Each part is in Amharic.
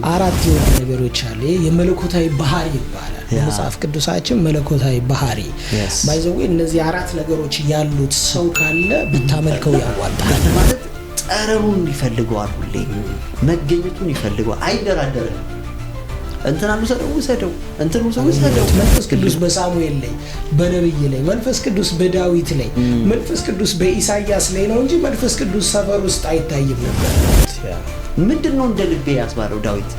አራት የሆኑ ነገሮች አሉ። ይሄ የመለኮታዊ ባህሪ ይባላል። በመጽሐፍ ቅዱሳችን መለኮታዊ ባህሪ by the way እነዚህ አራት ነገሮች ያሉት ሰው ካለ ብታመልከው ያዋጣል። ማለት ጠረኑን ይፈልገዋል፣ ሁሌ መገኘቱን ይፈልገዋል። አይደራደርም። እንትናን ውሰደው ውሰደው፣ እንትን ውሰደው ውሰደው። መንፈስ ቅዱስ በሳሙኤል ላይ፣ በነብይ ላይ፣ መንፈስ ቅዱስ በዳዊት ላይ፣ መንፈስ ቅዱስ በኢሳይያስ ላይ ነው እንጂ መንፈስ ቅዱስ ሰፈር ውስጥ አይታይም ነበር። ምንድን ነው እንደ ልቤ ያስባለው ዳዊት?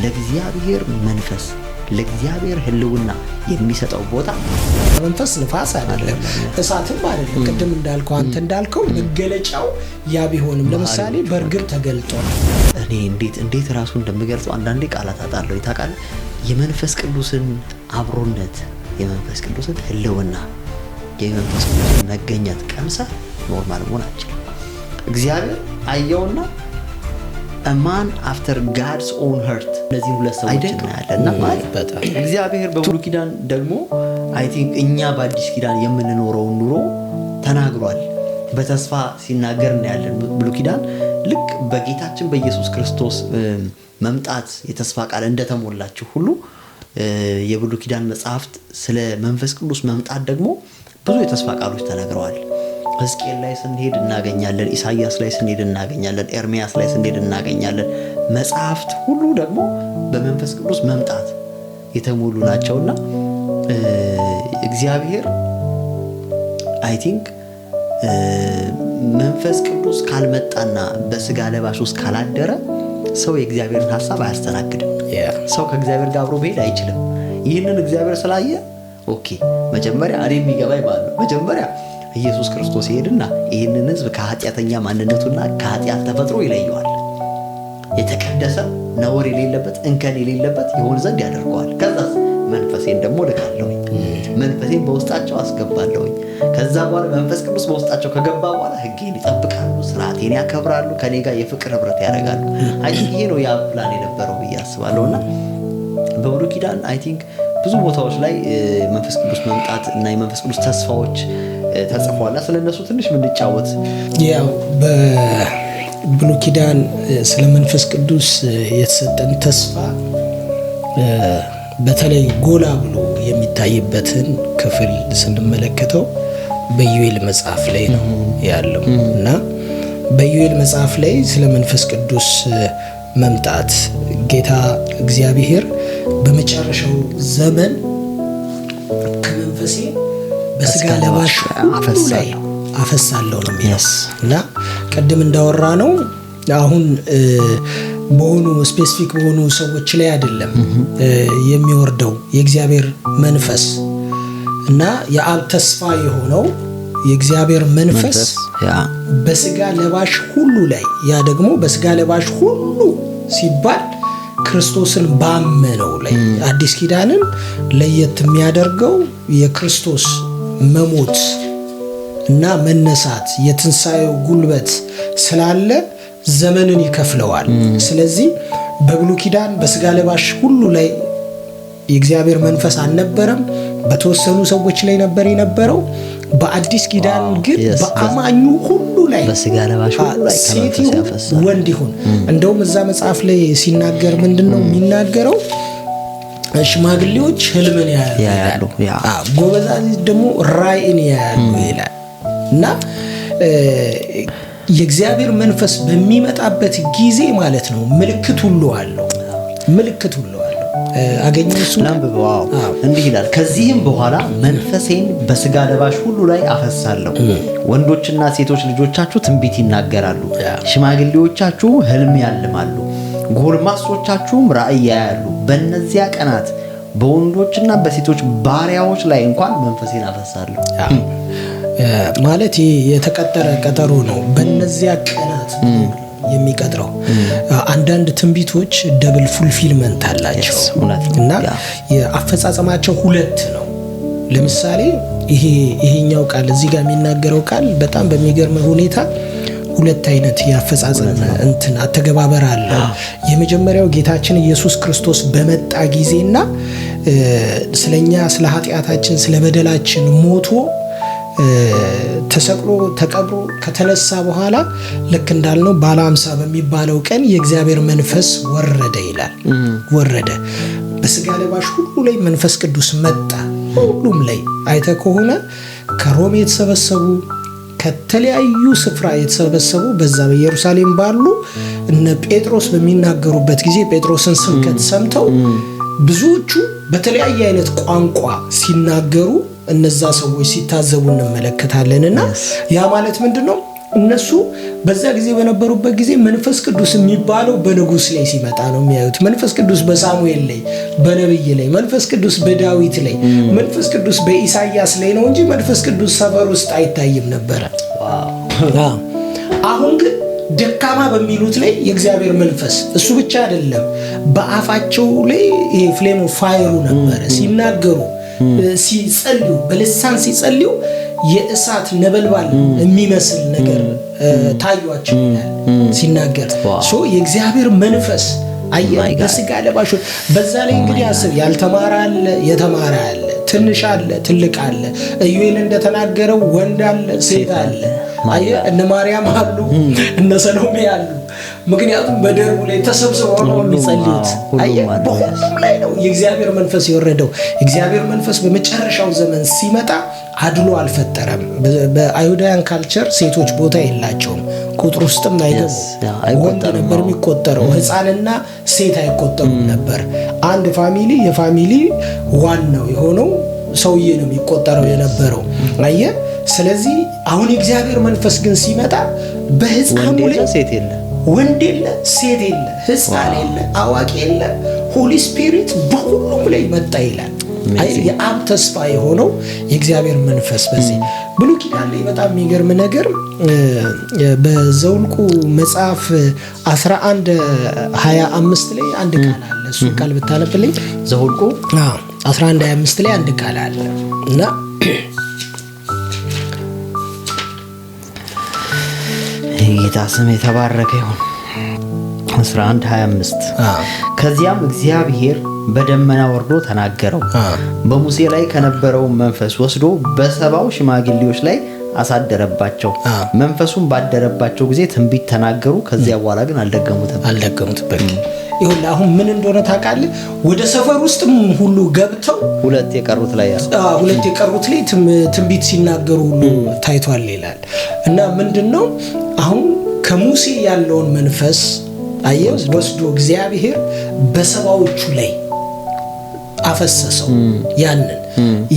ለእግዚአብሔር መንፈስ፣ ለእግዚአብሔር ሕልውና የሚሰጠው ቦታ። መንፈስ ንፋስ አይደለም፣ እሳትም አይደለም። ቅድም እንዳልከው፣ አንተ እንዳልከው መገለጫው ያ ቢሆንም ለምሳሌ በእርግብ ተገልጧል። እኔ እንዴት እንዴት ራሱ እንደምገልጸው አንዳንዴ ቃላት አጣለሁ። ታውቃለህ፣ የመንፈስ ቅዱስን አብሮነት፣ የመንፈስ ቅዱስን ሕልውና፣ የመንፈስ ቅዱስን መገኘት ቀምሰህ normal መሆን አትችልም። እግዚአብሔር አየውና man after God's own heart። እነዚህ ሁለት ሰዎች እናያለን እና ማለት እግዚአብሔር በብሉይ ኪዳን ደግሞ I think እኛ በአዲስ ኪዳን የምንኖረውን ኑሮ ተናግሯል። በተስፋ ሲናገር እናያለን። ብሉይ ኪዳን ልክ በጌታችን በኢየሱስ ክርስቶስ መምጣት የተስፋ ቃል እንደተሞላችሁ ሁሉ የብሉይ ኪዳን መጽሐፍት ስለ መንፈስ ቅዱስ መምጣት ደግሞ ብዙ የተስፋ ቃሎች ተነግረዋል። ሕዝቅኤል ላይ ስንሄድ እናገኛለን። ኢሳይያስ ላይ ስንሄድ እናገኛለን። ኤርሚያስ ላይ ስንሄድ እናገኛለን። መጽሐፍት ሁሉ ደግሞ በመንፈስ ቅዱስ መምጣት የተሞሉ ናቸውና እግዚአብሔር I think መንፈስ ቅዱስ ካልመጣና በስጋ ለባሽ ውስጥ ካላደረ ሰው የእግዚአብሔርን ሀሳብ አያስተናግድም። ሰው ከእግዚአብሔር ጋር አብሮ መሄድ አይችልም። ይህንን እግዚአብሔር ስላየ okay፣ መጀመሪያ እኔ የሚገባኝ ማለት ነው፣ መጀመሪያ ኢየሱስ ክርስቶስ ይሄድና ይህንን ሕዝብ ከኃጢአተኛ ማንነቱና ከኃጢአት ተፈጥሮ ይለየዋል። የተቀደሰ፣ ነውር የሌለበት፣ እንከን የሌለበት ይሆን ዘንድ ያደርገዋል። ከዛስ መንፈሴን ደግሞ ልካለሁኝ፣ መንፈሴን በውስጣቸው አስገባለሁኝ። ከዛ በኋላ መንፈስ ቅዱስ በውስጣቸው ከገባ በኋላ ሕጌን ይጠብቃሉ፣ ስርዓቴን ያከብራሉ፣ ከኔ ጋር የፍቅር ህብረት ያደርጋሉ። I think ይሄ ነው ያ ፕላን የነበረው ብዬ አስባለሁ። እና በብሉይ ኪዳን I think ብዙ ቦታዎች ላይ መንፈስ ቅዱስ መምጣት እና የመንፈስ ቅዱስ ተስፋዎች ተጽፏልና ስለ እነሱ ትንሽ ብንጫወት። ያው በብሉይ ኪዳን ስለ መንፈስ ቅዱስ የተሰጠን ተስፋ በተለይ ጎላ ብሎ የሚታይበትን ክፍል ስንመለከተው በኢዩኤል መጽሐፍ ላይ ነው ያለው። እና በኢዩኤል መጽሐፍ ላይ ስለ መንፈስ ቅዱስ መምጣት ጌታ እግዚአብሔር በመጨረሻው ዘመን ከመንፈሴ በስጋ ለባሽ ሁሉ ላይ አፈሳለሁ ነው የሚለው። እና ቅድም እንዳወራነው አሁን በሆኑ specific በሆኑ ሰዎች ላይ አይደለም የሚወርደው የእግዚአብሔር መንፈስ። እና የአብ ተስፋ የሆነው የእግዚአብሔር መንፈስ በስጋ ለባሽ ሁሉ ላይ፣ ያ ደግሞ በስጋ ለባሽ ሁሉ ሲባል ክርስቶስን ባመነው ላይ። አዲስ ኪዳንን ለየት የሚያደርገው የክርስቶስ መሞት እና መነሳት፣ የትንሣኤው ጉልበት ስላለ ዘመንን ይከፍለዋል። ስለዚህ በብሉይ ኪዳን በስጋ ለባሽ ሁሉ ላይ የእግዚአብሔር መንፈስ አልነበረም። በተወሰኑ ሰዎች ላይ ነበር የነበረው። በአዲስ ኪዳን ግን በአማኙ ሁሉ ላይ በስጋ ለባሽ ሁሉ ላይ ሴት ይሁን ወንድ ይሁን። እንደውም እዛ መጽሐፍ ላይ ሲናገር ምንድን ነው የሚናገረው? ሽማግሌዎች ህልምን ያያሉ፣ ጎበዛዝት ደግሞ ራእይን ያያሉ ይላል። እና የእግዚአብሔር መንፈስ በሚመጣበት ጊዜ ማለት ነው ምልክት ሁሉ አለው፣ ምልክት ሁሉ አለው። አገኘው እሱ? ላንብበው። አዎ፣ እንዲህ ይላል፦ ከዚህም በኋላ መንፈሴን በስጋ ለባሽ ሁሉ ላይ አፈሳለሁ። ወንዶችና ሴቶች ልጆቻችሁ ትንቢት ይናገራሉ፣ ሽማግሌዎቻችሁ ህልም ያልማሉ፣ ጎልማሶቻችሁም ራእይ ያያሉ። በእነዚያ ቀናት በወንዶችና በሴቶች ባሪያዎች ላይ እንኳን መንፈሴን አፈሳለሁ። ማለት ይህ የተቀጠረ ቀጠሮ ነው። በእነዚያ ቀናት የሚቀጥረው። አንዳንድ ትንቢቶች double fulfillment አላቸው እና የአፈጻጸማቸው ሁለት ነው። ለምሳሌ ይሄ ይሄኛው ቃል፣ እዚህ ጋር የሚናገረው ቃል በጣም በሚገርም ሁኔታ ሁለት አይነት የአፈጻጸም እንትን አተገባበር አለው። የመጀመሪያው ጌታችን ኢየሱስ ክርስቶስ በመጣ ጊዜና ስለኛ፣ ስለ ኃጢአታችን፣ ስለ በደላችን ሞቶ ተሰቅሎ ተቀብሮ ከተነሳ በኋላ ልክ እንዳልነው ባለ 50 በሚባለው ቀን የእግዚአብሔር መንፈስ ወረደ ይላል። ወረደ በስጋ ለባሽ ሁሉ ላይ መንፈስ ቅዱስ መጣ። ሁሉም ላይ አይተ ከሆነ ከሮም የተሰበሰቡ ከተለያዩ ስፍራ የተሰበሰቡ በዛ በኢየሩሳሌም ባሉ እነ ጴጥሮስ በሚናገሩበት ጊዜ ጴጥሮስን ስብከት ሰምተው ብዙዎቹ በተለያየ አይነት ቋንቋ ሲናገሩ እነዛ ሰዎች ሲታዘቡ እንመለከታለንና ያ ማለት ምንድነው? እነሱ በዛ ጊዜ በነበሩበት ጊዜ መንፈስ ቅዱስ የሚባለው በንጉስ ላይ ሲመጣ ነው የሚያዩት። መንፈስ ቅዱስ በሳሙኤል ላይ፣ በነብይ ላይ፣ መንፈስ ቅዱስ በዳዊት ላይ፣ መንፈስ ቅዱስ በኢሳይያስ ላይ ነው እንጂ መንፈስ ቅዱስ ሰፈር ውስጥ አይታይም ነበር። አሁን ግን ደካማ በሚሉት ላይ የእግዚአብሔር መንፈስ እሱ ብቻ አይደለም፣ በአፋቸው ላይ ይሄ flame of fire ኡ ነበር። ሲናገሩ ሲጸልዩ በልሳን ሲጸልዩ የእሳት ነበልባል የሚመስል ነገር ታዩአቸው ይላል ሲናገር። so የእግዚአብሔር መንፈስ አየህ በስጋ ለባሾች በዛ ላይ እንግዲህ አስብ፣ ያልተማረ አለ፣ የተማረ አለ፣ ትንሽ አለ፣ ትልቅ አለ። ኢዩኤል እንደተናገረው ወንድ አለ፣ ሴት አለ። አየህ እነ ማርያም አሉ፣ እነ ሰሎሜ አሉ። ምክንያቱም በደርቡ ላይ ተሰብስበው ነው የሚጸልዩት። አየህ በሁሉም ላይ ነው የእግዚአብሔር መንፈስ የወረደው። የእግዚአብሔር መንፈስ በመጨረሻው ዘመን ሲመጣ አድሎ አልፈጠረም። በአይሁዳውያን culture ሴቶች ቦታ የላቸውም፣ ቁጥር ውስጥም አይገቡም። ወንድ ነበር የሚቆጠረው፣ ህፃንና ሴት አይቆጠሩም ነበር። አንድ family የ family ዋናው የሆነው ሰውዬ ነው የሚቆጠረው የነበረው። አየህ ስለዚህ አሁን የእግዚአብሔር መንፈስ ግን ሲመጣ በህፃኑ ላይ ወንድ የለ፣ ሴት የለ፣ ህፃን የለ፣ አዋቂ የለ፣ Holy Spirit በሁሉም ላይ መጣ ይላል። የአብ ተስፋ የሆነው የእግዚአብሔር መንፈስ በዚህ ብሉይ ኪዳን ላይ በጣም የሚገርም ነገር በዘኍልቍ መጽሐፍ 11:25 ላይ አንድ ቃል አለ። እሱን ቃል ብታነብልኝ። ዘኍልቍ 11:25 ላይ አንድ ቃል አለ እና የጌታ ስም የተባረከ ይሁን። 11:25 ከዚያም እግዚአብሔር በደመና ወርዶ ተናገረው፣ በሙሴ ላይ ከነበረው መንፈስ ወስዶ በሰባው ሽማግሌዎች ላይ አሳደረባቸው። መንፈሱን ባደረባቸው ጊዜ ትንቢት ተናገሩ። ከዚያ በኋላ ግን አልደገሙትም። በቃ ይሁን። አሁን ምን እንደሆነ ታውቃለህ? ወደ ሰፈር ውስጥም ሁሉ ገብተው ሁለት የቀሩት ላይ ትንቢት ሲናገሩ ሁሉ ታይቷል ይላል። እና ምንድነው አሁን ከሙሴ ያለውን መንፈስ አየህ ወስዶ እግዚአብሔር በሰባዎቹ ላይ አፈሰሰው። ያንን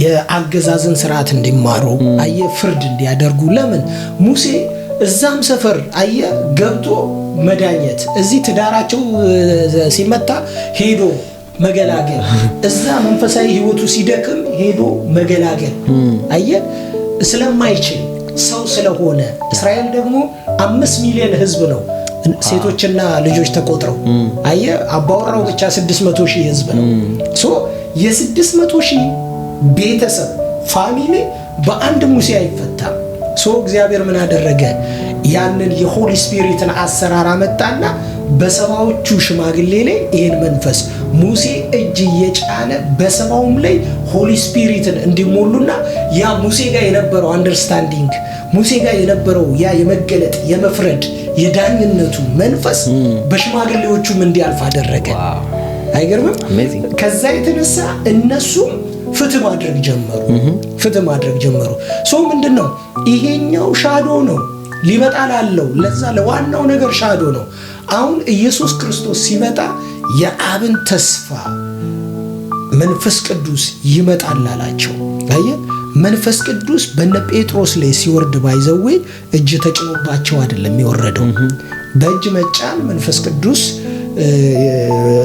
የአገዛዝን ስርዓት እንዲማሩ አየህ ፍርድ እንዲያደርጉ። ለምን ሙሴ እዛም ሰፈር አየህ ገብቶ መዳኘት፣ እዚህ ትዳራቸው ሲመታ ሄዶ መገላገል፣ እዛ መንፈሳዊ ህይወቱ ሲደክም ሄዶ መገላገል አየህ ስለማይችል ሰው ስለሆነ። እስራኤል ደግሞ 5 ሚሊዮን ህዝብ ነው፣ ሴቶችና ልጆች ተቆጥረው። አየህ አባወራው ብቻ 600 ሺህ ህዝብ ነው። so የ600 ሺህ ቤተሰብ family በአንድ ሙሴ አይፈታም። so እግዚአብሔር ምን አደረገ? ያንን የ Holy Spirit ን አሰራር አመጣና በሰባዎቹ ሽማግሌ ላይ ይሄን መንፈስ ሙሴ እጅ እየጫነ በሰባውም ላይ Holy Spirit ን እንዲሞሉና ያ ሙሴ ጋር የነበረው understanding፣ ሙሴ ጋር የነበረው ያ የመገለጥ የመፍረድ የዳኝነቱ መንፈስ በሽማግሌዎቹም እንዲያልፍ አደረገ። አይገርምም? ከዛ የተነሳ እነሱም ፍትህ ማድረግ ጀመሩ። so ምንድነው ይሄኛው shadow ነው ሊመጣ ላለው ለዛ ለዋናው ነገር shadow ነው። አሁን ኢየሱስ ክርስቶስ ሲመጣ የአብን ተስፋ መንፈስ ቅዱስ ይመጣል አላቸው። አየህ መንፈስ ቅዱስ በነ ጴጥሮስ ላይ ሲወርድ by the way እጅ ተጭኖባቸው አይደለም የወረደው። በእጅ መጫን መንፈስ ቅዱስ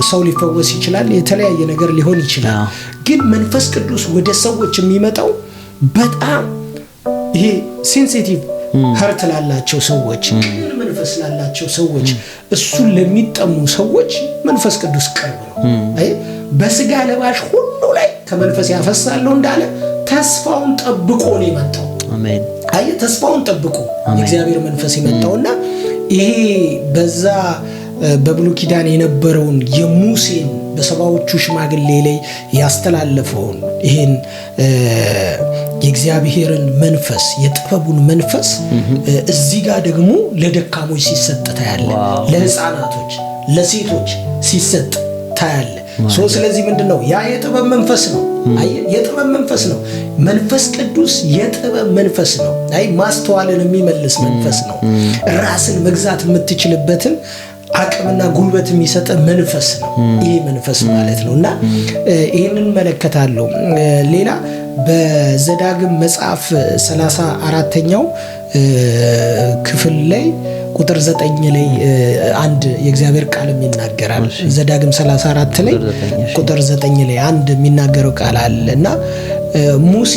ሰው ሊፈወስ ይችላል፣ የተለያየ ነገር ሊሆን ይችላል። ግን መንፈስ ቅዱስ ወደ ሰዎች የሚመጣው በጣም ይሄ sensitive heart ላላቸው ሰዎች፣ ቅን መንፈስ ላላቸው ሰዎች፣ እሱን ለሚጠሙ ሰዎች መንፈስ ቅዱስ ቅርብ ነው። አይ በስጋ ለባሽ ሁሉ ላይ ከመንፈስ ያፈሳለሁ እንዳለ ተስፋውን ጠብቆ ነው የመጣው። አሜን። አይ ተስፋውን ጠብቆ የእግዚአብሔር መንፈስ የመጣውና ይሄ በዛ በብሉይ ኪዳን የነበረውን የሙሴን በሰባዎቹ ሽማግሌ ላይ ያስተላለፈውን ይሄን የእግዚአብሔርን መንፈስ፣ የጥበቡን መንፈስ እዚህ ጋር ደግሞ ለደካሞች ሲሰጥ ታያለ፣ ለህፃናቶች፣ ለሴቶች ሲሰጥ ታያለ። So ስለዚህ ምንድነው? ያ የጥበብ መንፈስ ነው። አየህ፣ የጥበብ መንፈስ ነው። መንፈስ ቅዱስ የጥበብ መንፈስ ነው። አይ፣ ማስተዋልን የሚመልስ መንፈስ ነው። ራስን መግዛት የምትችልበትን አቅምና ጉልበት የሚሰጥ መንፈስ ነው ይሄ መንፈስ ማለት ነው። እና ይህንን እመለከታለሁ። ሌላ በዘዳግም መጽሐፍ 34ኛው ክፍል ላይ ቁጥር 9 ላይ አንድ የእግዚአብሔር ቃልም ይናገራል። ዘዳግም 34 ላይ ቁጥር 9 ላይ አንድ የሚናገረው ቃል አለ። እና ሙሴ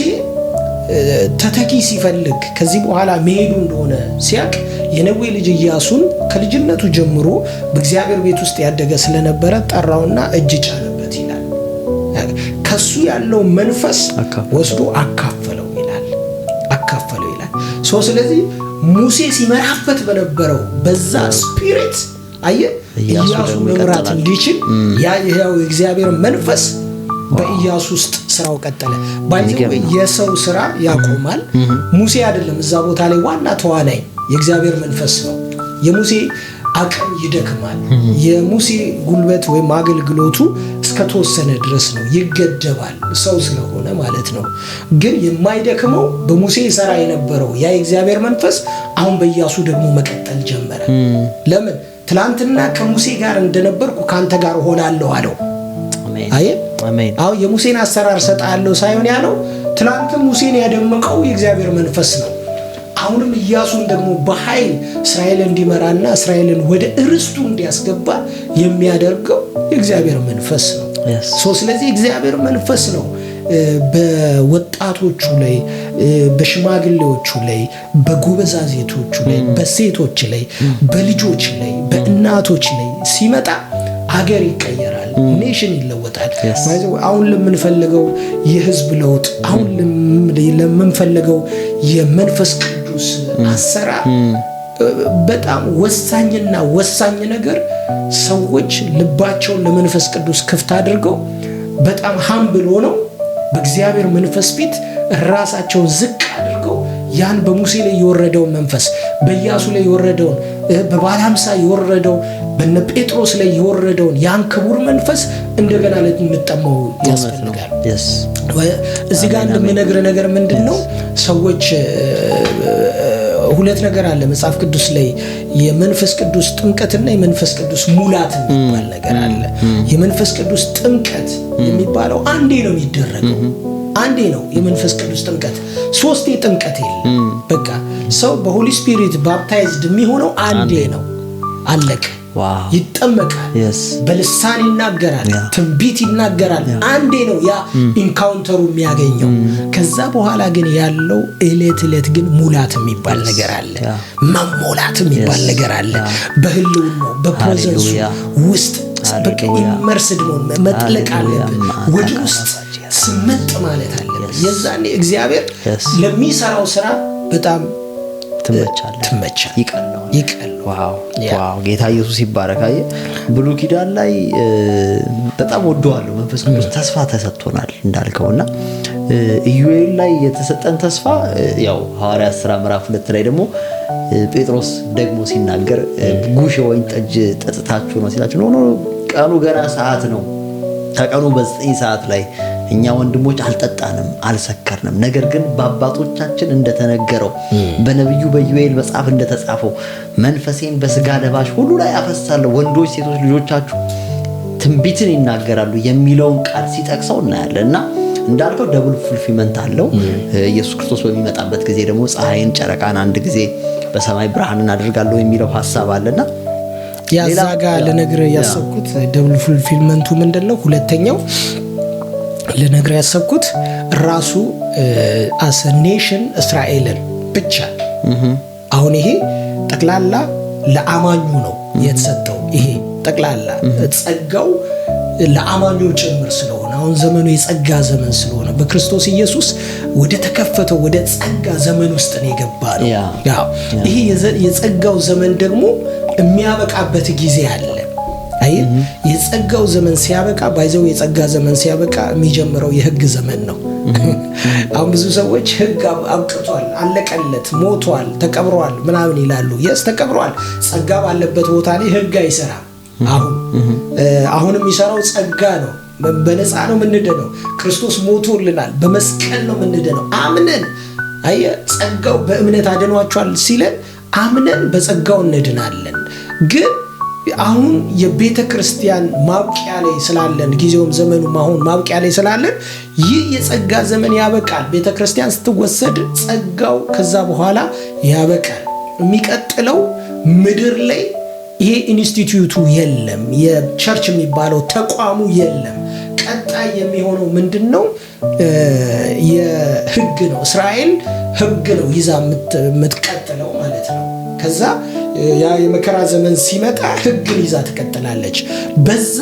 ተተኪ ሲፈልግ፣ ከዚህ በኋላ መሄዱ እንደሆነ ሲያቅ፣ የነዌ ልጅ ኢያሱን ከልጅነቱ ጀምሮ በእግዚአብሔር ቤት ውስጥ ያደገ ስለነበረ ጠራውና እጅ ጫነበት ይላል። ከሱ ያለው መንፈስ ወስዶ አካፈለው ይላል፣ አካፈለው ይላል። So ስለዚህ ሙሴ ሲመራበት በነበረው በዛ spirit፣ አየህ፣ ኢያሱ መምራት እንዲችል ያ የሕያው የእግዚአብሔር መንፈስ በኢያሱ ውስጥ ስራው ቀጠለ። By the way፣ የሰው ስራ ያቆማል። ሙሴ አይደለም እዛ ቦታ ላይ ዋና ተዋናይ፣ የእግዚአብሔር መንፈስ ነው። የሙሴ አቅም ይደክማል። የሙሴ ጉልበት ወይም አገልግሎቱ እስከተወሰነ ድረስ ነው፣ ይገደባል፣ ሰው ስለሆነ ማለት ነው። ግን የማይደክመው በሙሴ ይሰራ የነበረው ያ የእግዚአብሔር መንፈስ አሁን በኢያሱ ደግሞ መቀጠል ጀመረ። ለምን? ትላንትና ከሙሴ ጋር እንደነበርኩ ከአንተ ጋር እሆናለሁ አለው። አየህ፣ አሁን የሙሴን አሰራር ሰጣለሁ ሳይሆን ያለው፣ ትላንትም ሙሴን ያደመቀው የእግዚአብሔር መንፈስ ነው። አሁንም ኢያሱን ደግሞ በኃይል እስራኤልን እንዲመራና እስራኤልን ወደ እርስቱ እንዲያስገባ የሚያደርገው የእግዚአብሔር መንፈስ ነው። So ስለዚህ እግዚአብሔር መንፈስ ነው በወጣቶቹ ላይ፣ በሽማግሌዎቹ ላይ፣ በጎበዛዝቶቹ ላይ፣ በሴቶች ላይ፣ በልጆች ላይ፣ በእናቶች ላይ ሲመጣ አገር ይቀየራል፣ nation ይለወጣል። አሁን ለምንፈልገው የህዝብ ለውጥ፣ አሁን ለምንፈልገው የመንፈስ ቅዱስ አሰራር በጣም ወሳኝና ወሳኝ ነገር ሰዎች ልባቸውን ለመንፈስ ቅዱስ ክፍት አድርገው፣ በጣም humble ሆነው፣ በእግዚአብሔር መንፈስ ፊት ራሳቸውን ዝቅ አድርገው፣ ያን በሙሴ ላይ የወረደውን መንፈስ፣ በኢያሱ ላይ የወረደውን፣ በበዓለ ሃምሳ የወረደው፣ በነ ጴጥሮስ ላይ የወረደውን ያን ክቡር መንፈስ እንደገና ልንጠማው ያስፈልጋል። እዚህ ጋር እንደምነግር ነገር ምንድን ነው? ሰዎች ሁለት ነገር አለ መጽሐፍ ቅዱስ ላይ፣ የመንፈስ ቅዱስ ጥምቀትና የመንፈስ ቅዱስ ሙላት የሚባል ነገር አለ። የመንፈስ ቅዱስ ጥምቀት የሚባለው አንዴ ነው የሚደረገው። አንዴ ነው የመንፈስ ቅዱስ ጥምቀት። ሶስቴ ጥምቀት የለም። በቃ ሰው በ Holy Spirit baptized የሚሆነው አንዴ ነው። አለቀ። ይጠመቃል፣ በልሳን ይናገራል፣ ትንቢት ይናገራል። አንዴ ነው ያ encounter ኡ የሚያገኘው። ከዛ በኋላ ግን ያለው እለት እለት ግን ሙላት የሚባል ነገር አለ። መሞላት የሚባል ነገር አለ። በህልውናው፣ በ presence ኡ ውስጥ በቃ immersed መሆን፣ መጥለቅ አለብን። ወደ ውስጥ ስምጥ ማለት አለብን። የዛኔ እግዚአብሔር ለሚሰራው ስራ በጣም ትመቻለህ፣ ትመቻለህ፣ ይቀለዋል፣ ይቀለዋል። Wow፣ ጌታ ኢየሱስ ይባረክ። አየህ፣ ብሉይ ኪዳን ላይ በጣም ወደዋለሁ። መንፈስ ቅዱስ ተስፋ ተሰጥቶናል እንዳልከው እና ኢዩኤል ላይ የተሰጠን ተስፋ፣ ያው ሐዋርያት ሥራ ምዕራፍ 2 ላይ ደግሞ ጴጥሮስ ደግሞ ሲናገር ጉሽ የወይን ጠጅ ጠጥታችሁ ነው ሲላችሁ፣ no, no፣ ቀኑ ገና ሰዓት ነው፣ ከቀኑ በ9 ሰዓት ላይ እኛ ወንድሞች አልጠጣንም፣ አልሰከርንም። ነገር ግን በአባቶቻችን እንደተነገረው፣ በነቢዩ በኢዩኤል መጽሐፍ እንደተጻፈው መንፈሴን በስጋ ለባሽ ሁሉ ላይ አፈሳለሁ፣ ወንዶች ሴቶች ልጆቻችሁ ትንቢትን ይናገራሉ የሚለውን ቃል ሲጠቅሰው እናያለን። እና እንዳልከው double fulfillment አለው። ኢየሱስ ክርስቶስ በሚመጣበት ጊዜ ደግሞ ፀሐይን፣ ጨረቃን አንድ ጊዜ በሰማይ ብርሃንን አድርጋለሁ የሚለው ሀሳብ አለና ያዛ ጋር ልነግርህ ያሰብኩት double fulfillment ኡ ምንድን ነው? ሁለተኛው ልነግርህ ያሰብኩት ራሱ as a nation እስራኤልን ብቻ፣ አሁን ይሄ ጠቅላላ ለአማኙ ነው የተሰጠው። ይሄ ጠቅላላ ጸጋው ለአማኙ ጭምር ስለሆነ፣ አሁን ዘመኑ የጸጋ ዘመን ስለሆነ፣ በክርስቶስ ኢየሱስ ወደ ተከፈተው ወደ ጸጋ ዘመን ውስጥ ነው የገባነው። ይሄ የጸጋው ዘመን ደግሞ የሚያበቃበት ጊዜ አለ። አየህ፣ የጸጋው ዘመን ሲያበቃ፣ by the way፣ የጸጋ ዘመን ሲያበቃ የሚጀምረው የህግ ዘመን ነው። አሁን ብዙ ሰዎች ህግ አብቅቷል፣ አለቀለት፣ ሞቷል፣ ተቀብሯል ምናምን ይላሉ። Yes፣ ተቀብሯል። ጸጋ ባለበት ቦታ ላይ ህግ አይሰራም። አሁን የሚሰራው ጸጋ ነው። በነፃ ነው የምንድነው። ክርስቶስ ሞቶልናል። በመስቀል ነው የምንድነው። አምነን፣ አየህ፣ ጸጋው በእምነት አድኗችኋል ሲለን አምነን በጸጋው እንድናለን። ግን አሁን የቤተ ክርስቲያን ማብቂያ ላይ ስላለን፣ ጊዜውም ዘመኑም አሁን ማብቂያ ላይ ስላለን ይህ የጸጋ ዘመን ያበቃል። ቤተ ክርስቲያን ስትወሰድ ጸጋው ከዛ በኋላ ያበቃል። የሚቀጥለው ምድር ላይ ይሄ ኢንስቲትዩቱ የለም፣ የ church የሚባለው ተቋሙ የለም። ቀጣይ የሚሆነው ምንድን ነው? የህግ ነው። እስራኤል ህግ ነው ይዛ የምትቀጥለው ማለት ነው። ከዛ ያ የመከራ ዘመን ሲመጣ ህግን ይዛ ትቀጥላለች። በዛ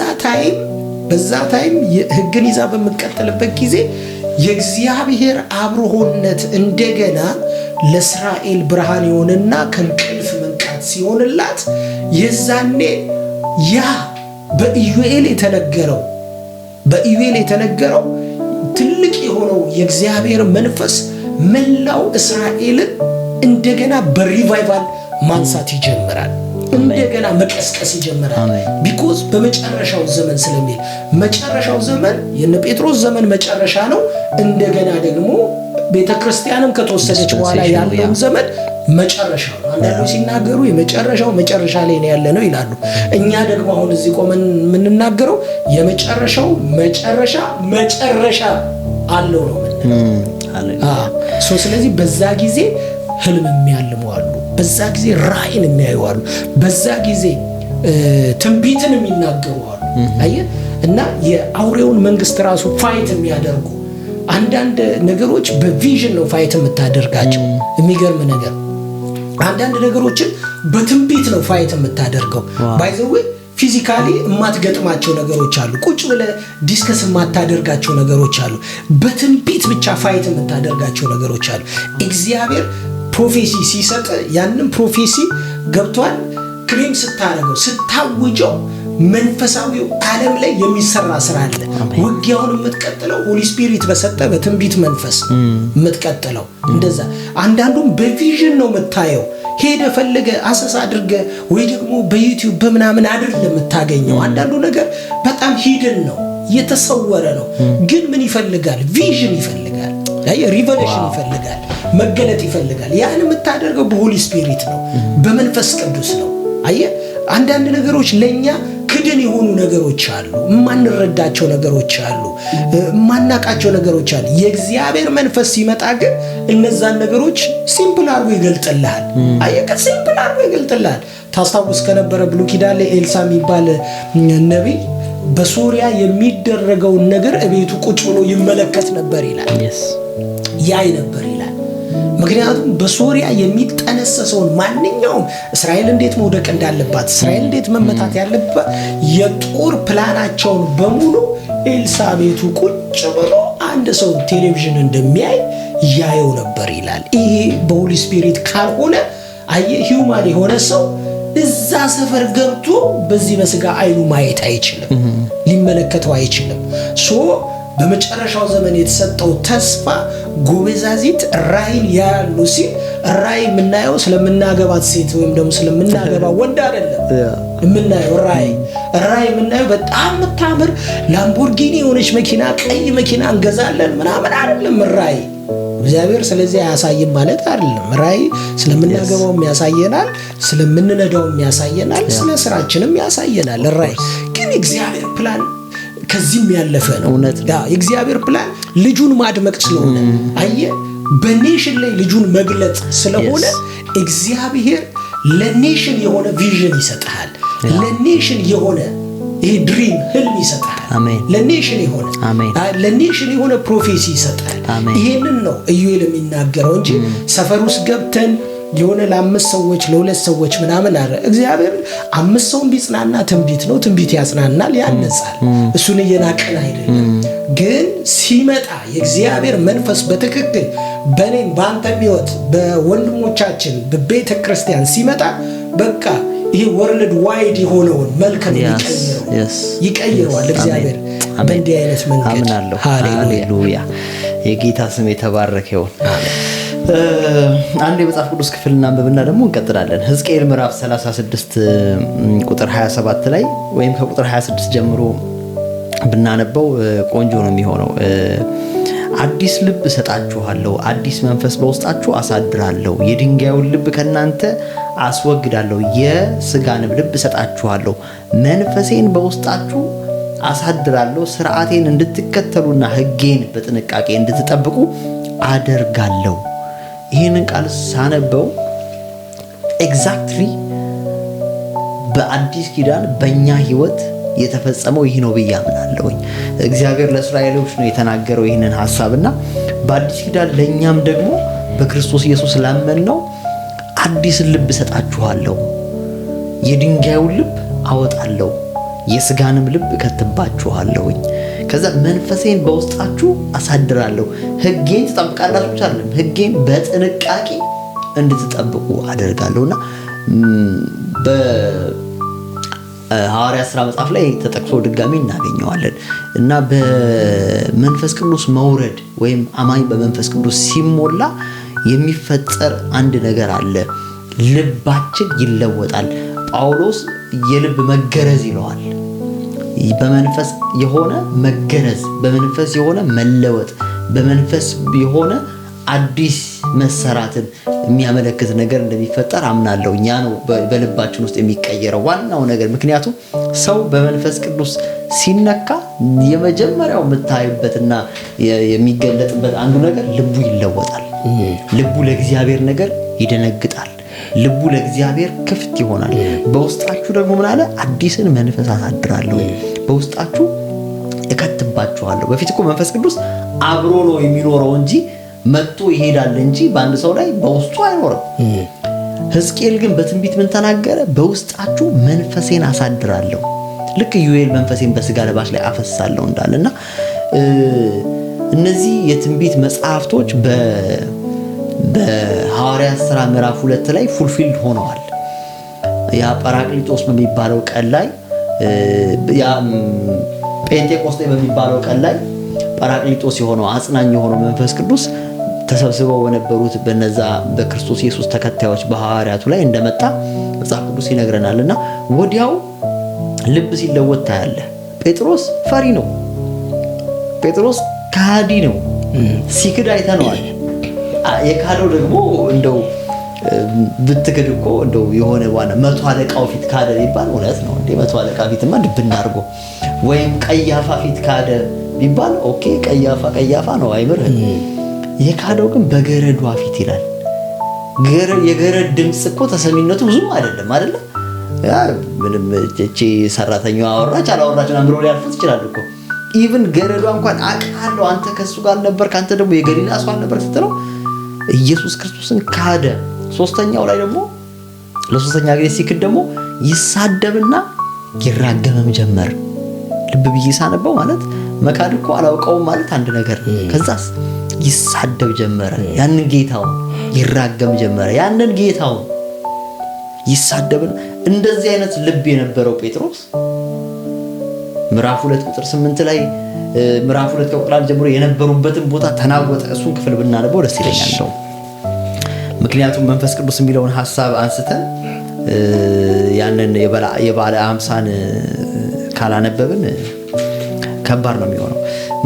time ህግን ይዛ በምትቀጥልበት ጊዜ የእግዚአብሔር አብሮነት እንደገና ለእስራኤል ብርሃን የሆነና ከእንቅልፍ መንቃት ሲሆንላት የዛኔ ያ በኢዩኤል የተነገረው ትልቅ የሆነው የእግዚአብሔር መንፈስ መላው እስራኤልን እንደገና በ revival ማንሳት ይጀምራል። እንደገና መቀስቀስ ይጀምራል። Because በመጨረሻው ዘመን ስለሚል፣ መጨረሻው ዘመን የነ ጴጥሮስ ዘመን መጨረሻ ነው። እንደገና ደግሞ ቤተ ክርስቲያንም ከተወሰደች በኋላ ያለውን ዘመን መጨረሻው ነው። አንዳንዶች ሲናገሩ የመጨረሻው መጨረሻ ላይ ነው ያለ ነው ይላሉ። እኛ ደግሞ አሁን እዚህ ቆመን የምንናገረው የመጨረሻው መጨረሻ መጨረሻ አለው ነው የምንለው። ስለዚህ በዛ ጊዜ ህልም የሚያልሙ አሉ። በዛ ጊዜ ራእይን የሚያዩ አሉ። በዛ ጊዜ ትንቢትን የሚናገሩ አሉ። አየህ፣ እና የአውሬውን መንግስት ራሱ fight የሚያደርጉ አንዳንድ ነገሮች በ vision ነው fight የምታደርጋቸው። የሚገርም ነገር፣ አንዳንድ ነገሮችን በትንቢት ነው fight የምታደርገው። By the way፣ physically የማትገጥማቸው ነገሮች አሉ። ቁጭ ብለህ discuss የማታደርጋቸው ነገሮች አሉ። በትንቢት ብቻ fight የምታደርጋቸው ነገሮች አሉ። እግዚአብሔር prophecy ሲሰጥ ያንን prophecy ገብቷል claim ስታደርገው፣ ስታውጀው መንፈሳዊው ዓለም ላይ የሚሰራ ስራ አለ። ውጊያውን የምትቀጥለው Holy Spirit በሰጠ በትንቢት መንፈስ የምትቀጥለው እንደዛ። አንዳንዱም በ vision ነው የምታየው። ሄደህ ፈልገህ አሰሳ አድርገህ ወይ ደግሞ በ YouTube በምናምን አይደለም የምታገኘው። አንዳንዱ ነገር በጣም hidden ነው፣ የተሰወረ ነው። ግን ምን ይፈልጋል? Vision ይፈልጋል፣ revelation ይፈልጋል፣ መገለጥ ይፈልጋል። ያን የምታደርገው በ Holy Spirit ነው፣ በመንፈስ ቅዱስ ነው። አየህ፣ አንዳንድ ነገሮች ለእኛ hidden የሆኑ ነገሮች አሉ፣ የማንረዳቸው ነገሮች አሉ፣ የማናቃቸው ነገሮች አሉ። የእግዚአብሔር መንፈስ ሲመጣ ግን እነዛን ነገሮች simple አድርጎ ይገልጥልሃል። አየህ፣ simple አድርጎ ይገልጥልሃል። ታስታውስ ከነበረ ብሉይ ኪዳን ላይ ኤልሳ የሚባል ነቢይ በሶሪያ የሚደረገውን ነገር እቤቱ ቁጭ ብሎ ይመለከት ነበር ይላል፣ ያይ ነበር ይላል። ምክንያቱም በሶሪያ የሚጠነሰሰውን ማንኛውም፣ እስራኤል እንዴት መውደቅ እንዳለባት፣ እስራኤል እንዴት መመታት ያለባት፣ የጦር ፕላናቸውን በሙሉ ኤልሳ ቤቱ ቁጭ ብሎ አንድ ሰው ቴሌቪዥን እንደሚያይ ያየው ነበር ይላል። ይሄ በ Holy Spirit ካልሆነ፣ አየህ፣ human የሆነ ሰው እዛ ሰፈር ገብቶ በዚህ በስጋ አይኑ ማየት አይችልም፣ ሊመለከተው አይችልም። So በመጨረሻው ዘመን የተሰጠው ተስፋ ጎበዛዝት ራእይን ያያሉ ሲል ራእይ የምናየው ስለምናገባት ሴት ወይም ደግሞ ስለምናገባ ወንድ አይደለም። የምናየው ራእይ የምናየው በጣም የምታምር ላምቦርጊኒ የሆነች መኪና፣ ቀይ መኪና እንገዛለን ምናምን አይደለም ራእይ። እግዚአብሔር ስለዚህ አያሳይም ማለት አይደለም። ራእይ ስለምናገባውም ያሳየናል፣ ስለምንነዳውም ያሳየናል፣ ስለ ስራችንም ያሳየናል። ራእይ ግን እግዚአብሔር ፕላን ከዚህም ያለፈ ነው። የእግዚአብሔር ፕላን ልጁን ማድመቅ ስለሆነ፣ አየህ፣ በ nation ላይ ልጁን መግለጥ ስለሆነ እግዚአብሔር ለ nation የሆነ vision ይሰጥሃል። ለ nation የሆነ ይሄ dream፣ ህልም ይሰጣል። ለ nation የሆነ prophecy ይሰጣል። ይሄንን ነው ኢዩኤል የሚናገረው እንጂ ሰፈር ውስጥ ገብተን የሆነ ለአምስት ሰዎች፣ ለሁለት ሰዎች ምናምን አረ እግዚአብሔር አምስት ሰውን ቢጽናና ትንቢት ነው። ትንቢት ያጽናናል፣ ያነጻል። እሱን እየናቀን አይደለም። ግን ሲመጣ የእግዚአብሔር መንፈስ በትክክል በእኔም በአንተም ሕይወት፣ በወንድሞቻችን፣ በቤተ ክርስቲያን ሲመጣ በቃ ይሄ worldwide የሆነውን መልክ ነው የሚቀይረው፣ ይቀይረዋል እግዚአብሔር በእንዲህ አይነት መንገድ። አምናለሁ። ሃሌሉያ! የጌታ ስም የተባረከ ይሁን። አንድ የመጽሐፍ ቅዱስ ክፍል እናንብብና ደግሞ እንቀጥላለን። ሕዝቅኤል ምዕራፍ 36 ቁጥር 27 ላይ ወይም ከቁጥር 26 ጀምሮ ብናነበው ቆንጆ ነው የሚሆነው። አዲስ ልብ እሰጣችኋለሁ፣ አዲስ መንፈስ በውስጣችሁ አሳድራለሁ፣ የድንጋዩን ልብ ከእናንተ አስወግዳለሁ፣ የስጋንም ልብ እሰጣችኋለሁ፣ መንፈሴን በውስጣችሁ አሳድራለሁ፣ ስርዓቴን እንድትከተሉና ሕጌን በጥንቃቄ እንድትጠብቁ አደርጋለሁ። ይህንን ቃል ሳነበው exactly በአዲስ ኪዳን በእኛ ህይወት የተፈጸመው ይህ ነው ብዬ አምናለሁኝ። እግዚአብሔር ለእስራኤሎች ነው የተናገረው ይህንን ሀሳብና በአዲስ ኪዳን ለእኛም ደግሞ በክርስቶስ ኢየሱስ ላመንነው አዲስን ልብ እሰጣችኋለሁ፣ የድንጋዩን ልብ አወጣለሁ፣ የስጋንም ልብ እከትባችኋለሁኝ። ከዛ መንፈሴን በውስጣችሁ አሳድራለሁ፣ ሕጌን ትጠብቃላችሁ ብቻ አይደለም፣ ሕጌን በጥንቃቄ እንድትጠብቁ አደርጋለሁና በሐዋርያት ሥራ መጽሐፍ ላይ ተጠቅሶ ድጋሚ እናገኘዋለን። እና በመንፈስ ቅዱስ መውረድ ወይም አማኝ በመንፈስ ቅዱስ ሲሞላ የሚፈጠር አንድ ነገር አለ። ልባችን ይለወጣል። ጳውሎስ የልብ መገረዝ ይለዋል። በመንፈስ የሆነ መገረዝ፣ በመንፈስ የሆነ መለወጥ፣ በመንፈስ የሆነ አዲስ መሰራትን የሚያመለክት ነገር እንደሚፈጠር አምናለሁ። ያ ነው በልባችን ውስጥ የሚቀየረው ዋናው ነገር። ምክንያቱም ሰው በመንፈስ ቅዱስ ሲነካ የመጀመሪያው የምታይበትና የሚገለጥበት አንዱ ነገር ልቡ ይለወጣል። ልቡ ለእግዚአብሔር ነገር ይደነግጣል። ልቡ ለእግዚአብሔር ክፍት ይሆናል። በውስጣችሁ ደግሞ ምን አለ? አዲስን መንፈስ አሳድራለሁ፣ በውስጣችሁ እከትባችኋለሁ። በፊት እኮ መንፈስ ቅዱስ አብሮ ነው የሚኖረው እንጂ መጥቶ ይሄዳል እንጂ በአንድ ሰው ላይ በውስጡ አይኖርም። ሕዝቅኤል ግን በትንቢት ምን ተናገረ? በውስጣችሁ መንፈሴን አሳድራለሁ፣ ልክ ኢዩኤል መንፈሴን በስጋ ለባሽ ላይ አፈሳለሁ እንዳለና እነዚህ የትንቢት መጽሐፍቶች በሐዋርያት ሥራ ምዕራፍ 2 ላይ fulfilled ሆነዋል። ያ ጳራቅሊጦስ በሚባለው ቀን ላይ፣ ያ ጴንጤቆስጤ በሚባለው ቀን ላይ ጳራቅሊጦስ የሆነው አጽናኝ የሆነው መንፈስ ቅዱስ ተሰብስበው በነበሩት በነዛ በክርስቶስ ኢየሱስ ተከታዮች በሐዋርያቱ ላይ እንደመጣ መጽሐፍ ቅዱስ ይነግረናልና ወዲያው ልብ ሲለወጥ ታያለህ። ጴጥሮስ ፈሪ ነው። ጴጥሮስ ከሃዲ ነው። ሲክድ አይተነዋል። የካደው ደግሞ እንደው ብትክድ እኮ እንደው የሆነ ዋና መቶ አለቃው ፊት ካደ ቢባል እውነት ነው እንዴ? መቶ አለቃ ፊትማ ድብና አድርጎ፣ ወይም ቀያፋ ፊት ካደ ቢባል okay፣ ቀያፋ ቀያፋ ነው አይምርህም። የካደው ግን በገረዷ ፊት ይላል። የገረድ ድምጽ እኮ ተሰሚነቱ ብዙም አይደለም አይደለ? ያ ምንም እቺ ሰራተኛዋ አወራች አላወራች ምናምን ብሎ ሊያልፉት ይችላል እኮ። Even ገረዷ እንኳን አውቃለሁ አንተ ከሱ ጋር አልነበርክ፣ አንተ ደግሞ የገሊላ ሰው አልነበርክ ስትለው ኢየሱስ ክርስቶስን ካደ። ሶስተኛው ላይ ደግሞ ለሶስተኛ ጊዜ ሲክድ ደግሞ ይሳደብና ይራገምም ጀመር። ልብ ብዬ ሳነበው ማለት መካድ እኮ አላውቀውም ማለት አንድ ነገር፣ ከዛስ ይሳደብ ጀመረ። ያንን ጌታውን ይራገም ጀመረ። ያንን ጌታውን ይሳደብን። እንደዚህ አይነት ልብ የነበረው ጴጥሮስ ምዕራፍ 2 ቁጥር 8 ላይ፣ ምዕራፍ 2 ከቁጥር 1 ጀምሮ የነበሩበትን ቦታ ተናወጠ። እሱን ክፍል ብናነበው ደስ ይለኛል እንደው፣ ምክንያቱም መንፈስ ቅዱስ የሚለውን ሀሳብ አንስተን ያንን የበዓለ ሃምሳን ካላነበብን ከባድ ነው የሚሆነው።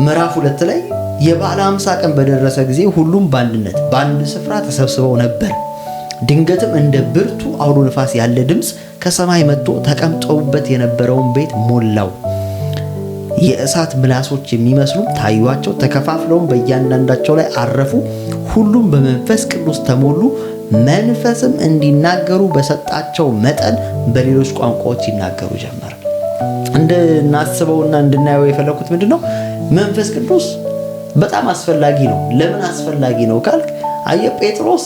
ምዕራፍ 2 ላይ የበዓለ 50 ቀን በደረሰ ጊዜ ሁሉም በአንድነት በአንድ ስፍራ ተሰብስበው ነበር። ድንገትም እንደ ብርቱ አውሎ ንፋስ ያለ ድምፅ ከሰማይ መጥቶ ተቀምጠውበት የነበረውን ቤት ሞላው። የእሳት ምላሶች የሚመስሉ ታዩአቸው፣ ተከፋፍለውም በእያንዳንዳቸው ላይ አረፉ። ሁሉም በመንፈስ ቅዱስ ተሞሉ፣ መንፈስም እንዲናገሩ በሰጣቸው መጠን በሌሎች ቋንቋዎች ይናገሩ ጀመር። እንድናስበውና እንድናየው የፈለኩት ምንድነው? መንፈስ ቅዱስ በጣም አስፈላጊ ነው። ለምን አስፈላጊ ነው ካልክ፣ አየህ ጴጥሮስ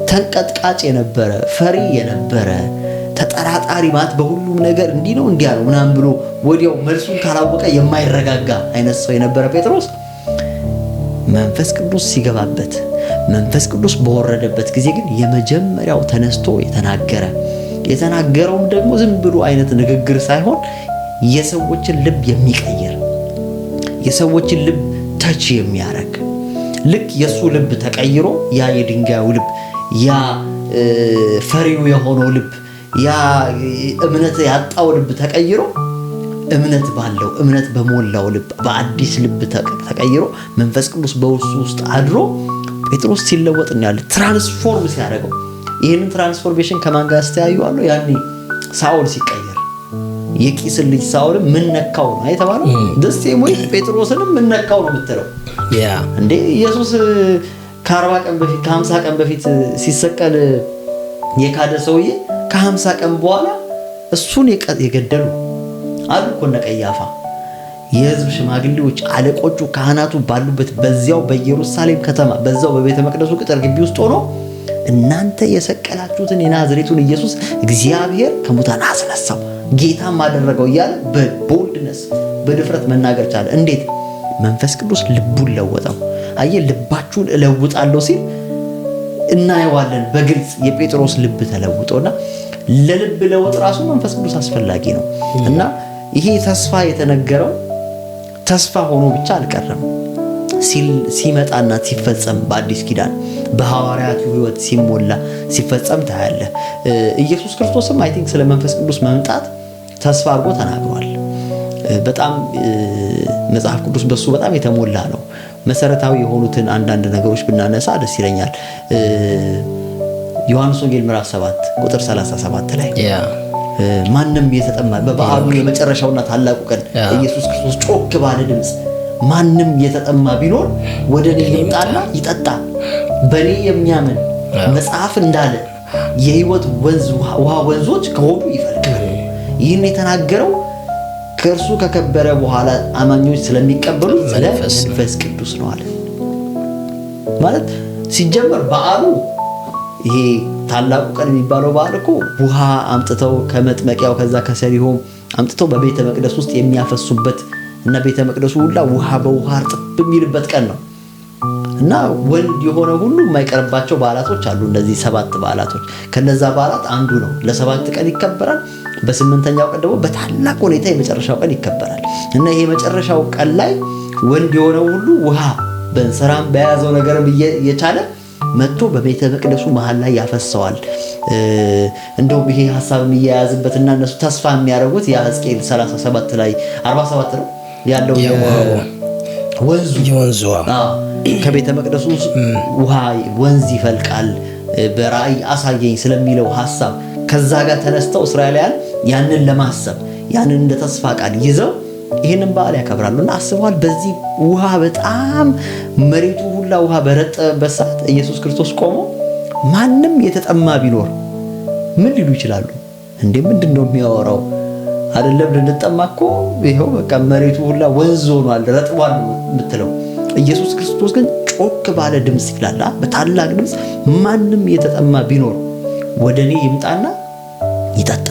ተንቀጥቃጭ የነበረ፣ ፈሪ የነበረ፣ ተጠራጣሪ፣ ማለት በሁሉም ነገር እንዲህ ነው እንዲያ ነው ምናምን ብሎ ወዲያው መልሱን ካላወቀ የማይረጋጋ አይነት ሰው የነበረ ጴጥሮስ መንፈስ ቅዱስ ሲገባበት፣ መንፈስ ቅዱስ በወረደበት ጊዜ ግን የመጀመሪያው ተነስቶ የተናገረ፣ የተናገረውም ደግሞ ዝም ብሎ አይነት ንግግር ሳይሆን የሰዎችን ልብ የሚቀይር፣ የሰዎችን ልብ touch የሚያደርግ፣ ልክ የሱ ልብ ተቀይሮ ያ የድንጋዩ ልብ፣ ያ ፈሪው የሆነው ልብ፣ ያ እምነት ያጣው ልብ ተቀይሮ እምነት ባለው፣ እምነት በሞላው ልብ፣ በአዲስ ልብ ተቀይሮ መንፈስ ቅዱስ በውስጡ ውስጥ አድሮ ጴጥሮስ ሲለወጥ እናያለን። Transform ሲያደርገው። ይህንን transformation ከማን ጋር አስተያዩዋለሁ? ያኔ ሳኦል ሲቀየር፣ የቂስን ልጅ ሳኦልም ምን ነካው ነው የተባለው። ደስ ወይ ጴጥሮስንም ምን ነካው ነው የምትለው እንዴ? ኢየሱስ ከ40 ቀን በፊት፣ ከ50 ቀን በፊት ሲሰቀል የካደ ሰውዬ ከ50 ቀን በኋላ እሱን የገደሉ አሉ እኮ እነ ቀያፋ፣ የህዝብ ሽማግሌዎች፣ አለቆቹ፣ ካህናቱ ባሉበት በዚያው በኢየሩሳሌም ከተማ በዛው በቤተ መቅደሱ ቅጥር ግቢ ውስጥ ሆኖ እናንተ የሰቀላችሁትን የናዝሬቱን ኢየሱስ እግዚአብሔር ከሙታን አስነሳው፣ ጌታም አደረገው እያለ በ boldness፣ በድፍረት መናገር ቻለ። እንዴት? መንፈስ ቅዱስ ልቡን ለወጠው። አየህ፣ ልባችሁን እለውጣለሁ ሲል እናየዋለን በግልጽ የጴጥሮስ ልብ ተለውጦና ለልብ ለውጥ ራሱ መንፈስ ቅዱስ አስፈላጊ ነው። እና ይሄ ተስፋ የተነገረው ተስፋ ሆኖ ብቻ አልቀረም። ሲመጣና ሲፈጸም በአዲስ ኪዳን በሐዋርያቱ ህይወት ሲሞላ ሲፈጸም ታያለህ። ኢየሱስ ክርስቶስም I think ስለ መንፈስ ቅዱስ መምጣት ተስፋ አድርጎ ተናግሯል። በጣም መጽሐፍ ቅዱስ በሱ በጣም የተሞላ ነው። መሰረታዊ የሆኑትን አንዳንድ ነገሮች ብናነሳ ደስ ይለኛል። ዮሐንስ ወንጌል ምዕራፍ 7 ቁጥር 37 ላይ ማንም የተጠማ፣ በበዓሉ የመጨረሻውና ታላቁ ቀን ኢየሱስ ክርስቶስ ጮክ ባለ ድምፅ ማንም የተጠማ ቢኖር ወደ እኔ ይምጣና ይጠጣ፣ በእኔ የሚያምን መጽሐፍ እንዳለ የህይወት ወንዝ ውሃ ወንዞች ከሆዱ ይፈልቃሉ። ይህን የተናገረው ከእርሱ ከከበረ በኋላ አማኞች ስለሚቀበሉት ስለ መንፈስ ቅዱስ ነው አለ። ማለት ሲጀመር በዓሉ ይሄ ታላቁ ቀን የሚባለው በዓል እኮ ውሃ አምጥተው ከመጥመቂያው ከዛ ከሰሊሆም አምጥተው በቤተ መቅደስ ውስጥ የሚያፈሱበት እና ቤተ መቅደሱ ሁላ ውሃ በውሃ እርጥብ የሚልበት ቀን ነው። እና ወንድ የሆነ ሁሉ የማይቀርባቸው በዓላቶች አሉ። እነዚህ ሰባት በዓላቶች ከነዛ በዓላት አንዱ ነው። ለ7 ቀን ይከበራል። በስምንተኛው ቀን ደግሞ በታላቅ ሁኔታ የመጨረሻው ቀን ይከበራል። እና ይሄ የመጨረሻው ቀን ላይ ወንድ የሆነው ሁሉ ውሃ በእንስራም በያዘው ነገርም እየቻለ መጥቶ በቤተ መቅደሱ መሃል ላይ ያፈሰዋል። እንደውም ይሄ ሐሳብ የሚያያዝበትና እነሱ ተስፋ የሚያደርጉት ያ ሕዝቅኤል 37 ላይ፣ 47 ነው ያለው ወንዙ። የወንዙ። ከቤተ መቅደሱ ውሃ ወንዝ ይፈልቃል በራእይ አሳየኝ ስለሚለው ሐሳብ ከዛ ጋር ተነስተው እስራኤላውያን ያንን ለማሰብ ያንን እንደ ተስፋ ቃል ይዘው ይህንን በዓል ያከብራሉና አስበዋል። በዚህ ውሃ በጣም መሬቱ ሁላ ውሃ በረጠበበት ሰዓት ኢየሱስ ክርስቶስ ቆሞ ማንም የተጠማ ቢኖር ምን ሊሉ ይችላሉ? እንዴ ምንድን ነው የሚያወራው? አይደለም ልንጠማ እኮ ይኸው በቃ መሬቱ ሁላ ወንዝ ሆኗል፣ ረጥቧል የምትለው። ኢየሱስ ክርስቶስ ግን ጮክ ባለ ድምጽ ይላል፣ በታላቅ ድምጽ ማንም የተጠማ ቢኖር ወደ እኔ ይምጣና ይጠጣ።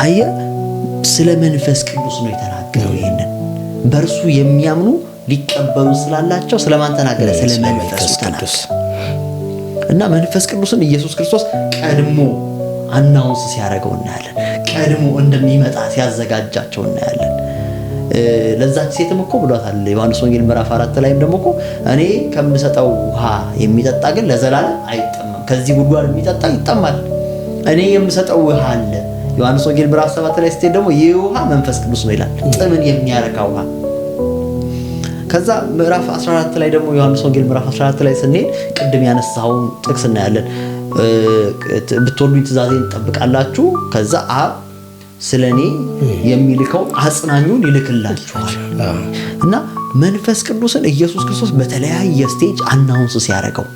አየ፣ ስለ መንፈስ ቅዱስ ነው የተናገረው። ይሄንን በእርሱ የሚያምኑ ሊቀበሉ ስላላቸው ስለማን ተናገረ? ስለ መንፈስ ቅዱስ። እና መንፈስ ቅዱስን ኢየሱስ ክርስቶስ ቀድሞ announce ሲያደርገው እናያለን። ቀድሞ እንደሚመጣ ሲያዘጋጃቸው እናያለን። ለዛች ሴትም እኮ ብሏታል። ዮሐንስ ወንጌል ምዕራፍ 4 ላይም ደግሞ እኮ እኔ ከምሰጠው ውሃ የሚጠጣ ግን ለዘላለም አይጠማም፣ ከዚህ ጉድጓድ የሚጠጣ ይጠማል። እኔ የምሰጠው ውሃ አለ። ዮሐንስ ወንጌል ምዕራፍ 7 ላይ ስትሄድ ደግሞ ይህ ውሃ መንፈስ ቅዱስ ነው ይላል፣ ጥምን የሚያረካ ውሃ። ከዛ ምዕራፍ 14 ላይ ደግሞ፣ ዮሐንስ ወንጌል ምዕራፍ 14 ላይ ስንሄድ ቅድም ያነሳውን ጥቅስ እናያለን። ብትወዱኝ ትእዛዜን ትጠብቃላችሁ፣ ከዛ አብ ስለ እኔ የሚልከው አጽናኙን ይልክላችኋል። እና መንፈስ ቅዱስን ኢየሱስ ክርስቶስ በተለያየ stage announce ሲያደርገው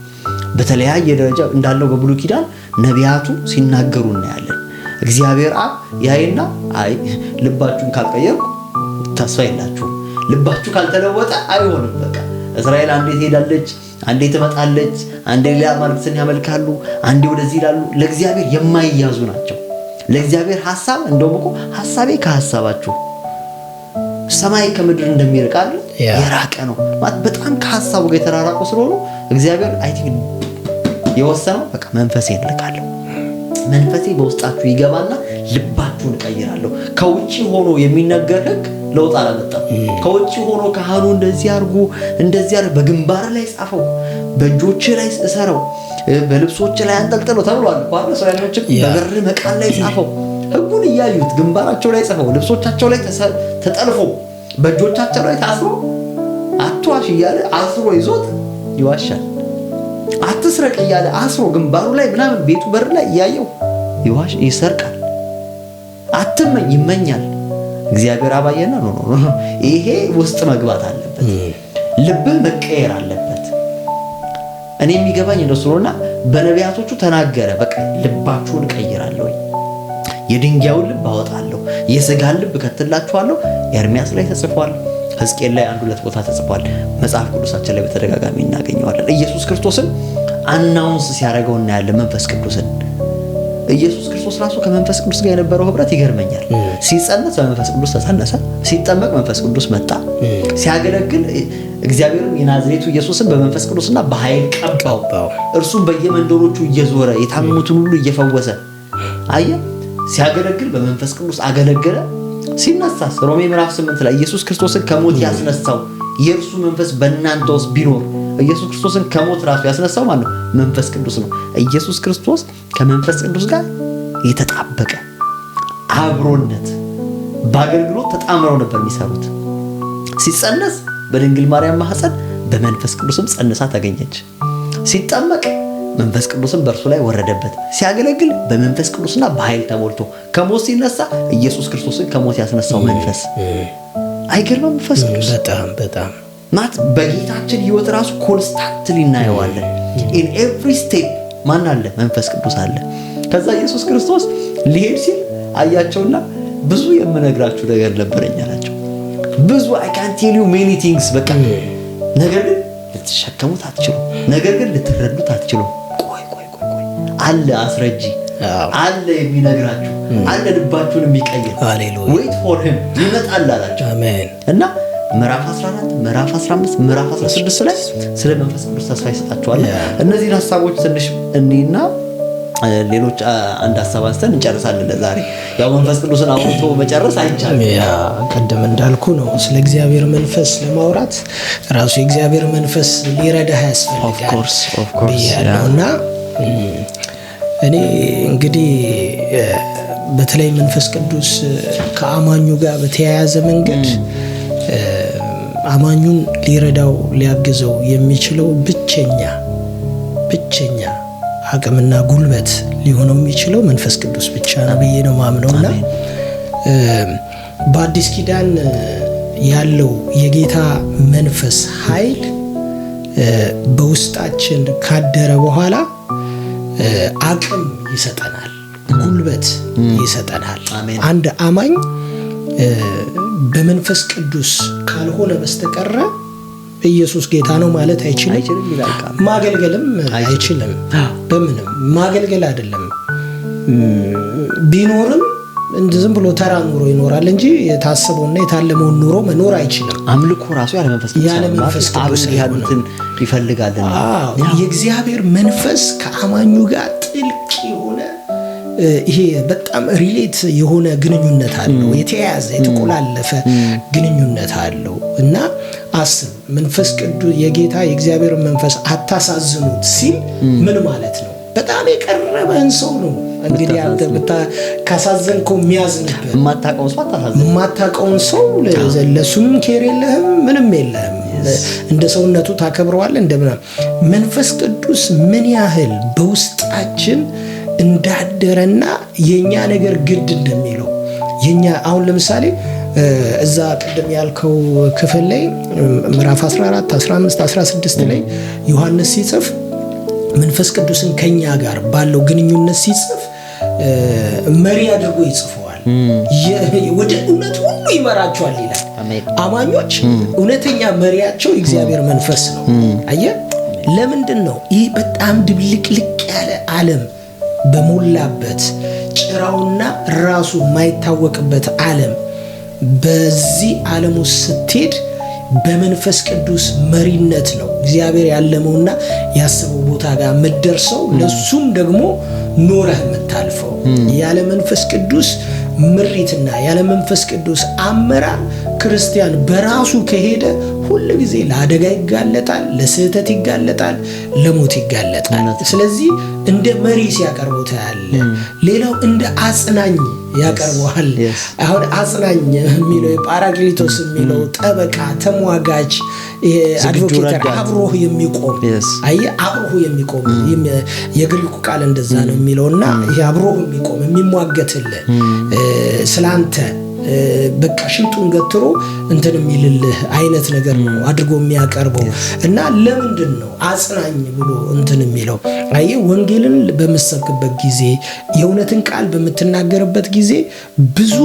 በተለያየ ደረጃ እንዳለው በብሉይ ኪዳን ነቢያቱ ሲናገሩ እናያለን። እግዚአብሔር አብ ያይና አይ ልባችሁን ካልቀየርኩ ተስፋ የላችሁም፣ ልባችሁ ካልተለወጠ አይሆንም። በቃ እስራኤል አንዴ ትሄዳለች፣ አንዴ ትመጣለች፣ አንዴ ሌላ አማልክትን ያመልካሉ፣ አንዴ ወደዚህ ይላሉ። ለእግዚአብሔር የማይያዙ ናቸው። ለእግዚአብሔር ሐሳብ እንደውም እኮ ሐሳቤ ከሐሳባችሁ ሰማይ ከምድር እንደሚርቅ አይደል የራቀ ነው ማለት በጣም ከሐሳቡ ጋር የተራራቁ ስለሆኑ እግዚአብሔር I think የወሰነው በቃ መንፈሴን እልካለሁ። መንፈሴ በውስጣችሁ ይገባና ልባችሁን እቀይራለሁ። ከውጪ ሆኖ የሚነገር ህግ ለውጥ አላመጣም። ከውጪ ሆኖ ካህኑ እንደዚህ አድርጉ እንደዚህ አድርጉ፣ በግንባር ላይ ጻፈው፣ በእጆች ላይ እሰረው፣ በልብሶች ላይ አንጠልጥለው ተብሏል እኮ አይደል? እስራኤሎችም በበር መቃን ላይ ጻፈው። ህጉን እያዩት ግንባራቸው ላይ ጽፈው፣ ልብሶቻቸው ላይ ተጠልፎ፣ በእጆቻቸው ላይ ታስሮ አትዋሽ እያለ አስሮ ይዞት ይዋሻል። አትስረቅ እያለ አስሮ ግንባሩ ላይ ምናምን ቤቱ በር ላይ እያየው ይዋሽ ይሰርቃል። አትመኝ ይመኛል። እግዚአብሔር አባየና no no no፣ ይሄ ውስጥ መግባት አለበት፣ ልብህ መቀየር አለበት። እኔ የሚገባኝ እንደሱ ነውና በነቢያቶቹ ተናገረ። በቃ ልባችሁን እቀይራለሁ፣ የድንጋዩን ልብ አወጣለሁ፣ የስጋን ልብ እከትላችኋለሁ። ኤርሚያስ ላይ ተጽፏል፣ ሕዝቅኤል ላይ አንድ ሁለት ቦታ ተጽፏል። መጽሐፍ ቅዱሳችን ላይ በተደጋጋሚ እናገኘዋለን። ኢየሱስ ክርስቶስን announce ሲያደርገው እናያለን። መንፈስ ቅዱስን ኢየሱስ ክርስቶስ ራሱ ከመንፈስ ቅዱስ ጋር የነበረው ህብረት ይገርመኛል። ሲጸነስ በመንፈስ ቅዱስ ተጸነሰ፣ ሲጠመቅ መንፈስ ቅዱስ መጣ፣ ሲያገለግል እግዚአብሔርም የናዝሬቱ ኢየሱስን በመንፈስ ቅዱስና በኃይል ቀባው። እርሱም በየመንደሮቹ እየዞረ የታመሙትን ሁሉ እየፈወሰ አየ። ሲያገለግል በመንፈስ ቅዱስ አገለገለ። ሲነሳስ ሮሜ ምዕራፍ 8 ላይ ኢየሱስ ክርስቶስን ከሞት ያስነሳው የእርሱ መንፈስ በእናንተ ውስጥ ቢኖር፣ ኢየሱስ ክርስቶስን ከሞት ራሱ ያስነሳው ማለት ነው መንፈስ ቅዱስ ነው። ኢየሱስ ክርስቶስ ከመንፈስ ቅዱስ ጋር የተጣበቀ አብሮነት በአገልግሎት ተጣምረው ነበር የሚሰሩት። ሲጸነስ በድንግል ማርያም ማህፀን በመንፈስ ቅዱስም ጸንሳ ተገኘች። ሲጠመቅ መንፈስ ቅዱስም በእርሱ ላይ ወረደበት። ሲያገለግል በመንፈስ ቅዱስና በኃይል ተሞልቶ ከሞት ሲነሳ ኢየሱስ ክርስቶስን ከሞት ያስነሳው መንፈስ አይገርምም? መንፈስ ቅዱስ በጣም በጣም። ማለት በጌታችን ህይወት ራሱ constantly እናየዋለን። In every step ማን አለ? መንፈስ ቅዱስ አለ። ከዛ ኢየሱስ ክርስቶስ ሊሄድ ሲል አያቸውና ብዙ የምነግራችሁ ነገር ነበረኝ አላቸው። ብዙ I can tell you many things፣ በቃ ነገር ግን ልትሸከሙት አትችሉም። ነገር ግን ልትረዱት አትችሉም። ቆይ ቆይ ቆይ ቆይ፣ አለ አስረጂ፣ አለ የሚነግራችሁ፣ አለ ልባችሁን የሚቀይር። Wait for him፣ ይመጣል አላቸው። እና ምዕራፍ 14፣ ምዕራፍ 15፣ ምዕራፍ 16 ላይ ስለ መንፈስ ቅዱስ ተስፋ ይሰጣቸዋል። እነዚህን ሀሳቦች ትንሽ እኔና ሌሎች አንድ ሀሳብ አንስተን እንጨርሳለን ለዛሬ። ያው መንፈስ ቅዱስን አውርቶ መጨረስ አይቻልም። Yeah፣ ቅድም እንዳልኩ ነው። ስለ እግዚአብሔር መንፈስ ለማውራት ራሱ የእግዚአብሔር መንፈስ ሊረዳህ ያስፈልጋል ብያለሁ። እና እኔ እንግዲህ በተለይ መንፈስ ቅዱስ ከአማኙ ጋር በተያያዘ መንገድ አማኙን ሊረዳው ሊያግዘው የሚችለው ብቸኛ ብቸኛ አቅምና ጉልበት ሊሆነው የሚችለው መንፈስ ቅዱስ ብቻ ነው ብዬ ነው ማምነው። እና በአዲስ ኪዳን ያለው የጌታ መንፈስ ኃይል በውስጣችን ካደረ በኋላ አቅም ይሰጠናል፣ ጉልበት ይሰጠናል። አንድ አማኝ በመንፈስ ቅዱስ ካልሆነ በስተቀረ ኢየሱስ ጌታ ነው ማለት አይችልም፣ ማገልገልም አይችልም። በምንም ማገልገል አይደለም፣ ቢኖርም ዝም ብሎ ተራ ኑሮ ይኖራል እንጂ የታሰበውና የታለመውን ኑሮ መኖር አይችልም። አምልኮ ራሱ ያለ መንፈስ ቅዱስ ያለ መንፈስ ቅዱስ ያሉትን ይፈልጋልና። የእግዚአብሔር መንፈስ ከአማኙ ጋር ጥልቅ የሆነ ይሄ በጣም relate የሆነ ግንኙነት አለው። የተያያዘ የተቆላለፈ ግንኙነት አለው። እና አስብ፣ መንፈስ ቅዱስ የጌታ የእግዚአብሔር መንፈስ አታሳዝኑት ሲል ምን ማለት ነው? በጣም የቀረበህን ሰው ነው እንግዲህ አንተ ካሳዘንከው የሚያዝንብህ። የማታውቀውን ሰው አታሳዝን። የማታውቀውን ሰው ለሱም care የለህም፣ ምንም የለህም። እንደ ሰውነቱ ታከብረዋለህ እንደምናምን። መንፈስ ቅዱስ ምን ያህል በውስጣችን እንዳደረና የኛ ነገር ግድ እንደሚለው የኛ አሁን ለምሳሌ እዛ ቅድም ያልከው ክፍል ላይ ምዕራፍ 14፣ 15፣ 16 ላይ ዮሐንስ ሲጽፍ መንፈስ ቅዱስን ከኛ ጋር ባለው ግንኙነት ሲጽፍ መሪ አድርጎ ይጽፈዋል። ወደ እውነት ሁሉ ይመራቸዋል ይላል። አማኞች እውነተኛ መሪያቸው የእግዚአብሔር መንፈስ ነው። አየህ፣ ለምንድን ነው ይህ በጣም ድብልቅልቅ ያለ ዓለም በሞላበት፣ ጭራውና ራሱ የማይታወቅበት ዓለም፣ በዚህ ዓለም ውስጥ ስትሄድ በመንፈስ ቅዱስ መሪነት ነው እግዚአብሔር ያለመውና ያሰበው ቦታ ጋር የምትደርሰው፣ ለሱም ደግሞ ኖረህ የምታልፈው። ያለ መንፈስ ቅዱስ ምሪትና ያለ መንፈስ ቅዱስ አመራር ክርስቲያን በራሱ ከሄደ ሁል ጊዜ ለአደጋ ይጋለጣል፣ ለስህተት ይጋለጣል፣ ለሞት ይጋለጣል። ስለዚህ እንደ መሪ ሲያቀርበው ታያለህ። ሌላው እንደ አጽናኝ ያቀርበዋል። አሁን አጽናኝ የሚለው ጳራክሊቶስ የሚለው ጠበቃ፣ ተሟጋች፣ advocator፣ አብሮህ የሚቆም፣ አየህ፣ አብሮህ የሚቆም፣ የግሪኩ ቃል እንደዛ ነው የሚለውና ይሄ አብሮህ የሚቆም፣ የሚሟገትልህ፣ ስላንተ በቃ ሽንጡን ገትሮ እንትን የሚልልህ አይነት ነገር ነው አድርጎ የሚያቀርበው። እና ለምንድን ነው አጽናኝ ብሎ እንትን የሚለው? አየህ፣ ወንጌልን በምትሰብክበት ጊዜ፣ የእውነትን ቃል በምትናገርበት ጊዜ ብዙ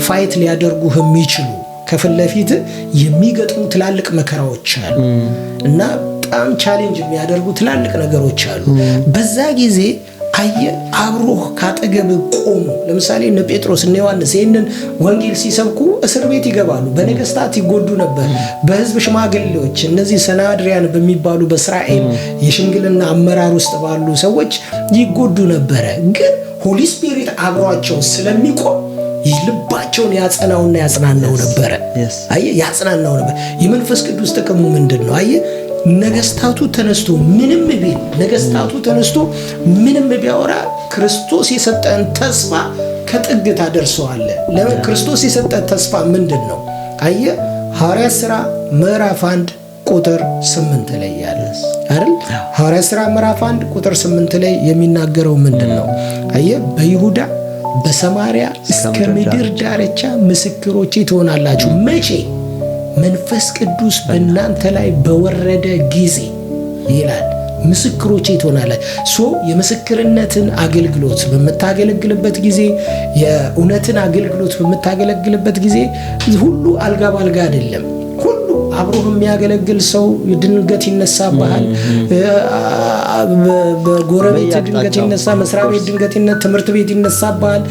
fight ሊያደርጉህ የሚችሉ፣ ከፊት ለፊት የሚገጥሙ ትላልቅ መከራዎች አሉ እና በጣም challenge የሚያደርጉ ትላልቅ ነገሮች አሉ። በዛ ጊዜ አየ አብሮህ ካጠገብህ ቆሞ፣ ለምሳሌ እነ ጴጥሮስ እነ ዮሐንስ ይህንን ወንጌል ሲሰብኩ እስር ቤት ይገባሉ። በነገስታት ይጎዱ ነበር። በህዝብ ሽማግሌዎች፣ እነዚህ ሰናድሪያን በሚባሉ በእስራኤል የሽምግልና አመራር ውስጥ ባሉ ሰዎች ይጎዱ ነበረ። ግን Holy Spirit አብሯቸው ስለሚቆም ልባቸውን ያጸናውና ያጽናናው ነበረ። አየህ፣ ያጽናናው ነበር። የመንፈስ ቅዱስ ጥቅሙ ምንድን ነው? አየህ፣ ነገስታቱ ተነስቶ ምንም ቢል፣ ነገስታቱ ተነስቶ ምንም ቢያወራ ክርስቶስ የሰጠን ተስፋ ከጥግ ታደርሰዋለህ። ለምን? ክርስቶስ የሰጠን ተስፋ ምንድን ነው? አየህ፣ ሐዋርያት ሥራ ምዕራፍ 1 ቁጥር 8 ላይ ያለ አይደል? ሐዋርያት ሥራ ምዕራፍ 1 ቁጥር 8 ላይ የሚናገረው ምንድን ነው? አየህ፣ በይሁዳ በሰማሪያ እስከ ምድር ዳርቻ ምስክሮቼ ትሆናላችሁ። መቼ? መንፈስ ቅዱስ በእናንተ ላይ በወረደ ጊዜ ይላል። ምስክሮቼ ትሆናላችሁ። So የምስክርነትን አገልግሎት በምታገለግልበት ጊዜ፣ የእውነትን አገልግሎት በምታገለግልበት ጊዜ ሁሉ አልጋ ባልጋ አይደለም። ሁሉ አብሮህ የሚያገለግል ሰው ድንገት ይነሳብሃል። በጎረቤት ድንገት ይነሳ፣ መስሪያ ቤት ድንገት፣ ትምህርት ቤት ይነሳብሃል።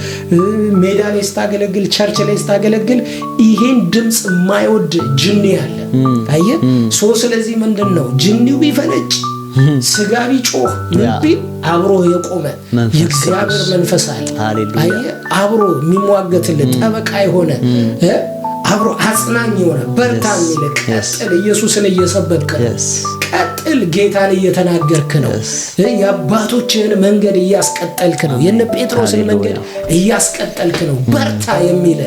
ሜዳ ላይ ስታገለግል፣ church ላይ ስታገለግል ይሄን ድምፅ የማይወድ ጅኒ አለ። አየህ፣ so ስለዚህ ምንድን ነው፣ ጅኒው ቢፈነጭ፣ ስጋ ቢጮህ፣ ምን ቢል አብሮ የቆመ የእግዚአብሔር መንፈስ አለ። አየህ፣ አብሮ የሚሟገትልህ ጠበቃ የሆነ፣ አብሮ አጽናኝ የሆነ፣ በርታ የሚል፣ ቀጥል፣ ኢየሱስን እየሰበክ ነው። ቀጥል፣ ጌታን እየተናገርክ ነው። የአባቶችህን መንገድ እያስቀጠልክ ነው። የነ ጴጥሮስን መንገድ እያስቀጠልክ ነው። በርታ የሚል፣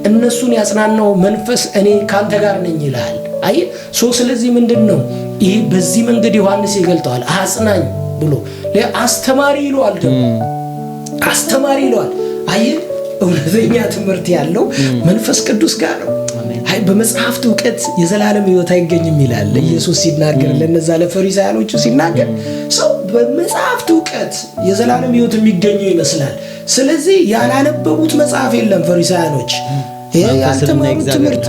እነሱን ያጽናናው መንፈስ እኔ ከአንተ ጋር ነኝ ይልሃል። አየህ፣ so ስለዚህ ምንድን ነው ይህ? በዚህ መንገድ ዮሐንስ ይገልጠዋል። አጽናኝ ብሎ፣ አስተማሪ ይለዋል። ደግሞ አስተማሪ ይለዋል። አየህ፣ እውነተኛ ትምህርት ያለው መንፈስ ቅዱስ ጋር ነው። አይ በመጽሐፍት እውቀት የዘላለም ሕይወት አይገኝም ይላል ኢየሱስ ሲናገር፣ ለነዛ ለፈሪሳውያኖቹ ሲናገር፣ ሰው በመጽሐፍት እውቀት የዘላለም ሕይወት የሚገኘው ይመስላል። ስለዚህ ያላነበቡት መጽሐፍ የለም፣ ፈሪሳውያኖች ያልተማሩት ትምህርት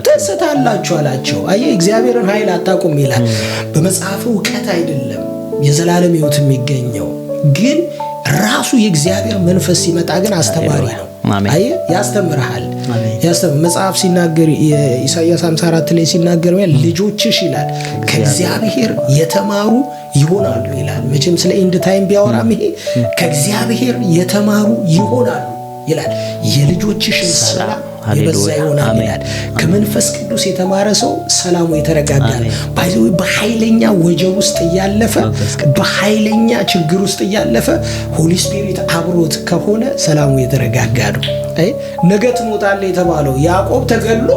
ትስታላችሁ አላቸው። አየህ፣ እግዚአብሔርን ኃይል አታውቁም ይላል። በመጽሐፍ እውቀት አይደለም የዘላለም ሕይወት የሚገኘው፣ ግን ራሱ የእግዚአብሔር መንፈስ ሲመጣ ግን አስተማሪ ነው። አየህ፣ ያስተምርሃል። መጽሐፍ ሲናገር የኢሳይያስ 54 ላይ ሲናገር ልጆችሽ ይላል ከእግዚአብሔር የተማሩ ይሆናሉ ይላል። መቼም ስለ end time ቢያወራም ይሄ ከእግዚአብሔር የተማሩ ይሆናሉ ይላል። የልጆችሽን ሰላም የበዛ ይሆናል ይላል። ከመንፈስ ቅዱስ የተማረ ሰው ሰላሙ የተረጋጋ ነው። By the way በኃይለኛ ወጀብ ውስጥ እያለፈ፣ በኃይለኛ ችግር ውስጥ እያለፈ Holy Spirit አብሮት ከሆነ ሰላሙ የተረጋጋ ነው። ነገ ትሞታለህ የተባለው ያዕቆብ ተገሎ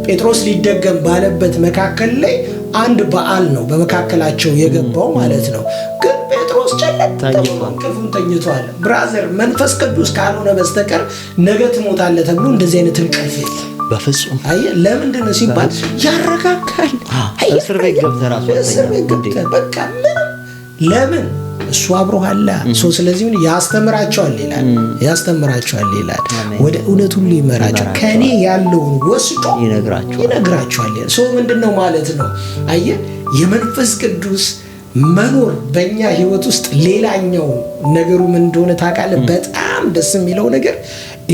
ጴጥሮስ ሊደገም ባለበት መካከል ላይ አንድ በዓል ነው በመካከላቸው የገባው ማለት ነው። ግን ጴጥሮስ ጨለጥ ብሎ እንቅልፉን ተኝቷል። Brother፣ መንፈስ ቅዱስ ካልሆነ በስተቀር ነገ ትሞታለህ ተብሎ እንደዚህ አይነት እንቅልፍ የለም። በፍጹም። አየህ፣ ለምንድን ነው ሲባል ያረጋጋል። እስር ቤት ገብተህ ራሱ እስር ቤት ገብተህ በቃ ምንም፣ ለምን? እሱ አብሮሃል። So ስለዚህ ምን ያስተምራቸዋል ይላል፣ ያስተምራቸዋል ይላል፣ ወደ እውነት ሁሉ ይመራቸዋል፣ ከእኔ ያለውን ወስዶ ይነግራቸዋል። ይነግራቸዋል ይላል። So ምንድን ነው ማለት ነው? አየህ፣ የመንፈስ ቅዱስ መኖር በእኛ ህይወት ውስጥ ሌላኛው ነገሩ ምን እንደሆነ ታውቃለህ? በጣም ደስ የሚለው ነገር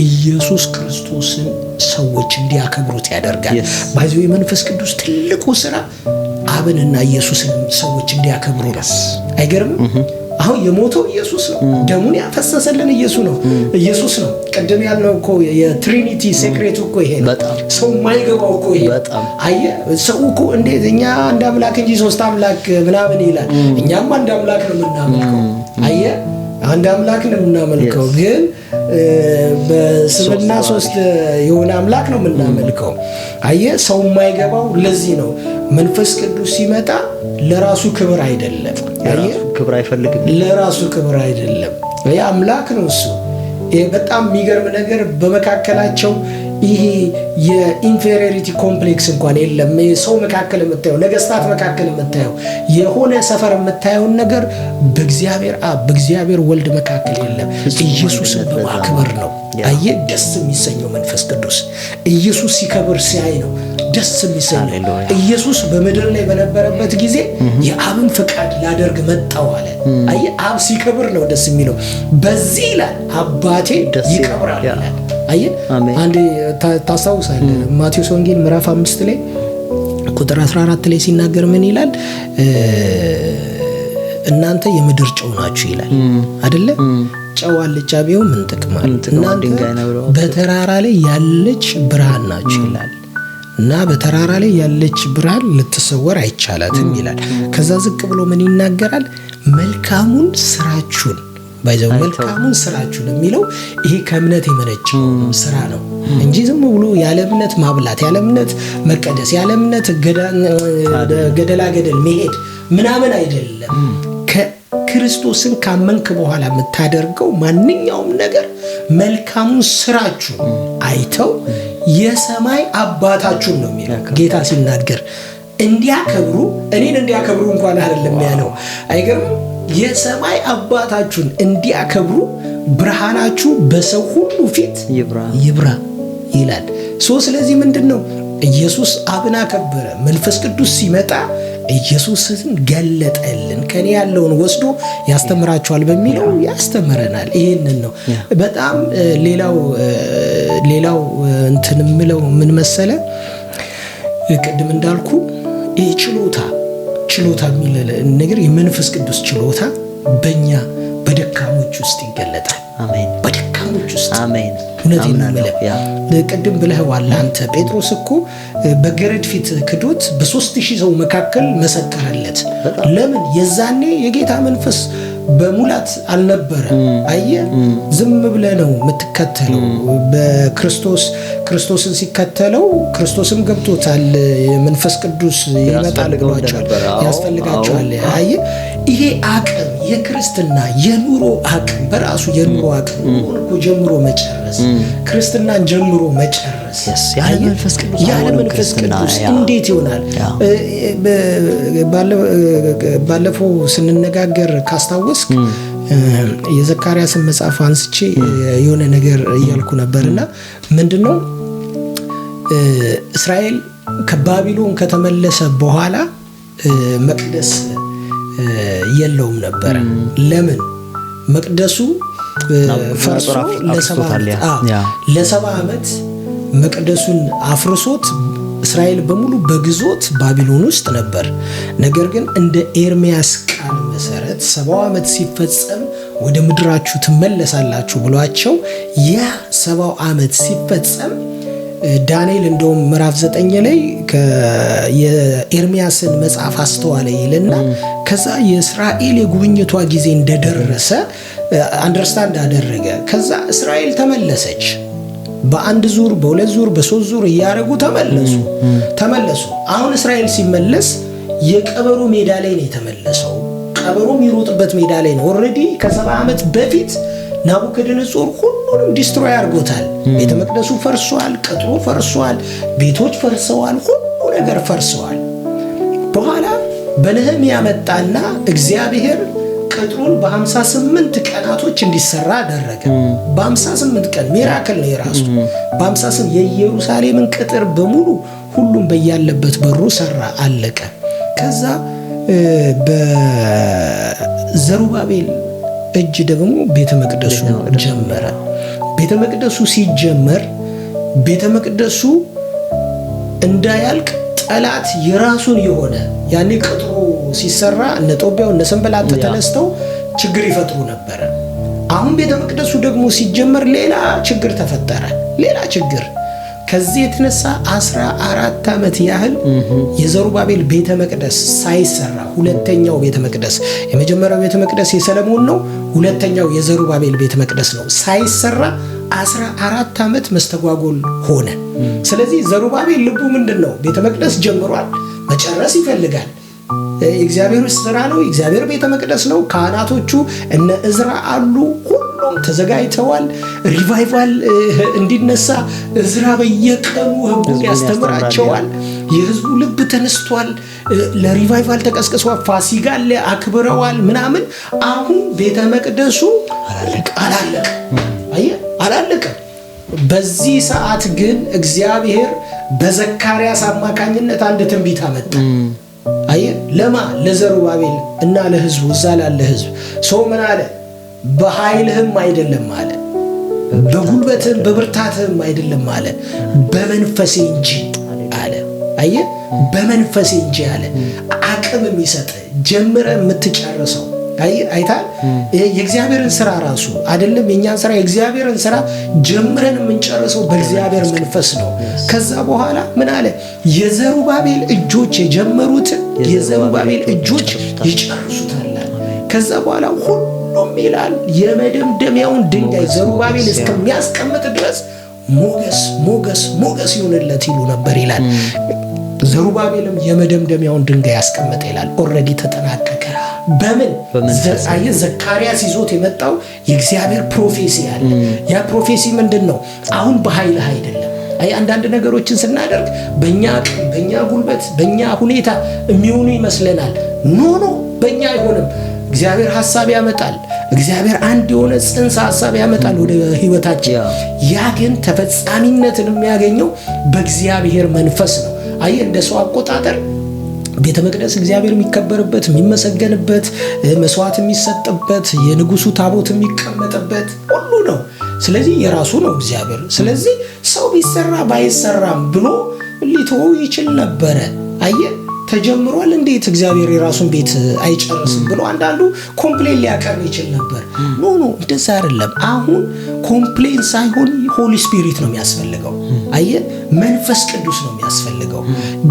ኢየሱስ ክርስቶስን ሰዎች እንዲያከብሩት ያደርጋል። By the way የመንፈስ ቅዱስ ትልቁ ስራ አብንና ኢየሱስን ሰዎች እንዲያከብሩ ነው። አይገርምም? አሁን የሞተው ኢየሱስ ነው። ደሙን ያፈሰሰልን ኢየሱስ ነው። ኢየሱስ ነው። ቅድም ያልነው እኮ የ Trinity secret ኡ እኮ ይሄ ነው። ሰው የማይገባው እኮ ይሄ። አየህ፣ ሰው እኮ እንዴት እኛ አንድ አምላክ እንጂ ሶስት አምላክ ምናምን ይላል። እኛም አንድ አምላክ ነው የምናመልከው። አየህ፣ አንድ አምላክ ነው የምናመልከው፣ ግን በስምና ሶስት የሆነ አምላክ ነው የምናመልከው። አየህ፣ ሰው የማይገባው ለዚህ ነው። መንፈስ ቅዱስ ሲመጣ ለራሱ ክብር አይደለም። ክብር አይፈልግም። ለራሱ ክብር አይደለም። ያ አምላክ ነው እሱ። ይሄ በጣም የሚገርም ነገር በመካከላቸው ይሄ የ inferiority complex እንኳን የለም። ሰው መካከል የምታየው፣ ነገስታት መካከል የምታየው፣ የሆነ ሰፈር የምታየውን ነገር በእግዚአብሔር አብ በእግዚአብሔር ወልድ መካከል የለም። ኢየሱስን በማክበር ነው። አየህ፣ ደስ የሚሰኘው መንፈስ ቅዱስ ኢየሱስ ሲከብር ሲያይ ነው ደስ የሚሰኘው። ኢየሱስ በምድር ላይ በነበረበት ጊዜ የአብን ፈቃድ ላደርግ መጣሁ አለ። አየህ፣ አብ ሲከብር ነው ደስ የሚለው። በዚህ ይላል አባቴ ይከብራል ይላል። አየህ፣ አንዴ ታስታውሳለህ፣ ማቴዎስ ወንጌል ምዕራፍ 5 ላይ ቁጥር 14 ላይ ሲናገር ምን ይላል? እናንተ የምድር ጨው ናችሁ ይላል አይደለ? ጨው አልጫ ቢሆን ምን ጥቅም አለው? እናንተ በተራራ ላይ ያለች ብርሃን ናችሁ ይላል። እና በተራራ ላይ ያለች ብርሃን ልትሰወር አይቻላትም ይላል። ከዛ ዝቅ ብሎ ምን ይናገራል? መልካሙን ስራችሁን ባይዘው፣ መልካሙን ስራችሁን የሚለው ይሄ ከእምነት የመነጨው ስራ ነው እንጂ ዝም ብሎ ያለ እምነት ማብላት፣ ያለ እምነት መቀደስ፣ ያለ እምነት ገደላ ገደል መሄድ ምናምን አይደለም። ከክርስቶስን ካመንክ በኋላ የምታደርገው ማንኛውም ነገር መልካሙን ስራችሁ አይተው የሰማይ አባታችሁን ነው የሚለው ጌታ ሲናገር፣ እንዲያከብሩ፣ እኔን እንዲያከብሩ እንኳን አይደለም ያለው። አይገርምም? የሰማይ አባታችሁን እንዲያከብሩ ብርሃናችሁ በሰው ሁሉ ፊት ይብራ ይላል። So ስለዚህ ምንድን ነው? ኢየሱስ አብን አከበረ። መንፈስ ቅዱስ ሲመጣ ኢየሱስን ገለጠልን። ከኔ ያለውን ወስዶ ያስተምራቸዋል በሚለው ያስተምረናል። ይሄንን ነው በጣም። ሌላው እንትን የምለው ምን መሰለ? ቅድም እንዳልኩ ይህ ችሎታ የሚል ነገር፣ የመንፈስ ቅዱስ ችሎታ በእኛ በደካሞች ውስጥ ይገለጣል። በደካሞች ውስጥ። እውነቴን ነው የምልህ። ቅድም ብለህዋል አንተ። ጴጥሮስ እኮ በገረድ ፊት ክዶት በ3000 ሰው መካከል መሰከረለት። ለምን? የዛኔ የጌታ መንፈስ በሙላት አልነበረ። አየህ፣ ዝም ብለህ ነው የምትከተለው። በክርስቶስ ክርስቶስን ሲከተለው ክርስቶስም ገብቶታል። መንፈስ ቅዱስ ይመጣል ብሏቸዋል፣ ያስፈልጋቸዋል። አየህ፣ ይሄ አቅም የክርስትና የኑሮ አቅም በራሱ የኑሮ አቅም እኮ ጀምሮ መጨረስ፣ ክርስትናን ጀምሮ መጨረስ ያለ መንፈስ ቅዱስ ያለ መንፈስ ቅዱስ እንዴት ይሆናል? ባለፈው ስንነጋገር ካስታወስክ የዘካርያስን መጽሐፍ አንስቼ የሆነ ነገር እያልኩ ነበር። እና ምንድን ነው? እስራኤል ከባቢሎን ከተመለሰ በኋላ መቅደስ የለውም ነበረ። ለምን? መቅደሱ ፈርሶ ለ70 ዓመት መቅደሱን አፍርሶት እስራኤል በሙሉ በግዞት ባቢሎን ውስጥ ነበር። ነገር ግን እንደ ኤርሚያስ ቃል መሰረት 70ው ዓመት ሲፈጸም ወደ ምድራችሁ ትመለሳላችሁ ብሏቸው ያ 70ው ዓመት ሲፈጸም ዳንኤል እንደውም ምዕራፍ 9 ላይ የኤርሚያስን መጽሐፍ አስተዋለ ይልና ከዛ የእስራኤል የጉብኝቷ ጊዜ እንደደረሰ understand አደረገ። ከዛ እስራኤል ተመለሰች። በአንድ ዙር፣ በሁለት ዙር፣ በሶስት ዙር እያደረጉ ተመለሱ ተመለሱ። አሁን እስራኤል ሲመለስ የቀበሮ ሜዳ ላይ ነው የተመለሰው። ቀበሮ የሚሮጥበት ሜዳ ላይ ነው። Already ከ70 ዓመት በፊት ናቡከደነጾር ሁሉንም destroy አድርጎታል። ቤተ መቅደሱ ፈርሷል፣ ቅጥሩ ፈርሷል፣ ቤቶች ፈርሰዋል፣ ሁሉ ነገር ፈርሰዋል። በኋላ በነህምያ መጣና እግዚአብሔር ቅጥሩን በ58 ቀናቶች እንዲሰራ አደረገ። በ58 ቀን፣ miracle ነው የራሱ። በ58 የኢየሩሳሌምን ቅጥር በሙሉ ሁሉም በያለበት በሩ ሰራ፣ አለቀ። ከዛ በዘሩባቤል እጅ ደግሞ ቤተ መቅደሱ ጀመረ። ቤተ መቅደሱ ሲጀመር ቤተ መቅደሱ እንዳያልቅ ጠላት የራሱን የሆነ፣ ያኔ ቅጥሩ ሲሰራ እነ ጦቢያው እነ ሰንበላጥ ተነስተው ችግር ይፈጥሩ ነበረ። አሁን ቤተ መቅደሱ ደግሞ ሲጀመር ሌላ ችግር ተፈጠረ። ሌላ ችግር። ከዚህ የተነሳ 14 ዓመት ያህል የዘሩባቤል ቤተ መቅደስ ሳይሰራ፣ ሁለተኛው ቤተ መቅደስ፣ የመጀመሪያው ቤተ መቅደስ የሰለሞን ነው፣ ሁለተኛው የዘሩባቤል ቤተ መቅደስ ነው፣ ሳይሰራ 14 ዓመት መስተጓጎል ሆነ። ስለዚህ ዘሩባቤል ልቡ ምንድን ነው? ቤተ መቅደስ ጀምሯል፣ መጨረስ ይፈልጋል። የእግዚአብሔር ስራ ነው፣ የእግዚአብሔር ቤተ መቅደስ ነው። ካህናቶቹ እነ እዝራ አሉ፣ ሁሉም ተዘጋጅተዋል። Revival እንዲነሳ እዝራ በየቀኑ ህጉን ያስተምራቸዋል። የህዝቡ ልብ ተነስቷል፣ ለ revival ተቀስቅሷል፣ ፋሲካን አክብረዋል ምናምን። አሁን ቤተ መቅደሱ አላለቀም። አየህ፣ አላለቀም። በዚህ ሰዓት ግን እግዚአብሔር በዘካርያስ አማካኝነት አንድ ትንቢት አመጣ። አየህ፣ ለማ? ለዘሩባቤል እና ለህዝቡ፣ እዛ ላለ ህዝብ። ሰው ምን አለ? በኃይልህም አይደለም አለ፣ በጉልበትህም በብርታትህም አይደለም አለ፣ በመንፈሴ እንጂ አለ። አየህ፣ በመንፈሴ እንጂ አለ። አቅም የሚሰጥ፣ ጀምረህ የምትጨርሰው። አይታል፣ የእግዚአብሔርን ስራ ራሱ አይደለም የእኛን ስራ፣ የእግዚአብሔርን ስራ ጀምረን የምንጨርሰው በእግዚአብሔር መንፈስ ነው። ከዛ በኋላ ምን አለ? የዘሩባቤል እጆች የጀመሩትን የዘሩባቤል እጆች ይጨርሱታል። ከዛ በኋላ ሁሉም ይላል የመደምደሚያውን ድንጋይ ዘሩባቤል እስከሚያስቀምጥ ድረስ ሞገስ ሞገስ ሞገስ ይሁንለት ይሉ ነበር ይላል። ዘሩባቤልም የመደምደሚያውን ድንጋይ ያስቀመጠ ይላል። Already ተጠናቀቀ። በምን? አየህ፣ ዘካርያስ ይዞት የመጣው የእግዚአብሔር prophecy አለ። ያ prophecy ምንድን ነው? አሁን በኃይልህ አይደለም። አይ፣ አንዳንድ ነገሮችን ስናደርግ በእኛ አቅም፣ በእኛ ጉልበት፣ በእኛ ሁኔታ የሚሆኑ ይመስለናል። No, no፣ በእኛ አይሆንም። እግዚአብሔር ሀሳብ ያመጣል። እግዚአብሔር አንድ የሆነ ጽንሰ ሀሳብ ያመጣል ወደ ህይወታችን። ያ ግን ተፈጻሚነትን የሚያገኘው በእግዚአብሔር መንፈስ ነው። አየህ፣ እንደ ሰው አቆጣጠር ቤተ መቅደስ እግዚአብሔር የሚከበርበት፣ የሚመሰገንበት፣ መስዋዕት የሚሰጥበት፣ የንጉሱ ታቦት የሚቀመጥበት ሁሉ ነው። ስለዚህ የራሱ ነው እግዚአብሔር። ስለዚህ ሰው ቢሰራ ባይሰራም ብሎ ሊተወው ይችል ነበረ። አየህ፣ ተጀምሯል፣ እንዴት እግዚአብሔር የራሱን ቤት አይጨርስም ብሎ አንዳንዱ complain ሊያቀርብ ይችል ነበር። No, no፣ እንደዛ አይደለም። አሁን complain ሳይሆን Holy Spirit ነው የሚያስፈልገው። አየህ፣ መንፈስ ቅዱስ ነው የሚያስፈልገው።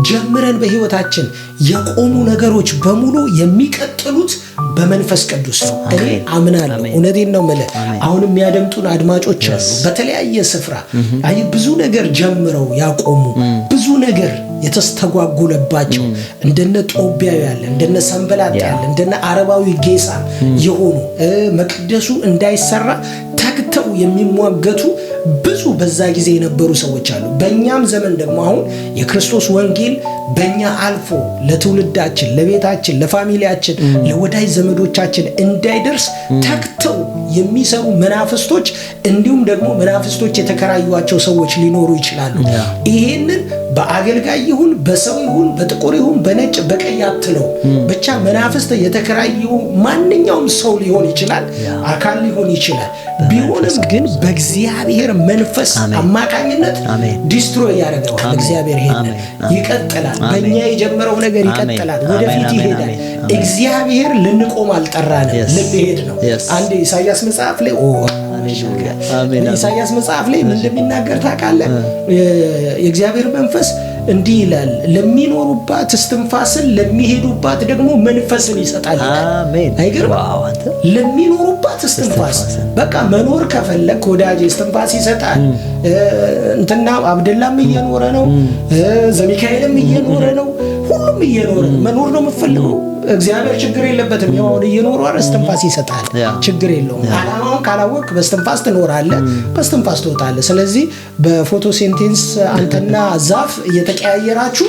ጀምረን በህይወታችን የቆሙ ነገሮች በሙሉ የሚቀጥሉት በመንፈስ ቅዱስ ነው። እኔ አምናለሁ። እውነቴን ነው የምልህ። አሁን የሚያደምጡን አድማጮች አሉ በተለያየ ስፍራ። አየህ፣ ብዙ ነገር ጀምረው ያቆሙ፣ ብዙ ነገር የተስተጓጎለባቸው፣ እንደነ ጦቢያ ያለ፣ እንደነ ሰንበላጥ ያለ፣ እንደነ አረባዊ ጌሳም የሆኑ፣ መቅደሱ እንዳይሰራ ተግተው የሚሟገቱ ብዙ በዛ ጊዜ የነበሩ ሰዎች አሉ። በእኛም ዘመን ደግሞ አሁን የክርስቶስ ወንጌል በእኛ አልፎ ለትውልዳችን፣ ለቤታችን፣ ለ family ያችን፣ ለወዳጅ ዘመዶቻችን እንዳይደርስ ተግተው የሚሰሩ መናፍስቶች እንዲሁም ደግሞ መናፍስቶች የተከራዩቸው ሰዎች ሊኖሩ ይችላሉ። ይሄንን በአገልጋይ ይሁን፣ በሰው ይሁን፣ በጥቁር ይሁን፣ በነጭ በቀይ አትለው፣ ብቻ መናፍስት የተከራዩ ማንኛውም ሰው ሊሆን ይችላል፣ አካል ሊሆን ይችላል። ቢሆንም ግን በእግዚአብሔር መንፈስ አማካኝነት destroy ያደርገዋል። እግዚአብሔር ይሄንን ይቀጥላል። በእኛ የጀመረው ነገር ይቀጥላል፣ ወደፊት ይሄዳል። እግዚአብሔር ልንቆም አልጠራንም፣ ልንሄድ ነው። አንድ ኢሳያስ መጽሐፍ ላይ፣ ኢሳያስ መጽሐፍ ላይ ምን እንደሚናገር ታውቃለህ? የእግዚአብሔር መንፈስ እንዲህ ይላል፣ ለሚኖሩባት እስትንፋስን ለሚሄዱባት ደግሞ መንፈስን ይሰጣል ይላል። አይገርም? ለሚኖሩባት እስትንፋስ። በቃ መኖር ከፈለክ ወዳጄ እስትንፋስ ይሰጣል። እንትና አብደላም እየኖረ ነው፣ ዘሚካኤልም እየኖረ ነው፣ ሁሉም እየኖረ ነው። መኖር ነው የምትፈልገው? እግዚአብሔር ችግር የለበትም። ያው አሁን እየኖሩ አይደል? እስትንፋስ ይሰጣል። ችግር የለውም። ዓላማውን ካላወቅ በእስትንፋስ ትኖራለህ፣ በእስትንፋስ ትወጣለህ። ስለዚህ በ photosynthesis አንተና ዛፍ እየተቀያየራችሁ፣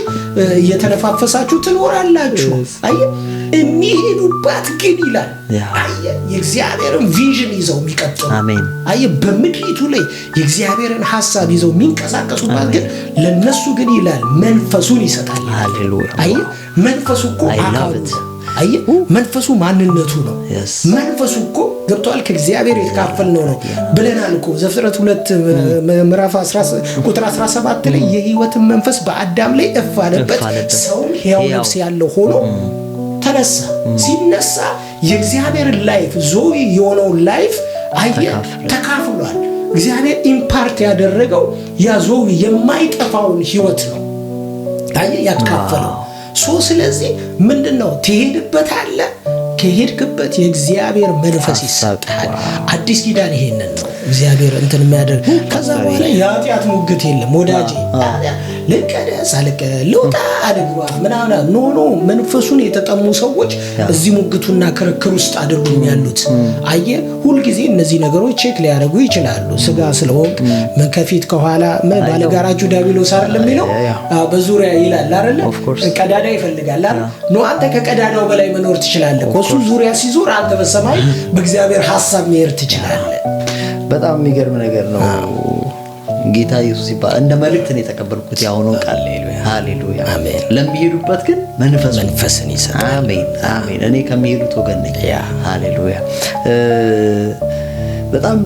እየተነፋፈሳችሁ ትኖራላችሁ። አየህ፣ የሚሄዱባት ግን ይላል። አየህ፣ የእግዚአብሔርን vision ይዘው የሚቀጥሉ፣ አየህ፣ በምድሪቱ ላይ የእግዚአብሔርን ሀሳብ ይዘው የሚንቀሳቀሱባት ግን፣ ለነሱ ግን ይላል መንፈሱን ይሰጣል። አየህ፣ መንፈሱ እኮ አካሉ ነው። አየህ፣ መንፈሱ ማንነቱ ነው። መንፈሱ እኮ ገብቶሃል። ከእግዚአብሔር የተካፈልነው ነው ብለናል እኮ። ዘፍጥረት 2 ምዕራፍ ቁጥር 17 ላይ የህይወትን መንፈስ በአዳም ላይ እፍ አለበት፣ ሰውም ሕያው ነፍስ ያለው ሆኖ ተነሳ። ሲነሳ የእግዚአብሔር life ዞይ የሆነውን life አየ ተካፍሏል። እግዚአብሔር impart ያደረገው ያ ዞይ የማይጠፋውን ህይወት ነው አየ ያካፈለው። So ስለዚህ ምንድነው ትሄድበታለህ፣ ከሄድክበት የእግዚአብሔር መንፈስ ይሰጥሃል። አዲስ ኪዳን ይሄንን ነው እግዚአብሔር እንትን የሚያደርግ። ከዛ በኋላ የኃጢአት ሙግት የለም ወዳጄ። ልቀደስ አልቀ ልውጣ አልግባ ምናምን no no መንፈሱን የተጠሙ ሰዎች እዚህ ሙግቱና ክርክር ውስጥ አይደሉም ያሉት። አየ ሁልጊዜ እነዚህ ነገሮች check ሊያደርጉ ይችላሉ። ስጋ ስለሆንክ ምን ከፊት ከኋላ ባለጋራጁ ዲያብሎስ አይደለም የሚለው በዙሪያ ይላል አይደለ? ቀዳዳ ይፈልጋል አይደል? No አንተ ከቀዳዳው በላይ መኖር ትችላለህ። እሱ ዙሪያ ሲዞር አንተ በሰማይ በእግዚአብሔር ሐሳብ መሄድ ትችላለህ። በጣም የሚገርም ነገር ነው። ጌታ ኢየሱስ ይባል እንደ መልእክት ነው የተቀበልኩት ያሁኑን ቃል። ሃሌሉያ። ለሚሄዱበት ግን መንፈስን ይሰጣል። አሜን አሜን። እኔ ከሚሄዱት ወገን ነኝ። ሃሌሉያ። በጣም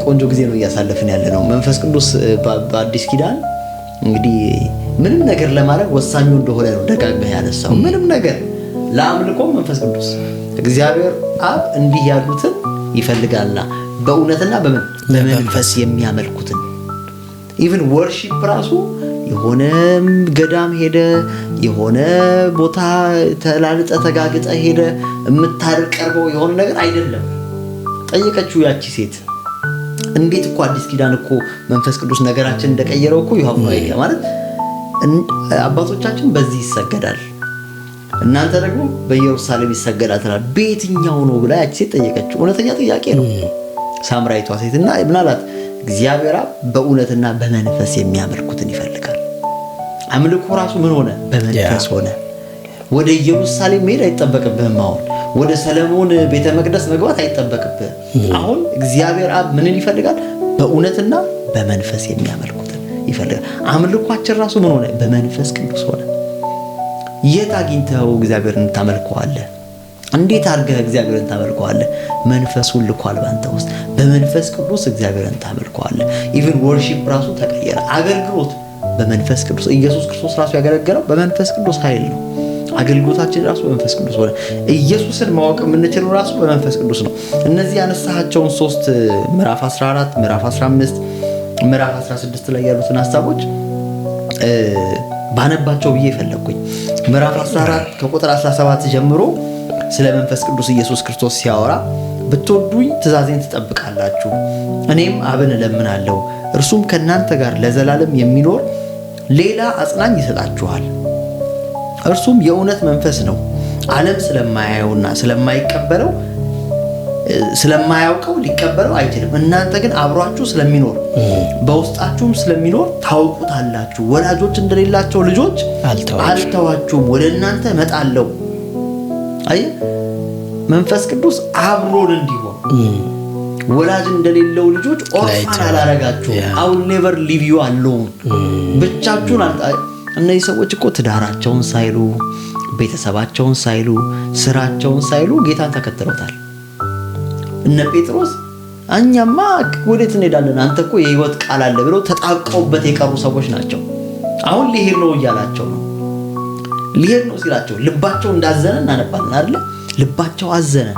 ቆንጆ ጊዜ ነው እያሳለፍን ያለ ነው። መንፈስ ቅዱስ በአዲስ ኪዳን እንግዲህ ምንም ነገር ለማድረግ ወሳኙ እንደሆነ ነው ደጋግመህ ያነሳው። ምንም ነገር ለአምልኮ መንፈስ ቅዱስ እግዚአብሔር አብ እንዲህ ያሉትን ይፈልጋልና በእውነትና በምን በመንፈስ የሚያመልኩትን። Even worship ራሱ የሆነ ገዳም ሄደ የሆነ ቦታ ተላልጠ ተጋግጠ ሄደ የምታቀርበው የሆነ ነገር አይደለም። ጠየቀችው ያቺ ሴት እንዴት እኮ አዲስ ኪዳን እኮ መንፈስ ቅዱስ ነገራችን እንደቀየረው እኮ you have no idea ማለት አባቶቻችን በዚህ ይሰገዳል እናንተ ደግሞ በኢየሩሳሌም ይሰገዳል ትላል በየትኛው ነው ብላ ያቺ ሴት ጠየቀችው። እውነተኛ ጥያቄ ነው። ሳምራዊቷ ሴትና ምን አላት? እግዚአብሔር በእውነትና በመንፈስ የሚያመልኩትን ይፈልጋል። አምልኮ ራሱ ምን ሆነ? በመንፈስ ሆነ። ወደ ኢየሩሳሌም መሄድ አይጠበቅብህም። አሁን ወደ ሰለሞን ቤተ መቅደስ መግባት አይጠበቅብህም። አሁን እግዚአብሔር አብ ምንን ይፈልጋል? በእውነትና በመንፈስ የሚያመልኩትን ይፈልጋል። አምልኳችን ራሱ ምን ሆነ? በመንፈስ ቅዱስ ሆነ። የት አግኝተኸው እግዚአብሔርን ታመልከዋለህ? እንዴት አድርገህ እግዚአብሔርን ታመልከዋለህ? መንፈሱን ልኳል ባንተ ውስጥ። በመንፈስ ቅዱስ እግዚአብሔርን ታመልከዋለህ። Even worship ራሱ ተቀየረ። አገልግሎት በመንፈስ ቅዱስ ኢየሱስ ክርስቶስ ራሱ ያገለገለው በመንፈስ ቅዱስ ኃይል ነው። አገልግሎታችን ራሱ በመንፈስ ቅዱስ ሆነ። ኢየሱስን ማወቅ የምንችለው ራሱ በመንፈስ ቅዱስ ነው። እነዚህ ያነሳሃቸውን 3 ምዕራፍ 14 ምዕራፍ 15 ምዕራፍ 16 ላይ ያሉትን ሐሳቦች ባነባቸው ብዬ ፈለኩኝ። ምዕራፍ 14 ከቁጥር 17 ጀምሮ ስለ መንፈስ ቅዱስ ኢየሱስ ክርስቶስ ሲያወራ ብትወዱኝ ትእዛዜን ትጠብቃላችሁ፣ እኔም አብን እለምናለሁ እርሱም ከናንተ ጋር ለዘላለም የሚኖር ሌላ አጽናኝ ይሰጣችኋል። እርሱም የእውነት መንፈስ ነው፣ ዓለም ስለማያየውና ስለማይቀበለው ስለማያውቀው ሊቀበለው አይችልም። እናንተ ግን አብሯችሁ ስለሚኖር በውስጣችሁም ስለሚኖር ታውቁታላችሁ። ወላጆች እንደሌላቸው ልጆች አልተዋችሁም፣ ወደ እናንተ እመጣለሁ። አይ መንፈስ ቅዱስ አብሮን እንዲሆን ወላጅ እንደሌለው ልጆች orphan አላረጋችሁም። I will never leave you alone። ብቻችሁን እነዚህ ሰዎች እኮ ትዳራቸውን ሳይሉ ቤተሰባቸውን ሳይሉ ስራቸውን ሳይሉ ጌታን ተከትለውታል። እነ ጴጥሮስ እኛማ ወዴት እንሄዳለን አንተ እኮ የህይወት ቃል አለ ብለው ተጣብቀውበት የቀሩ ሰዎች ናቸው። አሁን ሊሄድ ነው እያላቸው ነው። ሊሄድ ነው ሲላቸው ልባቸው እንዳዘነ እናነባለን አይደል? ልባቸው አዘነ።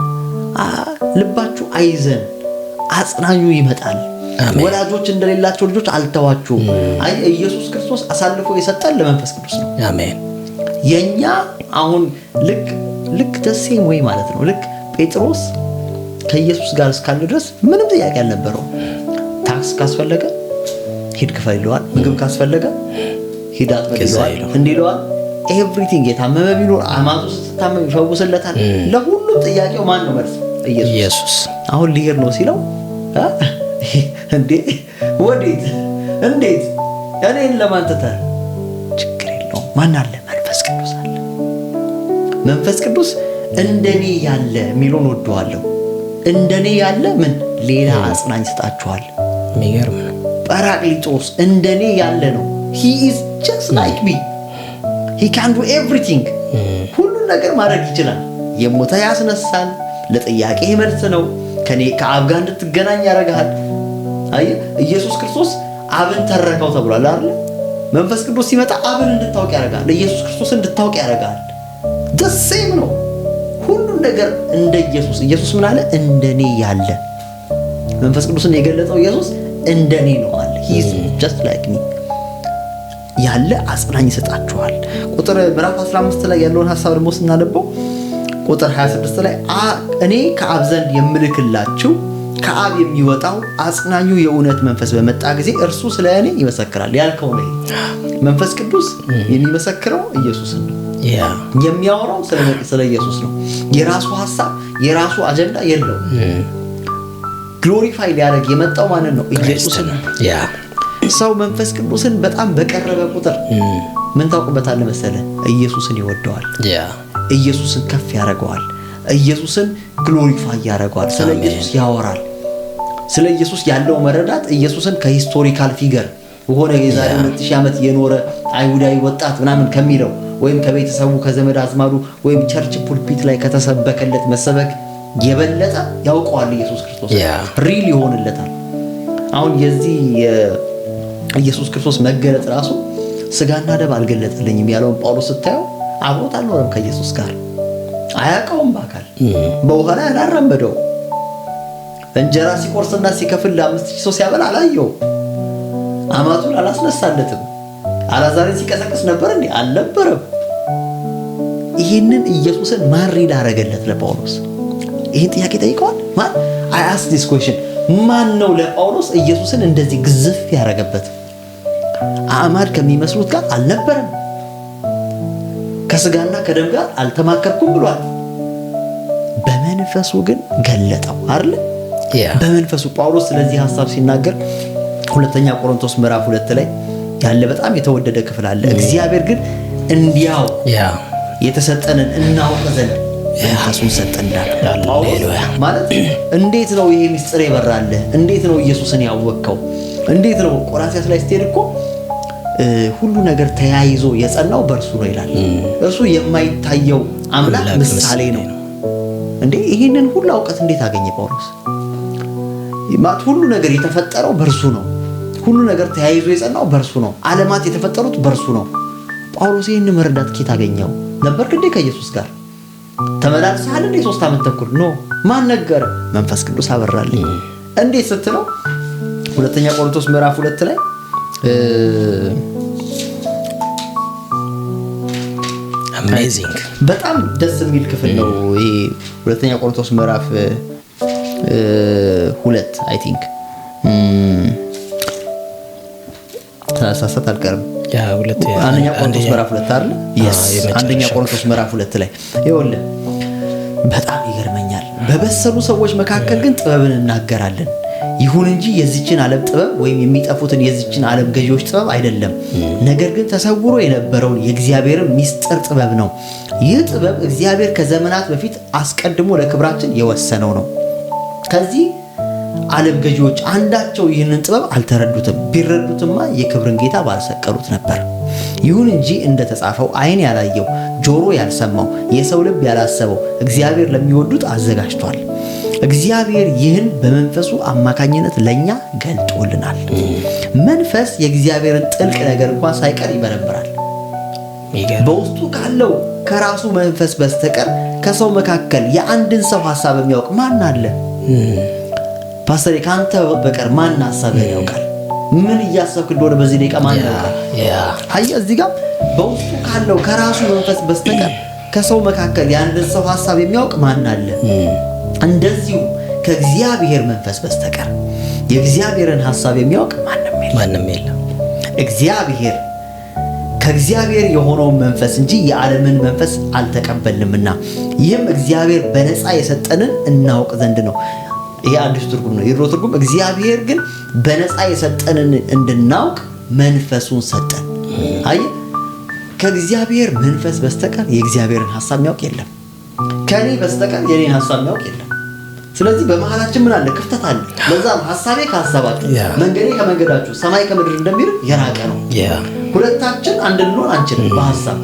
ልባችሁ አይዘን፣ አጽናኙ ይመጣል። ወላጆች እንደሌላቸው ልጆች አልተዋችሁም። አይ ኢየሱስ ክርስቶስ አሳልፎ የሰጠን ለመንፈስ ቅዱስ ነው። አሜን። የኛ አሁን ልክ ልክ ደሴም ወይ ማለት ነው። ልክ ጴጥሮስ ከኢየሱስ ጋር እስካለ ድረስ ምንም ጥያቄ አልነበረውም። ታክስ ካስፈለገ ሂድ ክፈል ይለዋል። ምግብ ካስፈለገ ሂድ አጥምቅ ይለዋል። እንዲህ ይለዋል። Everything የታመመ ቢኖር አማቱ ስትታመም ይፈውስለታል። ለሁሉም ጥያቄው ማን ነው መልስ? ኢየሱስ። አሁን ሊሄድ ነው ሲለው እንዴ ወዴት እንዴት እኔን ለማን ትተህ? ችግር የለውም ማን አለ? መንፈስ ቅዱስ አለ። መንፈስ ቅዱስ እንደኔ ያለ የሚለውን ወደዋለሁ። እንደኔ ያለ ምን ሌላ አጽናኝ ሰጣችኋል። የሚገርም ነው። ጰራቅሊጦስ እንደኔ ያለ ነው። He is just like me. He can do everything. ሁሉን ነገር ማድረግ ይችላል። የሞተ ያስነሳል። ለጥያቄ መልስ ነው። ከኔ ከአብ ጋር እንድትገናኝ ያደርግሃል። አየህ ኢየሱስ ክርስቶስ አብን ተረከው ተብሏል አይደል? መንፈስ ቅዱስ ሲመጣ አብን እንድታውቅ ያደርጋል። ኢየሱስ ክርስቶስ እንድታውቅ ያደርጋል። The same ነው። ሁሉን ነገር እንደ ኢየሱስ፣ ኢየሱስ ምን አለ? እንደኔ ያለ። መንፈስ ቅዱስን የገለጠው ኢየሱስ እንደኔ ነው አለ። He is just like me ያለ አጽናኝ ይሰጣችኋል። ቁጥር ምዕራፍ 15 ላይ ያለውን ሐሳብ ደግሞ ስናነበው ቁጥር 26 ላይ እኔ ከአብ ዘንድ የምልክላችሁ ከአብ የሚወጣው አጽናኙ የእውነት መንፈስ በመጣ ጊዜ እርሱ ስለ እኔ ይመሰክራል ያልከው ነው። መንፈስ ቅዱስ የሚመሰክረው ኢየሱስን ነው። የሚያወራው ስለ ኢየሱስ ነው። የራሱ ሐሳብ የራሱ አጀንዳ የለውም። Glorify ሊያደርግ የመጣው ማንን ነው? ኢየሱስን ነው። ሰው መንፈስ ቅዱስን በጣም በቀረበ ቁጥር ምን ታውቅበታለህ መሰለህ? ኢየሱስን ይወደዋል። ኢየሱስን ከፍ ያደርገዋል። ኢየሱስን glorify ያደርገዋል። ስለ ኢየሱስ ያወራል። ስለ ኢየሱስ ያለው መረዳት ኢየሱስን ከ historical figure ሆነ የዛሬ 2000 ዓመት የኖረ አይሁዳዊ ወጣት ምናምን ከሚለው ወይም ከቤተሰቡ ከዘመድ አዝማዱ ወይም church pulpit ላይ ከተሰበከለት መሰበክ የበለጠ ያውቀዋል። ኢየሱስ ክርስቶስ real ይሆንለታል። አሁን የዚህ ኢየሱስ ክርስቶስ መገለጥ ራሱ ስጋና ደም አልገለጠልኝም ያለውን ጳውሎስ ስታየው አብሮት አልኖረም ከኢየሱስ ጋር፣ አያውቀውም፣ በአካል በውሃ ላይ አላራመደው፣ እንጀራ ሲቆርስና ሲከፍል ለ5000 ሰው ሲያበላ አላየው፣ አማቱን አላስነሳለትም፣ አላዛርን ሲቀሰቅስ ነበር እንዴ? አልነበረም። ይህንን ኢየሱስን ማን real አደረገለት ለጳውሎስ? ይህን ጥያቄ ጠይቀዋል። ማን? I ask this question፣ ማን ነው ለጳውሎስ ኢየሱስን እንደዚህ ግዝፍ ያደረገበት? አዕማድ ከሚመስሉት ጋር አልነበረም። ከስጋና ከደም ጋር አልተማከርኩም ብሏል። በመንፈሱ ግን ገለጠው አይደል? በመንፈሱ ጳውሎስ ስለዚህ ሐሳብ ሲናገር ሁለተኛ ቆሮንቶስ ምዕራፍ 2 ላይ ያለ በጣም የተወደደ ክፍል አለ። እግዚአብሔር ግን እንዲያው የተሰጠንን እናውቅ ዘንድ መንፈሱን ሰጠን ይላል። ጳውሎስ ማለት እንዴት ነው ይሄ ሚስጥር የበራልህ? እንዴት ነው ኢየሱስን ያወቅከው? እንዴት ነው? ቆላስይስ ላይ ስትሄድ እኮ ሁሉ ነገር ተያይዞ የጸናው በእርሱ ነው ይላል። እርሱ የማይታየው አምላክ ምሳሌ ነው። እንዴ ይሄንን ሁሉ እውቀት እንዴት አገኘ ጳውሎስ? ማለት ሁሉ ነገር የተፈጠረው በእርሱ ነው። ሁሉ ነገር ተያይዞ የጸናው በእርሱ ነው። ዓለማት የተፈጠሩት በእርሱ ነው። ጳውሎስ ይሄንን መረዳት ከየት አገኘው? ነበርክ እንዴ ከኢየሱስ ጋር? ተመላልሰሃል እንዴ 3 ዓመት ተኩል? No። ማን ነገረ? መንፈስ ቅዱስ አበራልኝ። እንዴት ስትለው ሁለተኛ ቆሮንቶስ ምዕራፍ 2 ላይ Amazing በጣም ደስ የሚል ክፍል ነው ይሄ። ሁለተኛ ቆሮንቶስ ምዕራፍ 2 I think ተሳሳት አልቀርም። አንደኛ ቆሮንቶስ ምዕራፍ 2 አይደል? Yes፣ አንደኛ ቆሮንቶስ ምዕራፍ 2 ላይ ይኸውልህ በጣም ይገርመኛል። በበሰሉ ሰዎች መካከል ግን ጥበብን እናገራለን። ይሁን እንጂ የዚችን ዓለም ጥበብ ወይም የሚጠፉትን የዚችን ዓለም ገዢዎች ጥበብ አይደለም፣ ነገር ግን ተሰውሮ የነበረውን የእግዚአብሔርን ሚስጥር ጥበብ ነው። ይህ ጥበብ እግዚአብሔር ከዘመናት በፊት አስቀድሞ ለክብራችን የወሰነው ነው። ከዚህ ዓለም ገዢዎች አንዳቸው ይህንን ጥበብ አልተረዱትም። ቢረዱትማ የክብርን ጌታ ባልሰቀሉት ነበር። ይሁን እንጂ እንደተጻፈው ዓይን ያላየው ጆሮ ያልሰማው የሰው ልብ ያላሰበው እግዚአብሔር ለሚወዱት አዘጋጅቷል። እግዚአብሔር ይህን በመንፈሱ አማካኝነት ለኛ ገልጦልናል። መንፈስ የእግዚአብሔርን ጥልቅ ነገር እንኳን ሳይቀር ይመረምራል። በውስጡ ካለው ከራሱ መንፈስ በስተቀር ከሰው መካከል የአንድን ሰው ሐሳብ የሚያውቅ ማን አለ? ፓስተር ካንተ በቀር ማን ሐሳብህን ያውቃል? ምን እያሰብክ እንደሆነ በዚህ ደቂቃ ማን ያውቃል? አየህ፣ እዚህ ጋር በውስጡ ካለው ከራሱ መንፈስ በስተቀር ከሰው መካከል የአንድን ሰው ሐሳብ የሚያውቅ ማን አለ? እንደዚሁ ከእግዚአብሔር መንፈስ በስተቀር የእግዚአብሔርን ሐሳብ የሚያውቅ ማንም የለም። እግዚአብሔር ከእግዚአብሔር የሆነውን መንፈስ እንጂ የዓለምን መንፈስ አልተቀበልንምና ይህም እግዚአብሔር በነፃ የሰጠንን እናውቅ ዘንድ ነው። ይሄ አዲሱ ትርጉም ነው። የድሮ ትርጉም እግዚአብሔር ግን በነፃ የሰጠንን እንድናውቅ መንፈሱን ሰጠን። አየህ፣ ከእግዚአብሔር መንፈስ በስተቀር የእግዚአብሔርን ሐሳብ የሚያውቅ የለም። ከኔ በስተቀር የኔን ሐሳብ የሚያውቅ የለም። ስለዚህ በመሃላችን ምን አለ? ክፍተት አለ። ለዛም ሐሳቤ ከሐሳባችሁ፣ መንገዴ ከመንገዳችሁ፣ ሰማይ ከምድር እንደሚርቅ የራቀ ነው። ሁለታችን አንድ ልንሆን አንችልም በሐሳብ።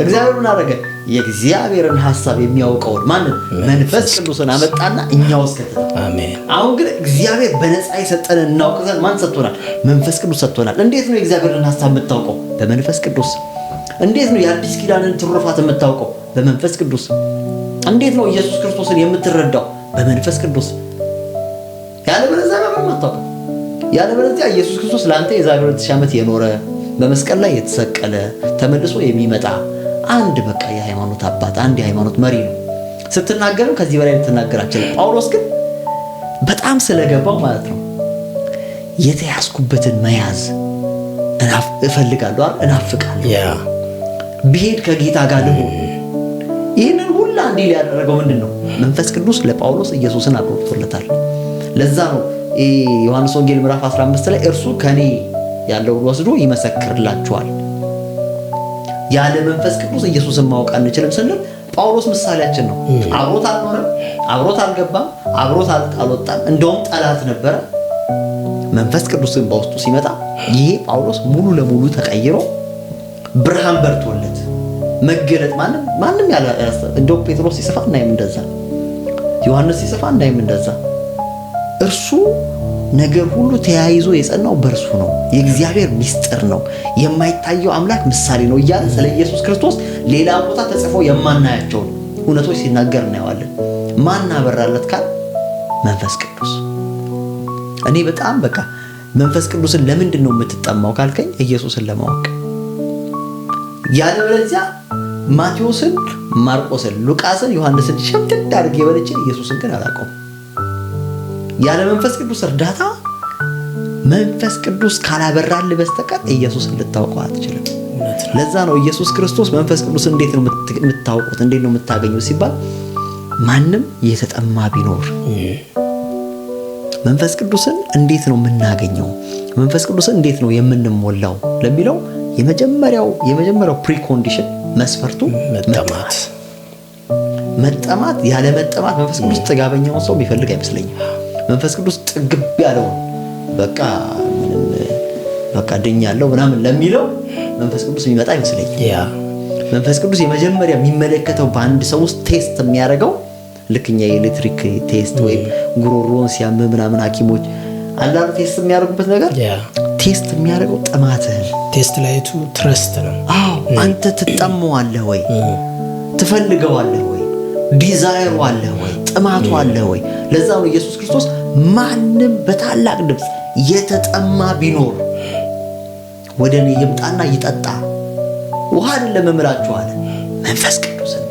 እግዚአብሔር ምን አደረገ? የእግዚአብሔርን ሐሳብ የሚያውቀውን ማንን? መንፈስ ቅዱስን አመጣና እኛ ውስጥ ከተተው። አሜን። አሁን ግን እግዚአብሔር በነፃ የሰጠንን እናውቅ ዘንድ ማን ሰጥቶናል? መንፈስ ቅዱስ ሰጥቶናል። እንዴት ነው የእግዚአብሔርን ሐሳብ የምታውቀው? በመንፈስ ቅዱስ። እንዴት ነው የአዲስ ኪዳንን ትሩፋት የምታውቀው? በመንፈስ ቅዱስ። እንዴት ነው ኢየሱስ ክርስቶስን የምትረዳው? በመንፈስ ቅዱስ። ያለበለዚያ በምንም አታውቅም። ያለበለዚያ ኢየሱስ ክርስቶስ ለአንተ የዛሬ 2000 ዓመት የኖረ፣ በመስቀል ላይ የተሰቀለ፣ ተመልሶ የሚመጣ አንድ በቃ የሃይማኖት አባት፣ አንድ የሃይማኖት መሪ ነው። ስትናገርም ከዚህ በላይ ልትናገር አትችልም። ጳውሎስ ግን በጣም ስለገባው ማለት ነው የተያዝኩበትን መያዝ እፈልጋለሁ አይደል? እናፍቃለሁ። ብሄድ ከጌታ ጋር ልሁን። ይህንን ሁላ እንዲል ያደረገው ምንድን ነው? መንፈስ ቅዱስ ለጳውሎስ ኢየሱስን አብሮቶለታል። ለዛ ነው ዮሐንስ ወንጌል ምዕራፍ 15 ላይ እርሱ ከኔ ያለውን ወስዶ ይመሰክርላችኋል። ያለ መንፈስ ቅዱስ ኢየሱስን ማወቅ አንችልም ስንል ጳውሎስ ምሳሌያችን ነው። አብሮት አልኖረም፣ አብሮት አልገባም፣ አብሮት አልወጣም፣ እንደውም ጠላት ነበረ። መንፈስ ቅዱስን በውስጡ ሲመጣ ይሄ ጳውሎስ ሙሉ ለሙሉ ተቀይሮ ብርሃን በርቶለት መገለጥ ማንም ማንም ያለ፣ እንደው ጴጥሮስ ሲጽፍ አናይም እንደዛ፣ ዮሐንስ ሲጽፍ አናይም እንደዛ። እርሱ ነገር ሁሉ ተያይዞ የጸናው በእርሱ ነው፣ የእግዚአብሔር ሚስጥር ነው፣ የማይታየው አምላክ ምሳሌ ነው እያለ ስለ ኢየሱስ ክርስቶስ ሌላ ቦታ ተጽፎ የማናያቸውን እውነቶች ሲናገር እናየዋለን። ማን አበራለት ካል መንፈስ ቅዱስ። እኔ በጣም በቃ መንፈስ ቅዱስን ለምንድን ነው የምትጠማው ካልከኝ ኢየሱስን ለማወቅ። ያለበለዚያ ማቴዎስን፣ ማርቆስን፣ ሉቃስን፣ ዮሐንስን ሸምድድ አድርጌ በልቼ ኢየሱስን ግን አላውቀውም። ያለ መንፈስ ቅዱስ እርዳታ፣ መንፈስ ቅዱስ ካላበራልህ በስተቀር ኢየሱስን ልታውቀው አትችልም። ለዛ ነው ኢየሱስ ክርስቶስ መንፈስ ቅዱስ እንዴት ነው የምታውቁት፣ እንዴት ነው የምታገኙት ሲባል ማንም የተጠማ ቢኖር። መንፈስ ቅዱስን እንዴት ነው የምናገኘው፣ መንፈስ ቅዱስን እንዴት ነው የምንሞላው ለሚለው የመጀመሪያው precondition፣ መስፈርቱ መጠማት። መጠማት። ያለ መጠማት መንፈስ ቅዱስ ጥጋበኛውን ሰው የሚፈልግ አይመስለኝም። መንፈስ ቅዱስ ጥግብ ያለውን፣ በቃ ምንም በቃ ድኛለሁ ምናምን ለሚለው መንፈስ ቅዱስ የሚመጣ አይመስለኝም። መንፈስ ቅዱስ የመጀመሪያ የሚመለከተው፣ በአንድ ሰው ውስጥ test የሚያደርገው፣ ልክ እኛ የኤሌክትሪክ test ወይም ጉሮሮን ሲያም ምናምን ሐኪሞች አንዳንዱ test የሚያደርጉበት ነገር፣ test የሚያደርገው ጥማትህን። Test light ኡ thirst ነው። አዎ፣ አንተ ትጠመዋለህ ወይ፣ ትፈልገዋለህ ወይ፣ desire ኡ አለህ ወይ፣ ጥማቱ አለህ ወይ? ለዛ ነው ኢየሱስ ክርስቶስ ማንም በታላቅ ድምፅ የተጠማ ቢኖር ወደ እኔ ይምጣና ይጠጣ፣ ውሃ አይደለም እምላችሁ አለ፣ መንፈስ ቅዱስን።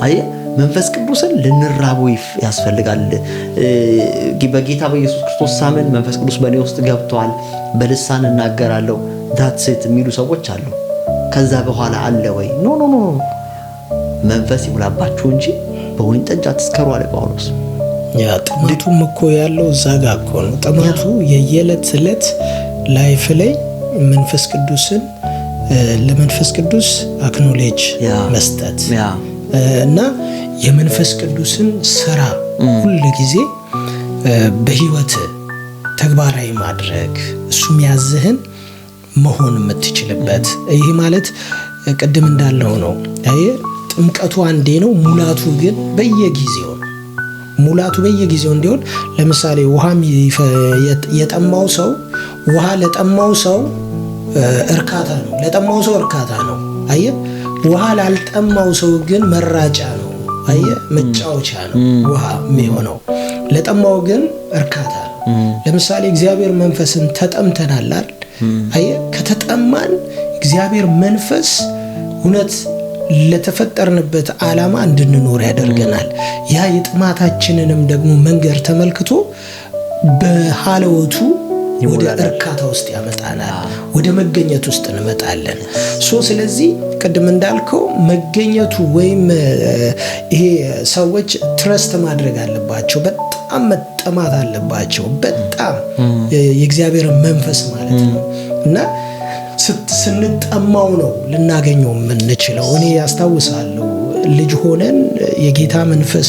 አየህ፣ መንፈስ ቅዱስን ልንራበው ያስፈልጋል። በጌታ በኢየሱስ ክርስቶስ ሳምን መንፈስ ቅዱስ በእኔ ውስጥ ገብቷል፣ በልሳን እናገራለሁ፣ that's it የሚሉ ሰዎች አሉ። ከዛ በኋላ አለ ወይ? No, no, no። መንፈስ ይሙላባችሁ እንጂ በወይን ጠጅ አትስከሩ አለ ጳውሎስ። ያ ጥማቱም እኮ ያለው እዛ ጋ እኮ ነው። ጥማቱ የየዕለት ዕለት life ላይ መንፈስ ቅዱስን፣ ለመንፈስ ቅዱስ acknowledge መስጠት እና የመንፈስ ቅዱስን ስራ ሁል ጊዜ በህይወት ተግባራዊ ማድረግ፣ እሱም ያዝህን መሆን የምትችልበት። ይሄ ማለት ቅድም እንዳለው ነው። አየህ፣ ጥምቀቱ አንዴ ነው፣ ሙላቱ ግን በየጊዜው ነው። ሙላቱ በየጊዜው እንዲሆን፣ ለምሳሌ ውሃ የጠማው ሰው፣ ውሃ ለጠማው ሰው እርካታ ነው። ለጠማው ሰው እርካታ ነው። አየህ፣ ውሃ ላልጠማው ሰው ግን መራጫ ነው። አየህ፣ መጫወቻ ነው ውሃ የሚሆነው። ለጠማው ግን እርካታ ነው። ለምሳሌ እግዚአብሔር መንፈስን ተጠምተናል አይደል? አየህ፣ ከተጠማን እግዚአብሔር መንፈስ እውነት ለተፈጠርንበት ዓላማ እንድንኖር ያደርገናል። ያ የጥማታችንንም ደግሞ መንገድ ተመልክቶ በሀለወቱ ወደ እርካታ ውስጥ ያመጣናል። ወደ መገኘት ውስጥ እንመጣለን። So ስለዚህ ቅድም እንዳልከው መገኘቱ ወይም ይሄ ሰዎች thirst ማድረግ አለባቸው። በጣም መጠማት አለባቸው። በጣም የእግዚአብሔርን መንፈስ ማለት ነው። እና ስንጠማው ነው ልናገኘው የምንችለው። እኔ ያስታውሳለሁ፣ ልጅ ሆነን የጌታ መንፈስ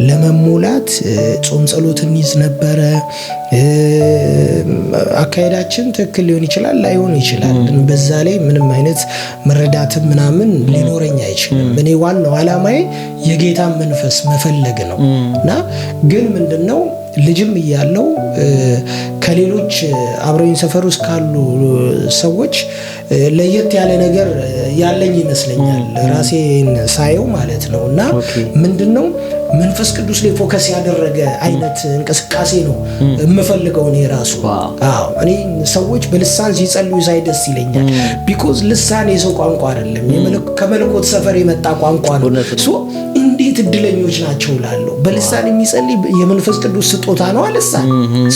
ለመሙላት ጾም ጸሎት እንይዝ ነበረ። አካሄዳችን ትክክል ሊሆን ይችላል፣ ላይሆን ይችላል። በዛ ላይ ምንም አይነት መረዳትም ምናምን ሊኖረኝ አይችልም። እኔ ዋናው ዓላማዬ የጌታን መንፈስ መፈለግ ነው። እና ግን ምንድነው ልጅም እያለው ከሌሎች አብረውኝ ሰፈር ውስጥ ካሉ ሰዎች ለየት ያለ ነገር ያለኝ ይመስለኛል፣ ራሴን ሳየው ማለት ነው። እና ምንድነው፣ መንፈስ ቅዱስ ላይ focus ያደረገ አይነት እንቅስቃሴ ነው የምፈልገው እኔ ራሱ። አዎ፣ እኔ ሰዎች በልሳን ሲጸልዩ ሳይ ደስ ይለኛል። Because ልሳን የሰው ቋንቋ አይደለም፣ ከመለኮት ሰፈር የመጣ ቋንቋ ነው። So እንዴት እድለኞች ናቸው እላለሁ። በልሳን የሚጸልይ የመንፈስ ቅዱስ ስጦታ ነው ልሳን።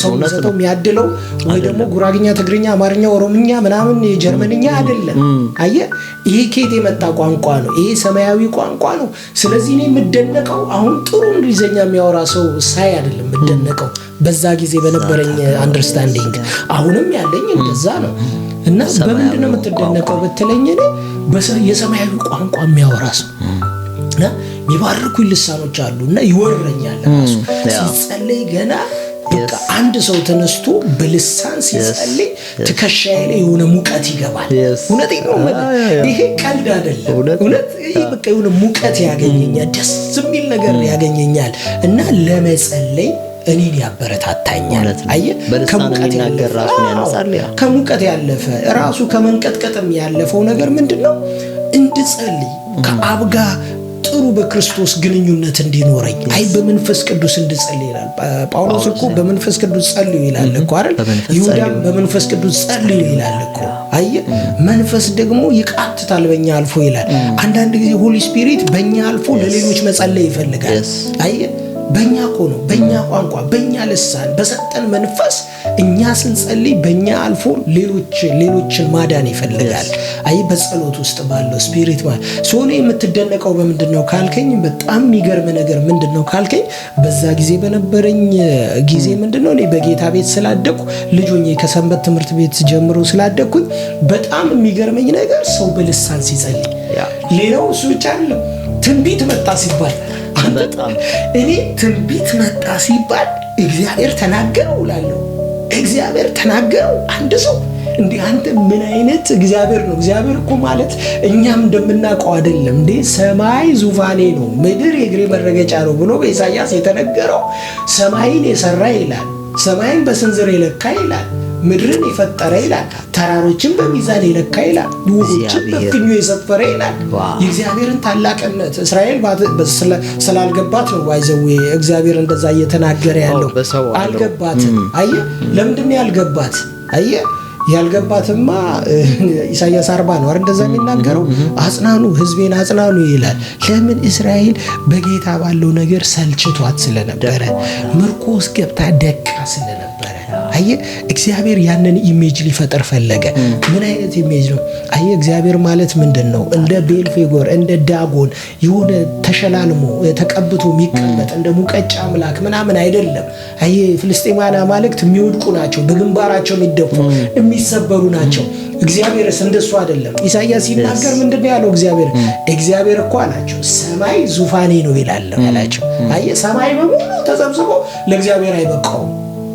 ሰው የሚሰጠው የሚያድለው ወይ ደግሞ ጉራግኛ፣ ትግርኛ፣ አማርኛ፣ ኦሮምኛ ምናምን የጀርመንኛ አይደለም። አየህ፣ ይሄ ከየት የመጣ ቋንቋ ነው? ይሄ ሰማያዊ ቋንቋ ነው። ስለዚህ እኔ የምደነቀው አሁን ጥሩ እንግሊዝኛ የሚያወራ ሰው ሳይ አይደለም የምደነቀው፣ በዛ ጊዜ በነበረኝ understanding አሁንም ያለኝ እንደዛ ነው። እና በምንድን ነው የምትደነቀው ብትለኝ፣ እኔ የሰማያዊ ቋንቋ የሚያወራ ሰው እና የሚባርኩኝ ልሳኖች አሉ እና ይወረኛል ራሱ ሲጸለይ። ገና በቃ አንድ ሰው ተነስቶ በልሳን ሲጸልይ ትከሻዬ ላይ የሆነ ሙቀት ይገባል። እውነቴን ነው የምልህ፣ ይሄ ቀልድ አይደለም። እውነት ይሄ በቃ የሆነ ሙቀት ያገኘኛል፣ ደስ የሚል ነገር ያገኘኛል እና ለመጸለይ እኔን ያበረታታኛል። አየህ፣ ከሙቀት ያለፈ ራሱ ከመንቀጥቀጥም ያለፈው ነገር ምንድን ነው? እንድጸልይ፣ ከአብ ጋር ጥሩ በክርስቶስ ግንኙነት እንዲኖረኝ፣ አይ በመንፈስ ቅዱስ እንድጸልይ ይላል ጳውሎስ እኮ። በመንፈስ ቅዱስ ጸልዩ ይላል እኮ አይደል? ይሁዳም በመንፈስ ቅዱስ ጸልዩ ይላል እኮ። አየህ፣ መንፈስ ደግሞ ይቃትታል በእኛ አልፎ ይላል። አንዳንድ ጊዜ Holy Spirit በእኛ አልፎ ለሌሎች መጸለይ ይፈልጋል። አየህ፣ በእኛ እኮ ነው፣ በእኛ ቋንቋ፣ በእኛ ልሳን፣ በሰጠን መንፈስ እኛ ስንጸልይ በእኛ አልፎ ሌሎችን ማዳን ይፈልጋል። አይ በጸሎት ውስጥ ባለው spirit ማለት so እኔ የምትደነቀው በምንድን ነው ካልከኝ፣ በጣም የሚገርም ነገር ምንድን ነው ካልከኝ፣ በዛ ጊዜ በነበረኝ ጊዜ ምንድን ነው፣ እኔ በጌታ ቤት ስላደግኩ፣ ልጅ ሆኜ ከሰንበት ትምህርት ቤት ጀምሮ ስላደግኩኝ በጣም የሚገርመኝ ነገር ሰው በልሳን ሲጸልይ፣ ሌላው እሱ ብቻ አይደለም፣ ትንቢት መጣ ሲባል፣ እኔ ትንቢት መጣ ሲባል እግዚአብሔር ተናገረው እላለሁ። እግዚአብሔር ተናገረው አንድ ሰው፣ እንዲህ አንተ ምን አይነት እግዚአብሔር ነው? እግዚአብሔር እኮ ማለት እኛም እንደምናውቀው አይደለም እንዴ። ሰማይ ዙፋኔ ነው፣ ምድር የእግሬ መረገጫ ነው ብሎ በኢሳያስ የተነገረው፣ ሰማይን የሰራ ይላል፣ ሰማይን በስንዝር የለካ ይላል፣ ምድርን የፈጠረ ይላል፣ ተራሮችን በሚዛን የለካ ይላል፣ ውሆችን በእፍኙ የሰፈረ ይላል። የእግዚአብሔርን ታላቅነት እስራኤል ስላልገባት ነው by the way እግዚአብሔር እንደዛ እየተናገረ ያለው። አልገባትም። አየህ፣ ለምንድን ነው ያልገባት? አየህ፣ ያልገባትማ ኢሳያስ 40 ነው አይደል እንደዛ የሚናገረው? አጽናኑ፣ ህዝቤን አጽናኑ ይላል። ለምን? እስራኤል በጌታ ባለው ነገር ሰልችቷት ስለነበረ፣ ምርኮ ውስጥ ገብታ ደቃ ስለነበረ። አየህ፣ እግዚአብሔር ያንን image ሊፈጥር ፈለገ። ምን አይነት image ነው? አየህ፣ እግዚአብሔር ማለት ምንድን ነው? እንደ ቤልፌጎር፣ እንደ ዳጎን የሆነ ተሸላልሞ ተቀብቶ የሚቀመጥ እንደ ሙቀጫ አምላክ ምናምን አይደለም። አየህ፣ ፍልስጤማውያን አማልክት የሚወድቁ ናቸው፣ በግንባራቸው የሚደፉ የሚሰበሩ ናቸው። እግዚአብሔርስ እንደሱ አይደለም። ኢሳያስ ሲናገር ምንድን ነው ያለው? እግዚአብሔር እኮ አላቸው ሰማይ ዙፋኔ ነው ይላል አላቸው። አየህ፣ ሰማይ በሙሉ ተሰብስቦ ለእግዚአብሔር አይበቃውም፣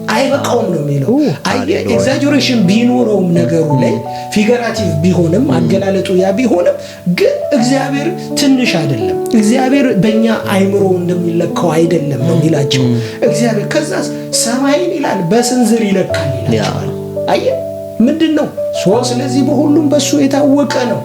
አይበቃውም ነው የሚለው። አየህ፣ exaggeration ቢኖረውም ነገሩ ላይ figurative ቢሆንም፣ አገላለጡ ያ ቢሆንም ግን እግዚአብሔር ትንሽ አይደለም። እግዚአብሔር በእኛ አይምሮ እንደሚለካው አይደለም ነው የሚላቸው እግዚአብሔር። ከዛ ሰማይን ይላል በስንዝር ይለካል ይላቸዋል። አየህ፣ ምንድን ነው? ስለዚህ በሁሉም በሱ የታወቀ ነው።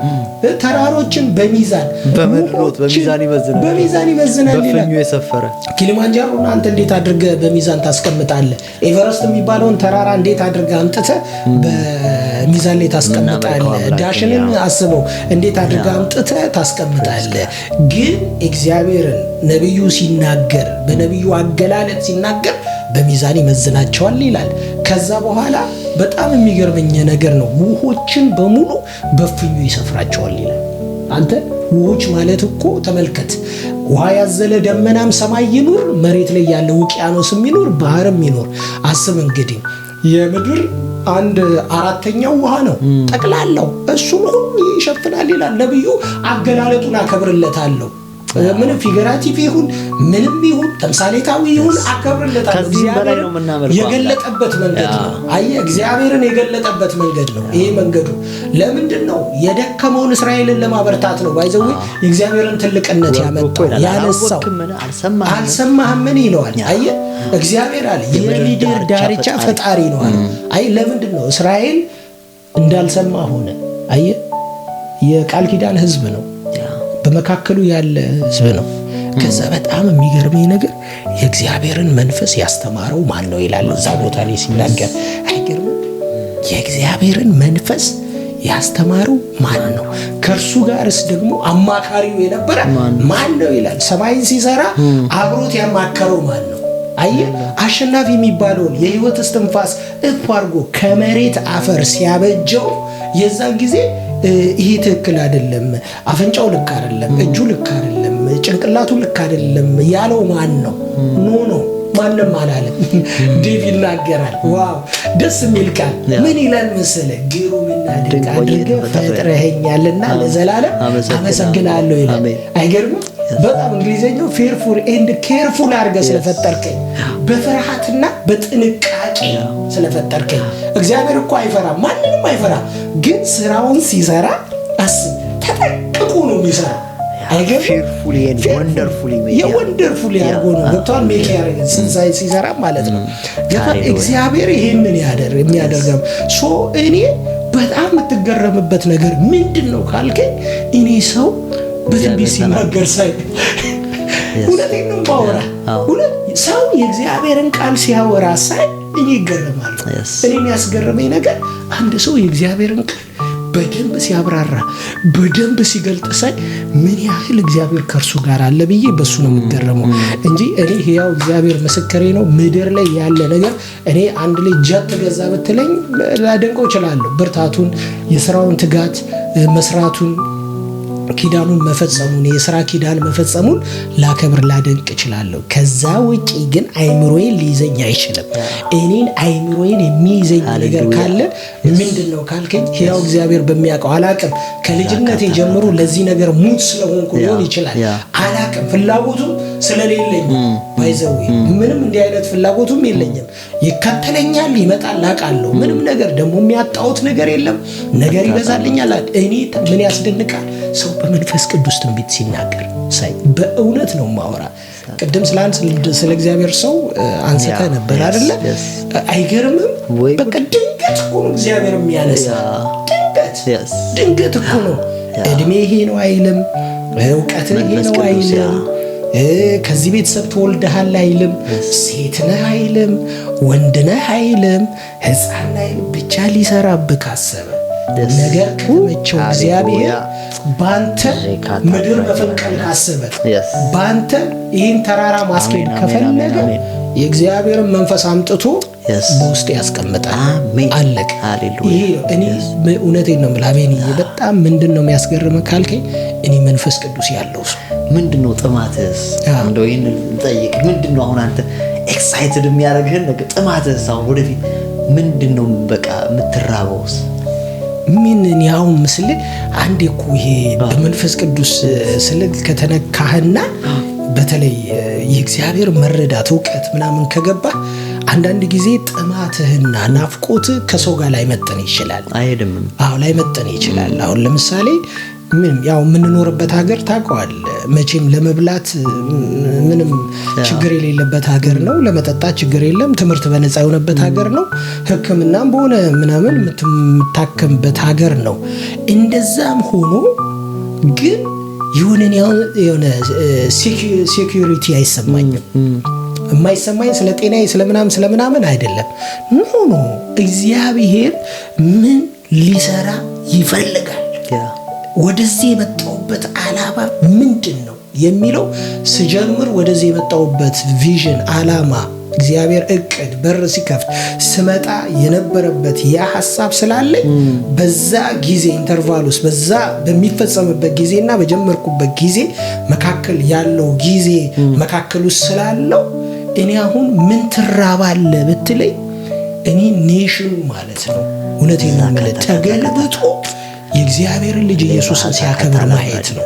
ተራሮችን በሚዛን በመድሎት በሚዛን ይመዝናል፣ በሚዛን ይመዝናል ይላል። በእፍኙ የሰፈረ። ኪሊማንጃሮን አንተ እንዴት አድርገህ በሚዛን ታስቀምጣለህ? ኤቨረስት የሚባለውን ተራራ እንዴት አድርገህ አምጥተህ በሚዛን ላይ ታስቀምጣለህ? ዳሽንን አስበው፣ እንዴት አድርገህ አምጥተህ ታስቀምጣለህ? ግን እግዚአብሔርን ነቢዩ ሲናገር፣ በነቢዩ አገላለጥ ሲናገር በሚዛን ይመዝናቸዋል ይላል። ከዛ በኋላ በጣም የሚገርመኝ ነገር ነው፣ ውሆችን በሙሉ በእፍኙ ይሰፍራቸዋል ይላል። አንተ ውሆች ማለት እኮ ተመልከት፣ ውሃ ያዘለ ደመናም ሰማይ ይኑር፣ መሬት ላይ ያለ ውቅያኖስም ይኑር፣ ባህርም ይኑር፣ አስብ እንግዲህ የምድር አንድ አራተኛው ውሃ ነው ጠቅላላው፣ እሱን ሁሉ ይሸፍናል ይላል ነቢዩ። አገላለጡን አከብርለታለሁ። ምንም figurative ይሁን ምንም ይሁን ተምሳሌታዊ ይሁን አከብርለታለሁ። እግዚአብሔር የገለጠበት መንገድ ነው። አየህ፣ እግዚአብሔርን የገለጠበት መንገድ ነው ይሄ መንገዱ። ለምንድን ነው? የደከመውን እስራኤልን ለማበርታት ነው። By the way የእግዚአብሔርን ትልቅነት ያመጣው ያነሳው። አልሰማህምን ይለዋል። አየህ፣ እግዚአብሔር አለ የምድር ዳርቻ ፈጣሪ ነው አለ። አይ ለምንድን ነው እስራኤል እንዳልሰማ ሆነ? አየህ፣ የቃል ኪዳን ህዝብ ነው፣ በመካከሉ ያለ ህዝብ ነው። ከዛ በጣም የሚገርመኝ ነገር የእግዚአብሔርን መንፈስ ያስተማረው ማን ነው ይላል እዛ ቦታ ላይ ሲናገር። አይገርምም? የእግዚአብሔርን መንፈስ ያስተማረው ማን ነው? ከእርሱ ጋርስ ደግሞ አማካሪው የነበረ ማን ነው ይላል። ሰማይን ሲሰራ አብሮት ያማከረው ማን ነው? አየህ፣ አሸናፊ የሚባለውን የህይወት እስትንፋስ እፍ አድርጎ ከመሬት አፈር ሲያበጀው የዛን ጊዜ ይሄ ትክክል አይደለም፣ አፍንጫው ልክ አይደለም፣ እጁ ልክ አይደለም፣ ጭንቅላቱ ልክ አይደለም ያለው ማን ነው? No no፣ ማንም አላለም። ዴቭ ይናገራል። Wow፣ ደስ የሚል ቃል። ምን ይላል መሰለህ? ግሩምና ድንቅ አድርገህ ፈጥረኸኛልና ለዘላለም አመሰግናለሁ ይላል። አይገርምም? በጣም እንግሊዝኛው fearful and careful አድርገህ ስለፈጠርከኝ፣ በፍርሃትና በጥንቃቄ ስለፈጠርከኝ። እግዚአብሔር እኮ አይፈራም፣ ማንንም አይፈራም። ግን ስራውን ሲሰራ አስብ፣ ተጠንቅቆ ነው የሚሰራ። የ wonderful ያድርጎ ነው፣ ገብቶሃል? Make ያደረገ ሲሰራ ማለት ነው። እግዚአብሔር ይሄንን የሚያደርገው። So እኔ በጣም የምትገረምበት ነገር ምንድን ነው ካልከኝ፣ እኔ ሰው በትንቢት ሲናገር ሳይ፣ እውነቴን ነው የማወራ፣ ሰው የእግዚአብሔርን ቃል ሲያወራ ሳይ እኔ ይገረማለሁ። እኔ የሚያስገርመኝ ነገር አንድ ሰው የእግዚአብሔርን ቃል በደንብ ሲያብራራ፣ በደንብ ሲገልጥ ሳይ ምን ያህል እግዚአብሔር ከእርሱ ጋር አለ ብዬ በሱ ነው የምገረመው እንጂ እኔ ሕያው እግዚአብሔር ምስክሬ ነው። ምድር ላይ ያለ ነገር እኔ አንድ ላይ ጀት ገዛ ብትለኝ ላደንቀው እችላለሁ። ብርታቱን፣ የስራውን ትጋት፣ መስራቱን፣ ኪዳኑን መፈጸሙን፣ የስራ ኪዳን መፈጸሙን ላከብር ላደንቅ እችላለሁ። ከዛ ውጪ ግን አይምሮዬን ሊይዘኝ አይችልም። እኔን አይምሮዬን የሚይዘኝ ነገር ካለ ምንድን ነው ካልከኝ፣ ሕያው እግዚአብሔር በሚያውቀው አላቅም። ከልጅነቴ ጀምሮ ለዚህ ነገር ሙት ስለሆንኩ ሊሆን ይችላል። አላቅም፣ ፍላጎቱም ስለሌለኝ፣ by the way ምንም እንዲህ አይነት ፍላጎቱም የለኝም። ይከተለኛል፣ ይመጣል፣ አውቃለሁ። ምንም ነገር ደግሞ የሚያጣሁት ነገር የለም። ነገር ይበዛልኛል። እኔ ምን ያስደንቃል? ሰው በመንፈስ ቅዱስ ትንቢት ሲናገር ሳይ፣ በእውነት ነው ማወራ። ቅድም ስለ አንድ ስለ እግዚአብሔር ሰው አንስተ ነበር አይደለ? አይገርምም? በቃ ድንገት እኮ ነው እግዚአብሔር የሚያነሳ። ድንገት ድንገት እኮ ነው። እድሜ ይሄ ነው አይልም፣ እውቀት ይሄ ነው አይልም፣ ከዚህ ቤተሰብ ተወልደሃል አይልም፣ ሴት ነህ አይልም፣ ወንድ ነህ አይልም፣ ሕፃን አይልም። ብቻ ሊሰራብህ ካሰበ፣ ነገር ከተመቸው፣ እግዚአብሔር ባንተ ምድር መፈንቀል ካሰበ፣ ባንተ ይህን ተራራ ማስኬድ ከፈለገ የእግዚአብሔርን መንፈስ አምጥቶ በውስጥ ያስቀምጣል። አለቀ። ይሄ እኔ እውነቴን ነው የምልህ አቤንዬ፣ በጣም ምንድን ነው የሚያስገርምህ ካልከኝ እኔ መንፈስ ቅዱስ ያለው ሰው ምንድን ነው ጥማትስ? እንደው ይህን ልጠይቅ። ምንድን ነው አሁን አንተ excited የሚያደርግህን ነገር፣ ጥማትስ አሁን ወደፊት ምንድን ነው? በቃ የምትራበውስ? ምን እኔ አሁን ምስል አንዴ እኮ ይሄ በመንፈስ ቅዱስ ስል ከተነካህና በተለይ የእግዚአብሔር መረዳት፣ እውቀት ምናምን ከገባ አንዳንድ ጊዜ ጥማትህና ናፍቆትህ ከሰው ጋር ላይመጠን ይችላል። አይሄድም። አዎ፣ ላይመጠን ይችላል። አሁን ለምሳሌ ምንም ያው የምንኖርበት ሀገር ታውቀዋለህ። መቼም ለመብላት ምንም ችግር የሌለበት ሀገር ነው። ለመጠጣት ችግር የለም። ትምህርት በነፃ የሆነበት ሀገር ነው። ሕክምናም በሆነ ምናምን የምታከምበት ሀገር ነው። እንደዛም ሆኖ ግን የሆነ security አይሰማኝም። የማይሰማኝ ስለ ጤናዬ ስለምናምን ስለምናምን አይደለም። No no፣ እግዚአብሔር ምን ሊሰራ ይፈልጋል፣ ወደዚህ የመጣሁበት ዓላማ ምንድን ነው የሚለው፣ ስጀምር ወደዚህ የመጣሁበት vision፣ ዓላማ፣ እግዚአብሔር እቅድ በር ሲከፍት ስመጣ የነበረበት ያ ሀሳብ ስላለኝ በዛ ጊዜ interval ውስጥ፣ በዛ በሚፈጸምበት ጊዜና በጀመርኩበት ጊዜ መካከል ያለው ጊዜ መካከል ውስጥ ስላለው እኔ አሁን ምን ትራባለህ ብትለኝ እኔ nation ኑ ማለት ነው፣ እውነቴን ነው የምልህ፣ ተገልብጦ የእግዚአብሔርን ልጅ ኢየሱስን ሲያከብር ማየት ነው።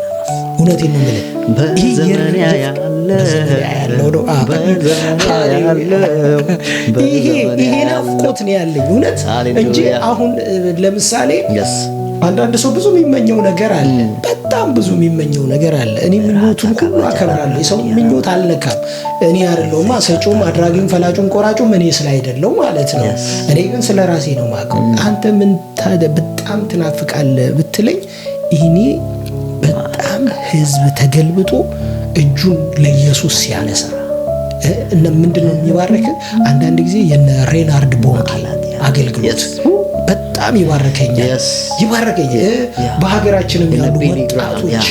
እውነቴን ነው የምልህ። በዘመን ያለው ነው ይሄ ናፍቆት ነው ያለኝ እውነት እንጂ አሁን ለምሳሌ አንዳንድ ሰው ብዙ የሚመኘው ነገር አለ። በጣም ብዙ የሚመኘው ነገር አለ። እኔ ምኞቱን ሁሉ አከብራለሁ። የሰው ምኞት አልነካም። እኔ አይደለሁማ ሰጪውም፣ አድራጊም፣ ፈላጩም፣ ቆራጩም እኔ ስላይደለው ማለት ነው። እኔ ግን ስለ ራሴ ነው የማውቀው። አንተ ምን በጣም ትናፍቃለህ ብትለኝ እኔ በጣም ህዝብ ተገልብጦ እጁን ለኢየሱስ ሲያነሳ እነ ምንድነው የሚባርክ? አንዳንድ ጊዜ የነ ሬናርድ ቦንኬ አገልግሎት በጣም ይባርከኛል ይባርከኛል። በሀገራችንም ያሉ ወጣቶች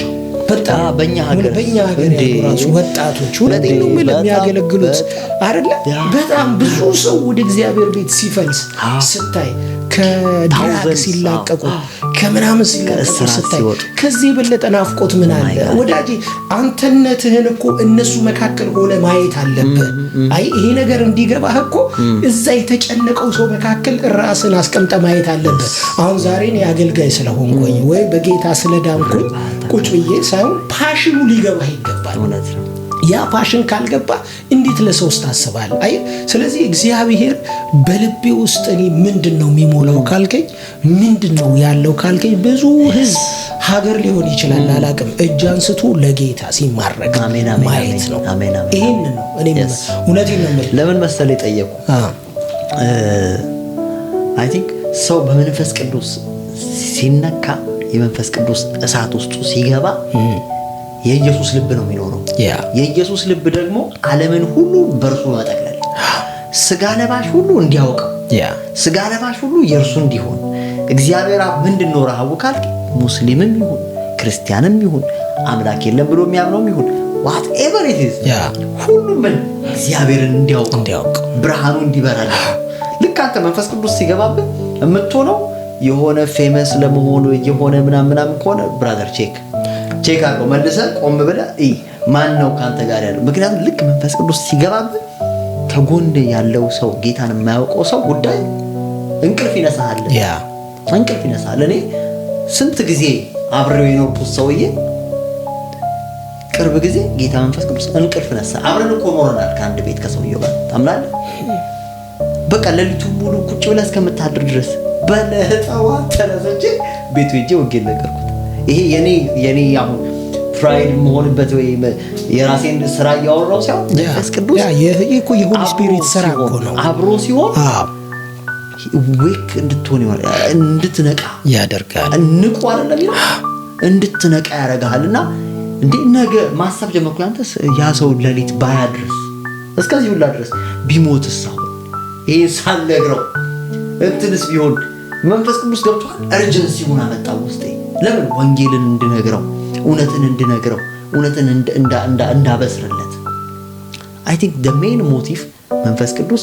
በጣም በእኛ ሀገር ያሉ ራሱ ወጣቶች እውነቴን ነው የምልህ የሚያገለግሉት አይደለ? በጣም ብዙ ሰው ወደ እግዚአብሔር ቤት ሲፈልስ ስታይ፣ ከ drug ሲላቀቁ፣ ከምናምን ሲላቀቁ ስታይ ከዚህ የበለጠ ናፍቆት ምን አለ ወዳጄ? አንተነትህን እኮ እነሱ መካከል ሆነ ማየት አለብህ። አይ ይሄ ነገር እንዲገባህ እኮ እዛ የተጨነቀው ሰው መካከል ራስን አስቀምጠ ማየት አለብህ። አሁን ዛሬ እኔ አገልጋይ ስለሆንኩኝ ወይ በጌታ ስለዳንኩኝ ቁጭ ብዬ ሳይሆን passion ኑ ሊገባህ ይገባል። ያ passion ካልገባ እንዴት ለሰው ታስባለህ? አይ ስለዚህ እግዚአብሔር በልቤ ውስጥ እኔ ምንድን ነው የሚሞላው ካልከኝ፣ ምንድን ነው ያለው ካልከኝ፣ ብዙ ህዝብ ሀገር ሊሆን ይችላል አላቅም፣ እጅ አንስቶ ለጌታ ሲማረክ ማየት ነው። ይሄን ነው እኔ እውነቴን ነው የምልህ። ለምን መሰለህ የጠየቁ፣ I think ሰው በመንፈስ ቅዱስ ሲነካ፣ የመንፈስ ቅዱስ እሳት ውስጡ ሲገባ የኢየሱስ ልብ ነው የሚኖረው። የኢየሱስ ልብ ደግሞ ዓለምን ሁሉ በእርሱ መጠቅለል፣ ስጋ ለባሽ ሁሉ እንዲያውቀው፣ ስጋ ለባሽ ሁሉ የእርሱ እንዲሆን። እግዚአብሔር አብ ምንድን ነው ረሃቡ ካልክ፣ ሙስሊምም ይሁን ክርስቲያንም ይሁን አምላክ የለም ብሎ የሚያምነውም ይሁን whatever it is፣ ሁሉም ምን እግዚአብሔርን እንዲያውቅ፣ ብርሃኑ እንዲበራለት። ልክ አንተ መንፈስ ቅዱስ ሲገባብህ የምትሆነው የሆነ famous ለመሆኑ የሆነ ምናምን ምናምን ከሆነ brother፣ check check አድርገው፣ መልሰህ ቆም ብለህ እይ፣ ማን ነው ከአንተ ጋር ያለው? ምክንያቱም ልክ መንፈስ ቅዱስ ሲገባብህ ከጎን ያለው ሰው፣ ጌታን የማያውቀው ሰው ጉዳይ እንቅልፍ ይነሳሃል፣ እንቅልፍ ይነሳሃል። እኔ ስንት ጊዜ አብሬው የኖርኩት ሰውዬ ቅርብ ጊዜ ጌታ መንፈስ ቅዱስ እንቅልፍ ነሳ። አብረን እኮ ኖረናል ከአንድ ቤት ከሰውየው ጋር፣ ታምናለህ? በቃ ሌሊቱን ሙሉ ቁጭ ብለህ እስከምታድር ድረስ በለጠዋት ተነስቼ ቤቱ ሄጄ ወንጌል ነገርኩት። ይሄ የኔ አሁን pride የምሆንበት ወይ የራሴን ስራ እያወራው ሳይሆን መንፈስ ቅዱስ ይሄ እኮ የ Holy Spirit ስራ እኮ ነው። አብሮ ሲሆን wake እንድትሆን ይሆናል፣ እንድትነቃ ያደርጋል። ንቁ አይደለም የሚለው፣ እንድትነቃ ያደርግሃል። እና እንዴ ነገ ማሰብ ጀመርኩ። አንተስ ያ ሰው ሌሊት ባያድርስ፣ እስከዚህ ሁላ ድረስ ቢሞትስ፣ አሁን ይሄን ሳልነግረው እንትንስ ቢሆን፣ መንፈስ ቅዱስ ገብቷል። Urgency ውን አመጣው ውስጤ። ለምን? ወንጌልን እንድነግረው፣ እውነትን እንድነግረው፣ እውነትን እንዳበስርለት። I think the main motive መንፈስ ቅዱስ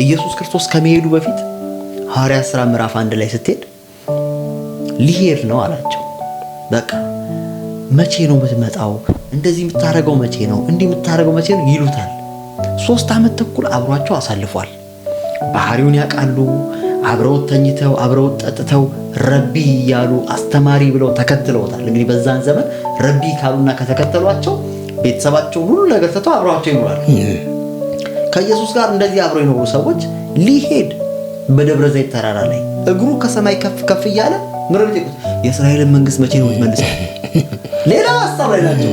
ኢየሱስ ክርስቶስ ከመሄዱ በፊት ሐዋርያት ሥራ ምዕራፍ 1 ላይ ስትሄድ ሊሄድ ነው አላቸው። በቃ መቼ ነው የምትመጣው? እንደዚህ የምታደርገው መቼ ነው? እንዲህ የምታደርገው መቼ ነው ይሉታል። 3 ዓመት ተኩል አብሯቸው አሳልፏል። ባህሪውን ያውቃሉ። አብረውት ተኝተው፣ አብረውት ጠጥተው፣ ረቢ እያሉ፣ አስተማሪ ብለው ተከትለውታል። እንግዲህ በዛን ዘመን ረቢ ካሉና ከተከተሏቸው ቤተሰባቸውን ሁሉ ነገር ትተው አብረዋቸው ይኖራሉ። ከኢየሱስ ጋር እንደዚህ አብረው የኖሩ ሰዎች ሊሄድ በደብረ ዘይት ተራራ ላይ እግሩ ከሰማይ ከፍ ከፍ እያለ ምረብ ጠይቁት፣ የእስራኤልን መንግስት መቼ ነው የምትመልሰው? ሌላ ሀሳብ ላይ ናቸው።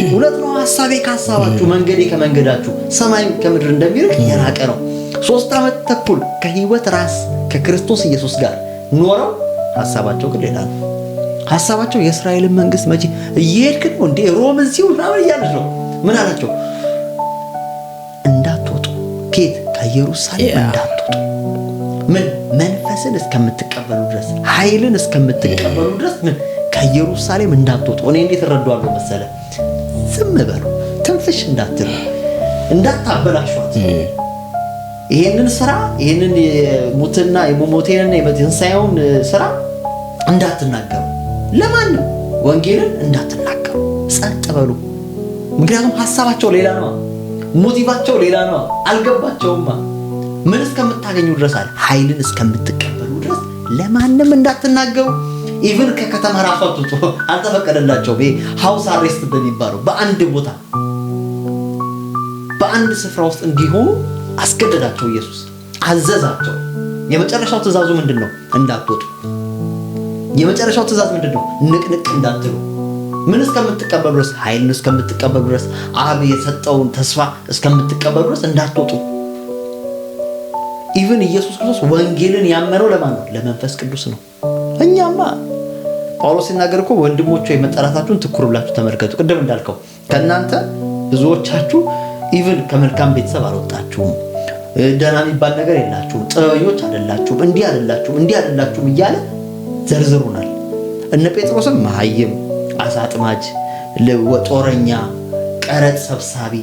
እውነት ነው። ሀሳቤ ከሀሳባችሁ፣ መንገዴ ከመንገዳችሁ ሰማይ ከምድር እንደሚርቅ የራቀ ነው። 3 ዓመት ተኩል ከህይወት ራስ ከክርስቶስ ኢየሱስ ጋር ኖረው ሀሳባቸው ግን ሌላ ነው። ሀሳባቸው የእስራኤልን መንግስት መቼ፣ እየሄድክ ነው እንዴ፣ ሮም እዚሁ ምናምን እያለች ነው። ምን አላቸው? እንዳትወጡ፣ ከየት? ከኢየሩሳሌም እንዳትወጡ፣ ምን መንፈስን እስከምትቀበሉ ድረስ፣ ኃይልን እስከምትቀበሉ ድረስ ምን ከኢየሩሳሌም እንዳትወጡ። እኔ እንዴት እረዳዋለሁ መሰለ? ዝም በሉ፣ ትንፍሽ እንዳትሉ፣ እንዳታበላሿት ይሄንን ስራ፣ ይሄንን የሙትና የሞቴንና የትንሣኤውን ስራ እንዳትናገሩ፣ ለማንም ወንጌልን እንዳትናገሩ፣ ጸጥ በሉ። ምክንያቱም ሀሳባቸው ሌላ ነው፣ motive ኣቸው ሌላ ነው። አልገባቸውማ። ምን እስከምታገኙ ድረስ አለ? ኃይልን እስከምትቀበሉ ድረስ ለማንም እንዳትናገሩ። Even ከከተማ ራሱ አትውጡ አልተፈቀደላቸውም። ይሄ house arrest በሚባለው በአንድ ቦታ በአንድ ስፍራ ውስጥ እንዲሆኑ አስገደዳቸው። ኢየሱስ አዘዛቸው። የመጨረሻው ትእዛዙ ምንድን ነው? እንዳትወጡ። የመጨረሻው ትእዛዝ ምንድን ነው? ንቅንቅ እንዳትሉ። ምን እስከምትቀበሉ ድረስ? ኃይልን እስከምትቀበሉ ድረስ፣ አብ የሰጠውን ተስፋ እስከምትቀበሉ ድረስ እንዳትወጡ። Even ኢየሱስ ክርስቶስ ወንጌልን ያመነው ለማን ነው? ለመንፈስ ቅዱስ ነው። እኛማ ጳውሎስ ሲናገር እኮ ወንድሞች ሆይ መጠራታችሁን ትኩር ብላችሁ ተመልከቱ። ቅድም እንዳልከው ከእናንተ ብዙዎቻችሁ even ከመልካም ቤተሰብ አልወጣችሁም፣ ደህና የሚባል ነገር የላችሁም፣ ጥበበኞች አይደላችሁም፣ እንዲህ አይደላችሁም፣ እንዲህ አይደላችሁም እያለ ዘርዝሩናል። እነ ጴጥሮስም መሃይም፣ አሳ አጥማጅ፣ ጦረኛ፣ ቀረጥ ሰብሳቢ፣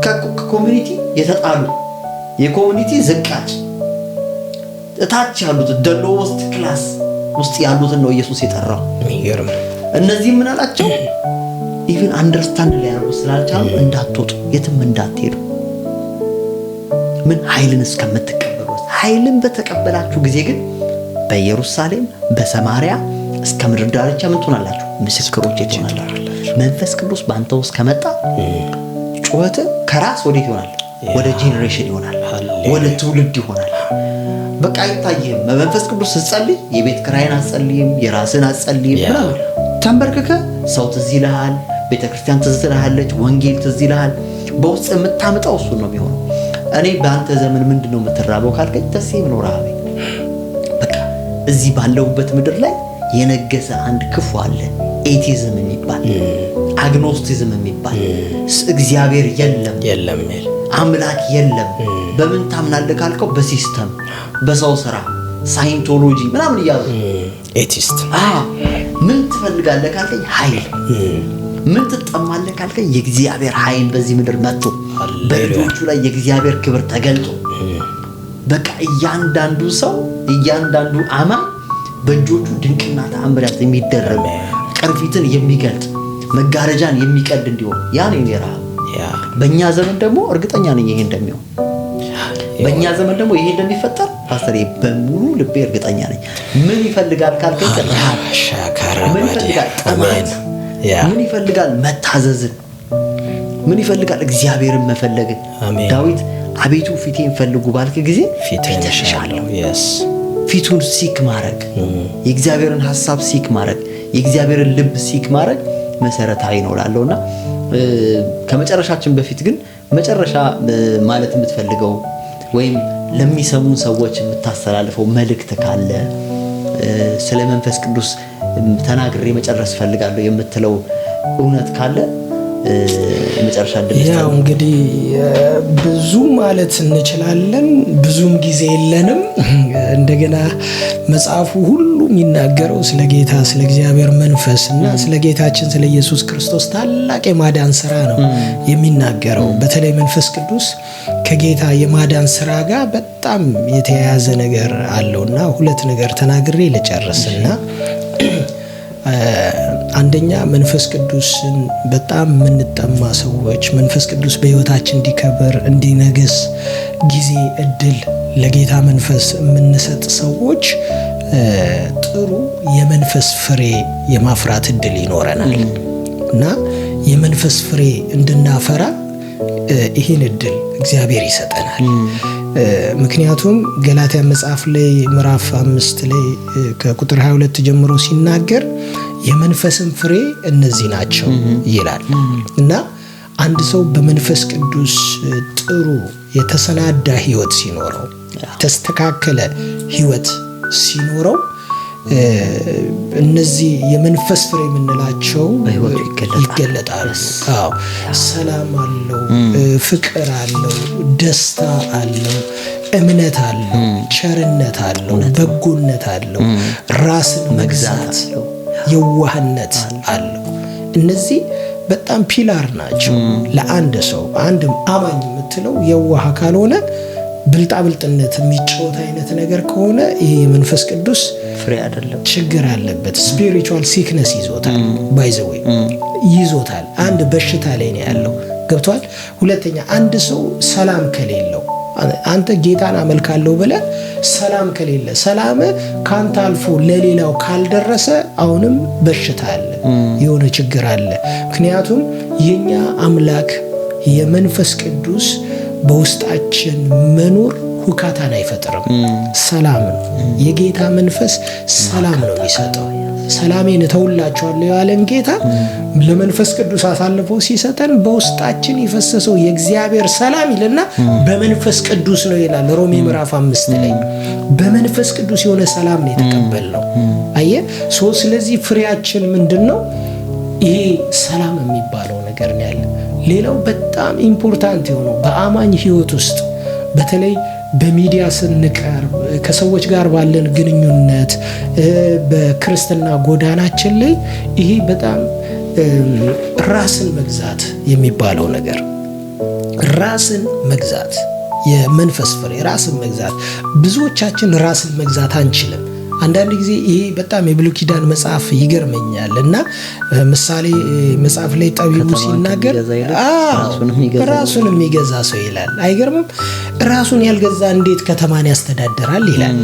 ከ community የተጣሉ፣ የ community ዝቃጭ፣ እታች ያሉት the lowest class ውስጥ ያሉትን ነው ኢየሱስ የጠራው። የሚገርም። እነዚህ ምን አላቸው? Even understand ሊያደርጉ ስላልቻሉ እንዳትወጡ፣ የትም እንዳትሄዱ፣ ምን ኃይልን እስከምትቀበሉ ድረስ። ኃይልን በተቀበላችሁ ጊዜ ግን በኢየሩሳሌም፣ በሰማሪያ፣ እስከ ምድር ዳርቻ ምን ትሆናላችሁ? ምስክሮቼ ትሆናላችሁ። መንፈስ ቅዱስ በአንተ ውስጥ ከመጣ ጩኸት ከራስ ወዴት ይሆናል? ወደ generation ይሆናል፣ ወደ ትውልድ ይሆናል። በቃ አይታይህም። በመንፈስ ቅዱስ ስትጸልይ የቤት ክራይን አትጸልይም፣ የራስን አትጸልይም ምናምን። ተንበርክከህ ሰው ትዝ ይልሃል፣ ቤተክርስቲያን ትዝ ትልሃለች፣ ወንጌል ትዝ ይልሃል። በውስጥ የምታምጣው እሱን ነው የሚሆነው። እኔ በአንተ ዘመን ምንድን ነው የምትራበው ካልከኝ ደሴም ነው ረሃቤ። በቃ እዚህ ባለሁበት ምድር ላይ የነገሰ አንድ ክፉ አለ፣ atheism የሚባል፣ agnosticism የሚባል፣ እግዚአብሔር የለም የለም የሚል። አምላክ የለም። በምን ታምናለህ ካልከው በ system፣ በሰው ስራ፣ Scientology ምናምን እያሉ Atheist። ምን ትፈልጋለህ ካልከኝ ኃይል፣ ምን ትጠማለህ ካልከኝ የእግዚአብሔር ኃይል በዚህ ምድር መጥቶ በልጆቹ ላይ የእግዚአብሔር ክብር ተገልጦ በቃ እያንዳንዱ ሰው፣ እያንዳንዱ አማኝ በእጆቹ ድንቅና ተአምራት የሚደረጉ፣ ቅርፊትን የሚገልጥ፣ መጋረጃን የሚቀድ እንዲሆን ያ ነው የኔ ረሃብ። በእኛ ዘመን ደግሞ እርግጠኛ ነኝ ይሄ እንደሚሆን፣ በእኛ ዘመን ደግሞ ይሄ እንደሚፈጠር ፓስተር በሙሉ ልቤ እርግጠኛ ነኝ። ምን ይፈልጋል ካልከኝ ረሃብ፣ ምን ይፈልጋል? ጥማት፣ ምን ይፈልጋል? መታዘዝን፣ ምን ይፈልጋል? እግዚአብሔርን መፈለግን። ዳዊት አቤቱ ፊቴን ፈልጉ ባልክ ጊዜ ፊትህን እሻለሁ። ፊቱን seek ማድረግ፣ የእግዚአብሔርን ሀሳብ seek ማድረግ፣ የእግዚአብሔርን ልብ seek ማድረግ መሰረታዊ ነው እላለሁና ከመጨረሻችን በፊት ግን መጨረሻ ማለት የምትፈልገው ወይም ለሚሰሙን ሰዎች የምታስተላልፈው መልእክት ካለ፣ ስለ መንፈስ ቅዱስ ተናግሬ መጨረስ ፈልጋለሁ የምትለው እውነት ካለ መጨረሻ እድል። ያው እንግዲህ ብዙ ማለት እንችላለን፣ ብዙም ጊዜ የለንም። እንደገና መጽሐፉ ሁሉ የሚናገረው ስለ ጌታ ስለ እግዚአብሔር መንፈስ እና ስለ ጌታችን ስለ ኢየሱስ ክርስቶስ ታላቅ የማዳን ስራ ነው የሚናገረው። በተለይ መንፈስ ቅዱስ ከጌታ የማዳን ስራ ጋር በጣም የተያያዘ ነገር አለው እና ሁለት ነገር ተናግሬ ልጨርስ። እና አንደኛ መንፈስ ቅዱስን በጣም የምንጠማ ሰዎች፣ መንፈስ ቅዱስ በህይወታችን እንዲከብር፣ እንዲነግስ ጊዜ እድል ለጌታ መንፈስ የምንሰጥ ሰዎች ጥሩ የመንፈስ ፍሬ የማፍራት እድል ይኖረናል እና የመንፈስ ፍሬ እንድናፈራ ይህን እድል እግዚአብሔር ይሰጠናል። ምክንያቱም ገላትያ መጽሐፍ ላይ ምዕራፍ 5 ላይ ከቁጥር 22 ጀምሮ ሲናገር የመንፈስን ፍሬ እነዚህ ናቸው ይላል። እና አንድ ሰው በመንፈስ ቅዱስ ጥሩ የተሰናዳ ህይወት ሲኖረው፣ የተስተካከለ ህይወት ሲኖረው እነዚህ የመንፈስ ፍሬ የምንላቸው ይገለጣሉ። አዎ፣ ሰላም አለው፣ ፍቅር አለው፣ ደስታ አለው፣ እምነት አለው፣ ቸርነት አለው፣ በጎነት አለው፣ ራስን መግዛት፣ የዋህነት አለው። እነዚህ በጣም pillar ናቸው ለአንድ ሰው። አንድ አማኝ የምትለው የዋህ ካልሆነ፣ ብልጣብልጥነት የሚጫወት አይነት ነገር ከሆነ ይሄ የመንፈስ ቅዱስ ፍሬ አይደለም። ችግር አለበት። Spiritual sickness ይዞታል፣ by the way ይዞታል። አንድ በሽታ ላይ ነው ያለው። ገብቷል። ሁለተኛ አንድ ሰው ሰላም ከሌለው፣ አንተ ጌታን አመልካለሁ ብለህ ሰላም ከሌለ፣ ሰላም ካንተ አልፎ ለሌላው ካልደረሰ አሁንም በሽታ አለ፣ የሆነ ችግር አለ። ምክንያቱም የኛ አምላክ የመንፈስ ቅዱስ በውስጣችን መኖር ሁካታን አይፈጥርም፣ ሰላም ነው። የጌታ መንፈስ ሰላም ነው የሚሰጠው። ሰላሜን እተውላችኋለሁ ያለን ጌታ ለመንፈስ ቅዱስ አሳልፎ ሲሰጠን በውስጣችን የፈሰሰው የእግዚአብሔር ሰላም ይልና በመንፈስ ቅዱስ ነው ይላል ሮሜ ምዕራፍ 5 ላይ። በመንፈስ ቅዱስ የሆነ ሰላም ነው የተቀበልነው። አየህ፣ ስለዚህ ፍሬያችን ምንድነው? ይሄ ሰላም የሚባለው ነገር ነው ያለ። ሌላው በጣም important የሆነው በአማኝ ህይወት ውስጥ በተለይ በሚዲያ ስንቀርብ፣ ከሰዎች ጋር ባለን ግንኙነት፣ በክርስትና ጎዳናችን ላይ ይሄ በጣም ራስን መግዛት የሚባለው ነገር፣ ራስን መግዛት የመንፈስ ፍሬ፣ ራስን መግዛት። ብዙዎቻችን ራስን መግዛት አንችልም። አንዳንድ ጊዜ ይሄ በጣም የብሉይ ኪዳን መጽሐፍ ይገርመኛል። እና ምሳሌ መጽሐፍ ላይ ጠቢቡ ሲናገር ራሱን የሚገዛ ሰው ይላል። አይገርምም? ራሱን ያልገዛ እንዴት ከተማን ያስተዳድራል ይላል።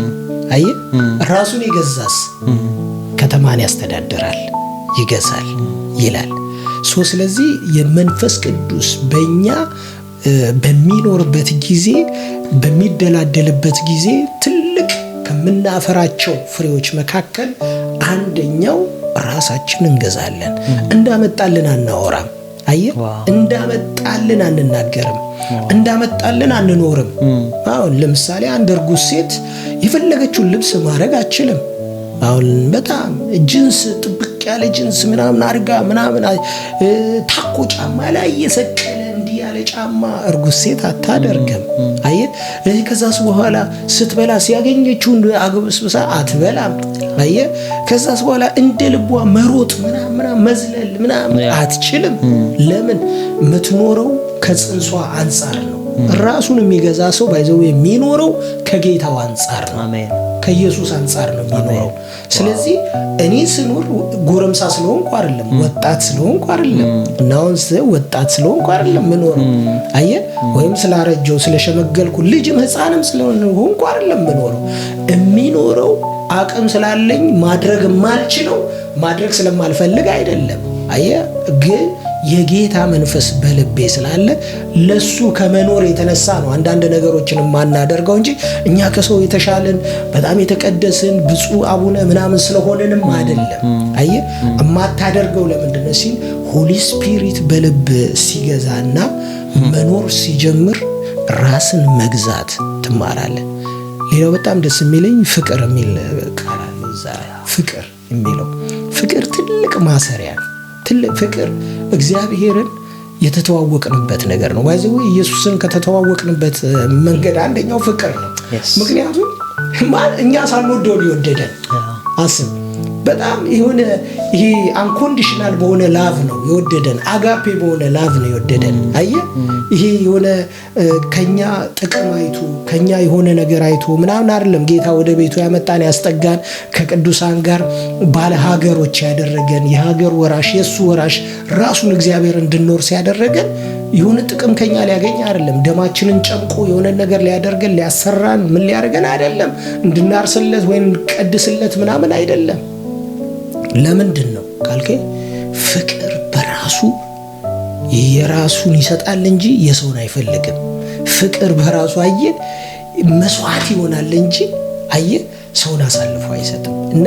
አየህ፣ ራሱን የገዛስ ከተማን ያስተዳድራል፣ ይገዛል ይላል። ስለዚህ የመንፈስ ቅዱስ በእኛ በሚኖርበት ጊዜ፣ በሚደላደልበት ጊዜ ትልቅ ከምናፈራቸው ፍሬዎች መካከል አንደኛው ራሳችን እንገዛለን። እንዳመጣልን አናወራም። አየህ፣ እንዳመጣልን አንናገርም፣ እንዳመጣልን አንኖርም። አሁን ለምሳሌ አንድ እርጉዝ ሴት የፈለገችውን ልብስ ማድረግ አትችልም። አሁን በጣም ጅንስ፣ ጥብቅ ያለ ጅንስ ምናምን አድርጋ ምናምን፣ ታኮ ጫማ ላይ የሰቀለ እንዲህ ያለ ጫማ እርጉዝ ሴት አታደርግም። አየህ፣ ከዛስ በኋላ ስትበላ ሲያገኘችውን አግበስብሳ አትበላም። አየህ፣ ከዛስ በኋላ እንደ ልቧ መሮጥ ምናምን መዝለል ምናምን አትችልም። ለምን? የምትኖረው ከጽንሷ አንጻር ነው። ራሱን የሚገዛ ሰው by the way የሚኖረው ከጌታው አንጻር ነው፣ ከኢየሱስ አንጻር ነው የሚኖረው። ስለዚህ እኔ ስኖር ጎረምሳ ስለሆንኩ አይደለም፣ ወጣት ስለሆንኩ አይደለም፣ እና አሁን ወጣት ስለሆንኩ አይደለም ምኖረው። አየህ፣ ወይም ስላረጀው ስለሸመገልኩ ልጅም ህፃንም ስለሆንኩ አይደለም ምኖረው። የሚኖረው አቅም ስላለኝ ማድረግ የማልችለው ማድረግ ስለማልፈልግ አይደለም። አየህ፣ ግን የጌታ መንፈስ በልቤ ስላለ ለሱ ከመኖር የተነሳ ነው አንዳንድ ነገሮችን የማናደርገው እንጂ እኛ ከሰው የተሻለን በጣም የተቀደስን ብፁዕ አቡነ ምናምን ስለሆነንም አይደለም። አየህ፣ የማታደርገው ለምንድን ነው ሲል Holy Spirit በልብ ሲገዛና መኖር ሲጀምር ራስን መግዛት ትማራለህ። ሌላው በጣም ደስ የሚለኝ ፍቅር የሚል ቃል አለ እዛ። ፍቅር የሚለው፣ ፍቅር ትልቅ ማሰሪያ ነው። ትልቅ ፍቅር እግዚአብሔርን የተተዋወቅንበት ነገር ነው። By the way ኢየሱስን ከተተዋወቅንበት መንገድ አንደኛው ፍቅር ነው። ምክንያቱም እኛ ሳንወደው ሊወደደን አስብ። በጣም የሆነ ይሄ unconditional በሆነ love ነው የወደደን፣ አጋፔ በሆነ love ነው የወደደን። አየህ፣ ይሄ የሆነ ከኛ ጥቅም አይቶ፣ ከኛ የሆነ ነገር አይቶ ምናምን አይደለም ጌታ ወደ ቤቱ ያመጣን፣ ያስጠጋን፣ ከቅዱሳን ጋር ባለ ሀገሮች ያደረገን፣ የሀገር ወራሽ፣ የእሱ ወራሽ ራሱን እግዚአብሔር እንድንኖር ሲያደረገን የሆነ ጥቅም ከኛ ሊያገኝ አይደለም። ደማችንን ጨምቆ የሆነ ነገር ሊያደርገን፣ ሊያሰራን፣ ምን ሊያደርገን አይደለም። እንድናርስለት ወይም እንቀድስለት ምናምን አይደለም። ለምንድን ነው ካልከኝ ፍቅር በራሱ የራሱን ይሰጣል እንጂ የሰውን አይፈልግም። ፍቅር በራሱ አየህ መስዋዕት ይሆናል እንጂ አየህ ሰውን አሳልፎ አይሰጥም። እና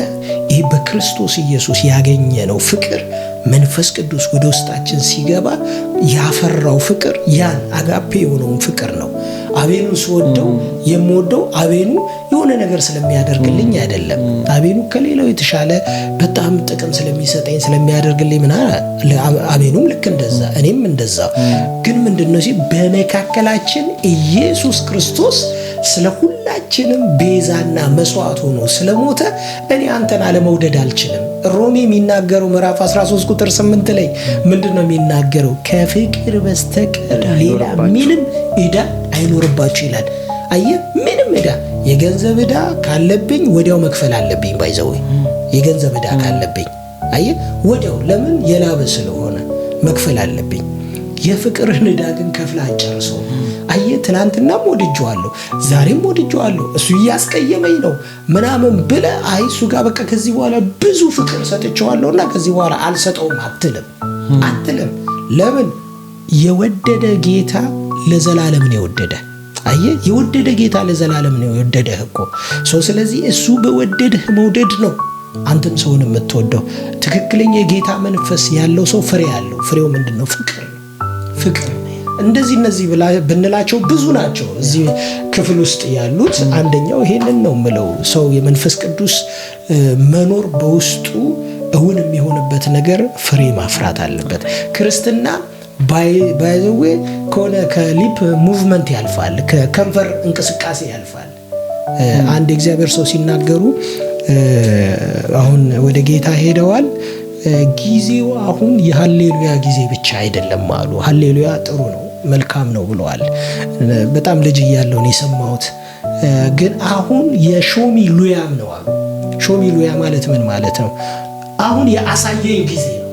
ይህ በክርስቶስ ኢየሱስ ያገኘነው ፍቅር መንፈስ ቅዱስ ወደ ውስጣችን ሲገባ ያፈራው ፍቅር ያን አጋፔ የሆነውን ፍቅር ነው። አቤኑን ስወደው የምወደው አቤኑ የሆነ ነገር ስለሚያደርግልኝ አይደለም። አቤኑ ከሌላው የተሻለ በጣም ጥቅም ስለሚሰጠኝ፣ ስለሚያደርግልኝ ምናምን፣ አቤኑም ልክ እንደዛ፣ እኔም እንደዛ። ግን ምንድነው ሲል በመካከላችን ኢየሱስ ክርስቶስ ስለ ሁላችንም ቤዛና መስዋዕት ሆኖ ስለሞተ እኔ አንተን አለመውደድ አልችልም። ሮሜ የሚናገረው ምዕራፍ 13 ቁጥር 8 ላይ ምንድን ነው የሚናገረው? ከፍቅር በስተቀር ሌላ ምንም ዕዳ አይኖርባችሁ ይላል። አየህ፣ ምንም ዕዳ፣ የገንዘብ ዕዳ ካለብኝ ወዲያው መክፈል አለብኝ። By the way የገንዘብ ዕዳ ካለብኝ አየህ ወዲያው፣ ለምን? የላብ ስለሆነ መክፈል አለብኝ። የፍቅርህን ዕዳ ግን ከፍለህ አትጨርሰውም። አየህ፣ ትናንትናም ወድጄዋለሁ፣ ዛሬም ወድጄዋለሁ፣ እሱ እያስቀየመኝ ነው ምናምን ብለህ አይ እሱ ጋር በቃ ከዚህ በኋላ ብዙ ፍቅር ሰጥቼዋለሁና ከዚህ በኋላ አልሰጠውም አትልም። ለምን? የወደደ ጌታ ለዘላለም ነው የወደደ። አየህ፣ የወደደ ጌታ ለዘላለም ነው የወደደህ እኮ ሰው። ስለዚህ እሱ በወደድህ መውደድ ነው አንተም ሰውን የምትወደው። ትክክለኛ የጌታ መንፈስ ያለው ሰው ፍሬ ያለው፣ ፍሬው ምንድን ነው? ፍቅር ፍቅር። እንደዚህ እነዚህ ብንላቸው ብዙ ናቸው እዚህ ክፍል ውስጥ ያሉት። አንደኛው ይሄንን ነው የምለው፣ ሰው የመንፈስ ቅዱስ መኖር በውስጡ እውን የሚሆንበት ነገር ፍሬ ማፍራት አለበት። ክርስትና by the way ከሆነ ከ lip movement ያልፋል፣ ከከንፈር እንቅስቃሴ ያልፋል። አንድ የእግዚአብሔር ሰው ሲናገሩ፣ አሁን ወደ ጌታ ሄደዋል። ጊዜው አሁን የሀሌሉያ ጊዜ ብቻ አይደለም አሉ። ሀሌሉያ ጥሩ ነው፣ መልካም ነው ብለዋል። በጣም ልጅ እያለሁ ነው የሰማሁት። ግን አሁን የ show me ሉያም ነው አሉ። Show me ሉያ ማለት ምን ማለት ነው? አሁን የአሳየኝ ጊዜ ነው።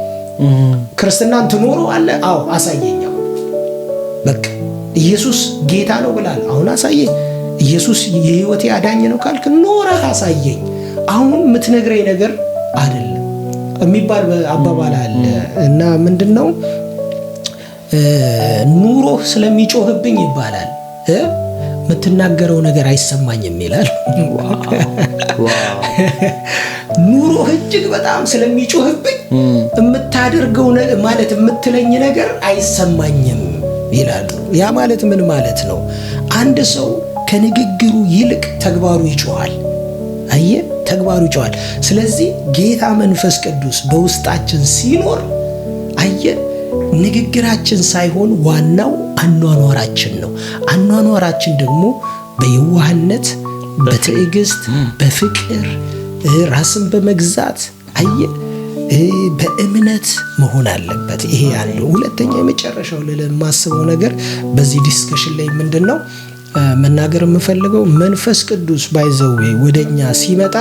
ክርስትናን ትኖረዋለህ? አዎ፣ አሳየኝ። በቃ ኢየሱስ ጌታ ነው ብለሃል፣ አሁን አሳየኝ። ኢየሱስ የህይወቴ አዳኝ ነው ካልክ ኖረህ አሳየኝ። አሁን የምትነግረኝ ነገር አይደለም የሚባል አባባል አለ። እና ምንድን ነው፣ ኑሮህ ስለሚጮህብኝ ይባላል፣ የምትናገረው ነገር አይሰማኝም ይላል። ኑሮህ እጅግ በጣም ስለሚጮህብኝ የምታደርገው ማለት የምትለኝ ነገር አይሰማኝም ይላሉ። ያ ማለት ምን ማለት ነው? አንድ ሰው ከንግግሩ ይልቅ ተግባሩ ይጮሃል። አየህ፣ ተግባሩ ይጮሃል። ስለዚህ ጌታ መንፈስ ቅዱስ በውስጣችን ሲኖር፣ አየህ፣ ንግግራችን ሳይሆን ዋናው አኗኗራችን ነው። አኗኗራችን ደግሞ በየዋህነት፣ በትዕግስት፣ በፍቅር፣ ራስን በመግዛት፣ አየህ፣ በእምነት መሆን አለበት። ይሄ አንዱ። ሁለተኛ፣ የመጨረሻው ልል የማስበው ነገር በዚህ discussion ላይ ምንድን ነው መናገር የምፈልገው፣ መንፈስ ቅዱስ by the way ወደኛ ሲመጣ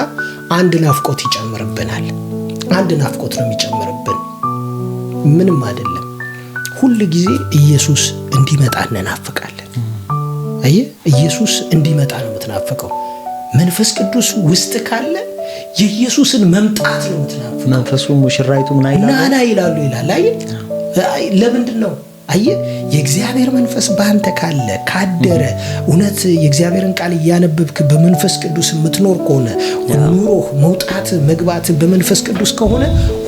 አንድ ናፍቆት ይጨምርብናል። አንድ ናፍቆት ነው የሚጨምርብን፣ ምንም አይደለም። ሁል ጊዜ ኢየሱስ እንዲመጣ እንናፍቃለን። አየህ፣ ኢየሱስ እንዲመጣ ነው የምትናፍቀው። መንፈስ ቅዱስ ውስጥ ካለ የኢየሱስን መምጣት ነው የምትናፍቀው። መንፈሱ ሙሽራይቱ ምን ይላሉ? ና ና ይላሉ ይላል። አየህ፣ ለምንድን ነው? አየህ፣ የእግዚአብሔር መንፈስ በአንተ ካለ፣ ካደረ፣ እውነት የእግዚአብሔርን ቃል እያነበብክ በመንፈስ ቅዱስ የምትኖር ከሆነ፣ ኑሮህ፣ መውጣት መግባት በመንፈስ ቅዱስ ከሆነ፣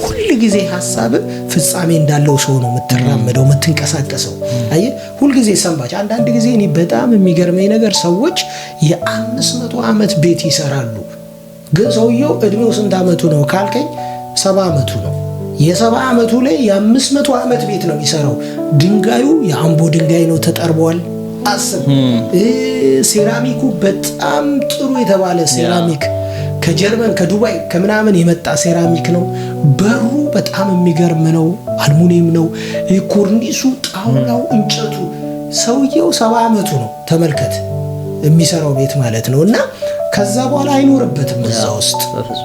ሁል ጊዜ ሀሳብ ፍጻሜ እንዳለው ሰው ነው የምትራመደው፣ የምትንቀሳቀሰው። አየህ፣ ሁልጊዜ ሰንባች። አንዳንድ ጊዜ እኔ በጣም የሚገርመኝ ነገር ሰዎች የ500 ዓመት ቤት ይሰራሉ። ግን ሰውየው እድሜው ስንት ዓመቱ ነው ካልከኝ 70 ዓመቱ ነው። የ70 ዓመቱ ላይ የ500 ዓመት ቤት ነው የሚሰራው። ድንጋዩ የአምቦ ድንጋይ ነው፣ ተጠርቧል። አስብ። ሴራሚኩ በጣም ጥሩ የተባለ ሴራሚክ ከጀርመን፣ ከዱባይ፣ ከምናምን የመጣ ሴራሚክ ነው። በሩ በጣም የሚገርም ነው፣ አልሙኒየም ነው። ኮርኒሱ፣ ጣውላው፣ እንጨቱ። ሰውየው 70 ዓመቱ ነው። ተመልከት፣ የሚሰራው ቤት ማለት ነው። እና ከዛ በኋላ አይኖርበትም፣ እዛ ውስጥ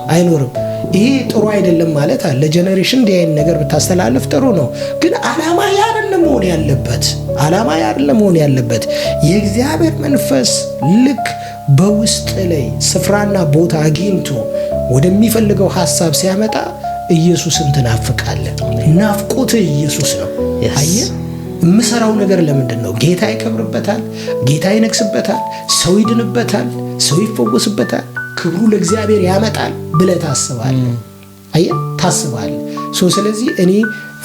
አይኖርም። ይሄ ጥሩ አይደለም ማለት አለ። ለ generation እንዲህ አይነት ነገር ብታስተላልፍ ጥሩ ነው። ግን አላማ ያ አይደለም መሆን ያለበት። አላማ ያ አይደለም መሆን ያለበት። የእግዚአብሔር መንፈስ ልክ በውስጥ ላይ ስፍራና ቦታ አግኝቶ ወደሚፈልገው ሀሳብ ሲያመጣ ኢየሱስን ትናፍቃለህ። ናፍቆትህ ኢየሱስ ነው። አየህ፣ የምሰራው ነገር ለምንድን ነው? ጌታ ይከብርበታል፣ ጌታ ይነግስበታል፣ ሰው ይድንበታል፣ ሰው ይፈወስበታል፣ ክብሩ ለእግዚአብሔር ያመጣል ብለህ ታስባለህ። አየህ፣ ታስባለህ። So ስለዚህ እኔ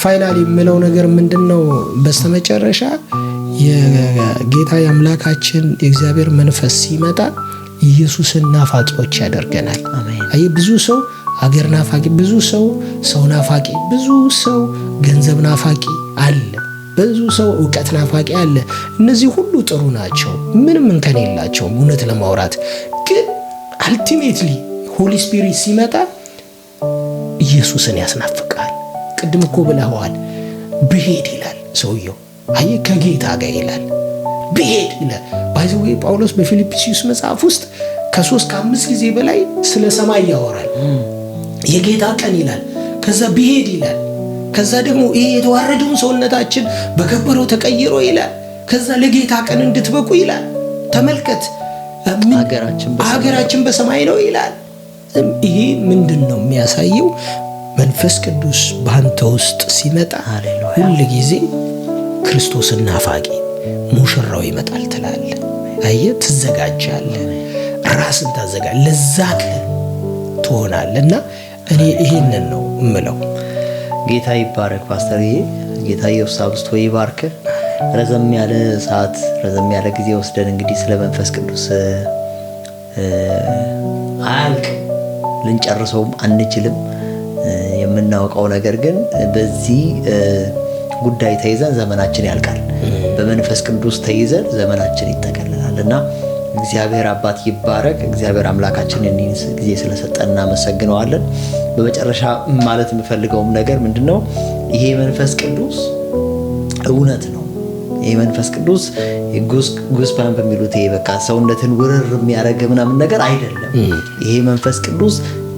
final የምለው ነገር ምንድን ነው? በስተመጨረሻ የጌታ የአምላካችን የእግዚአብሔር መንፈስ ሲመጣ ኢየሱስን ናፋቂዎች ያደርገናል። አየህ፣ ብዙ ሰው ሀገር ናፋቂ፣ ብዙ ሰው ሰው ናፋቂ፣ ብዙ ሰው ገንዘብ ናፋቂ አለ። ብዙ ሰው እውቀት ናፋቂ አለ። እነዚህ ሁሉ ጥሩ ናቸው፣ ምንም እንከን የላቸውም። እውነት ለማውራት ግን ultimately Holy Spirit ሲመጣ ኢየሱስን ያስናፍቃል። ቅድም እኮ ብለኸዋል። ብሄድ ይላል ሰውየው። አየህ፣ ከጌታ ጋር ይላል፣ ብሄድ ይላል። By the way ጳውሎስ በፊልጵስዩስ መጽሐፍ ውስጥ ከ3 ከ5 ጊዜ በላይ ስለ ሰማይ ያወራል። የጌታ ቀን ይላል። ከዛ ብሄድ ይላል። ከዛ ደግሞ ይሄ የተዋረደውን ሰውነታችን በከበረው ተቀይሮ ይላል። ከዛ ለጌታ ቀን እንድትበቁ ይላል። ተመልከት፣ ሀገራችን በሰማይ ነው ይላል። ይሄ ምንድን ነው የሚያሳየው? መንፈስ ቅዱስ በአንተ ውስጥ ሲመጣ ሁል ጊዜ ክርስቶስን ናፋቂ ሙሽራው ይመጣል ትላለህ። አየህ፣ ትዘጋጃለህ፣ ራስን ታዘጋጃለህ፣ ለዛ ቀን ትሆናለህ። እና እኔ ይሄንን ነው እምለው። ጌታ ይባረክ ፓስተርዬ። ጌታ ኢየሱስ አብዝቶ ይባርክ። ረዘም ያለ ሰዓት ረዘም ያለ ጊዜ ወስደን እንግዲህ ስለ መንፈስ ቅዱስ አያልቅም፣ ልንጨርሰውም አንችልም። የምናውቀው ነገር ግን በዚህ ጉዳይ ተይዘን ዘመናችን ያልቃል። በመንፈስ ቅዱስ ተይዘን ዘመናችን ይጠቀልላል። እና እግዚአብሔር አባት ይባረክ። እግዚአብሔር አምላካችን ይህን ጊዜ ስለሰጠን እናመሰግነዋለን። በመጨረሻ ማለት የምፈልገውም ነገር ምንድነው? ይሄ መንፈስ ቅዱስ እውነት ነው። ይሄ መንፈስ ቅዱስ goosebump በሚሉት ይሄ በቃ ሰውነትን ውርር የሚያደርግ ምናምን ነገር አይደለም። ይሄ መንፈስ ቅዱስ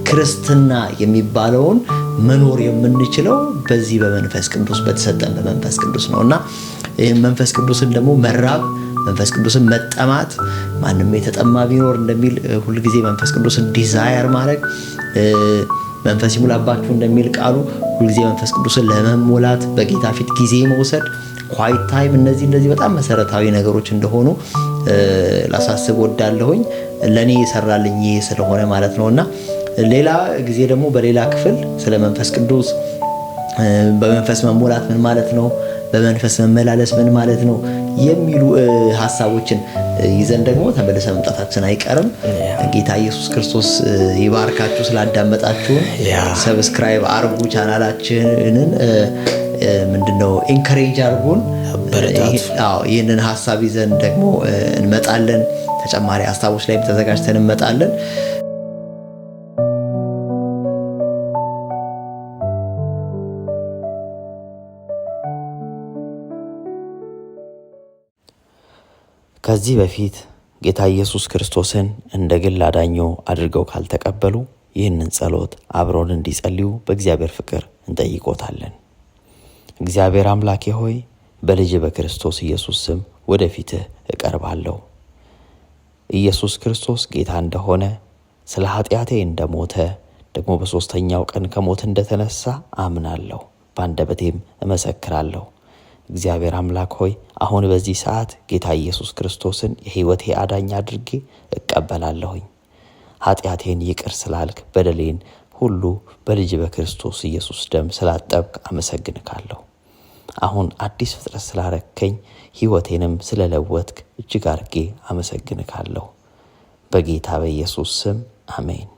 ክርስትና የሚባለውን መኖር የምንችለው በዚህ በመንፈስ ቅዱስ በተሰጠን በመንፈስ ቅዱስ ነውና ይሄ መንፈስ ቅዱስን ደግሞ መራብ፣ መንፈስ ቅዱስን መጠማት፣ ማንም የተጠማ ቢኖር እንደሚል ሁሉ ጊዜ መንፈስ ቅዱስን desire ማድረግ፣ መንፈስ ይሙላባችሁ እንደሚል ቃሉ ሁሉ ጊዜ መንፈስ ቅዱስን ለመሞላት በጌታ ፊት ጊዜ መውሰድ፣ quiet time፣ እነዚህ በጣም መሰረታዊ ነገሮች እንደሆኑ ላሳስብ እወዳለሁኝ። ለኔ የሰራልኝ ይሄ ስለሆነ ማለት ነውና ሌላ ጊዜ ደግሞ በሌላ ክፍል ስለ መንፈስ ቅዱስ፣ በመንፈስ መሞላት ምን ማለት ነው፣ በመንፈስ መመላለስ ምን ማለት ነው የሚሉ ሐሳቦችን ይዘን ደግሞ ተመልሰን መምጣታችን አይቀርም። ጌታ ኢየሱስ ክርስቶስ ይባርካችሁ። ስላዳመጣችሁን subscribe አርጉ፣ ቻናላችንን ምንድነው encourage አርጉን። አዎ፣ ይህንን ሐሳብ ይዘን ደግሞ እንመጣለን። ተጨማሪ ሐሳቦች ላይ ተዘጋጅተን እንመጣለን። ከዚህ በፊት ጌታ ኢየሱስ ክርስቶስን እንደ ግል አዳኞ አድርገው ካልተቀበሉ ይህንን ጸሎት አብረውን እንዲጸልዩ በእግዚአብሔር ፍቅር እንጠይቆታለን። እግዚአብሔር አምላኬ ሆይ፣ በልጅ በክርስቶስ ኢየሱስ ስም ወደፊትህ እቀርባለሁ። ኢየሱስ ክርስቶስ ጌታ እንደሆነ፣ ስለ ኃጢአቴ እንደሞተ፣ ደግሞ በሶስተኛው ቀን ከሞት እንደተነሳ አምናለሁ፣ በአንደበቴም እመሰክራለሁ። እግዚአብሔር አምላክ ሆይ፣ አሁን በዚህ ሰዓት ጌታ ኢየሱስ ክርስቶስን የሕይወቴ አዳኝ አድርጌ እቀበላለሁኝ። ኃጢአቴን ይቅር ስላልክ፣ በደሌን ሁሉ በልጅ በክርስቶስ ኢየሱስ ደም ስላጠብክ አመሰግንካለሁ። አሁን አዲስ ፍጥረት ስላረከኝ፣ ሕይወቴንም ስለለወጥክ እጅግ አድርጌ አመሰግንካለሁ። በጌታ በኢየሱስ ስም አሜን።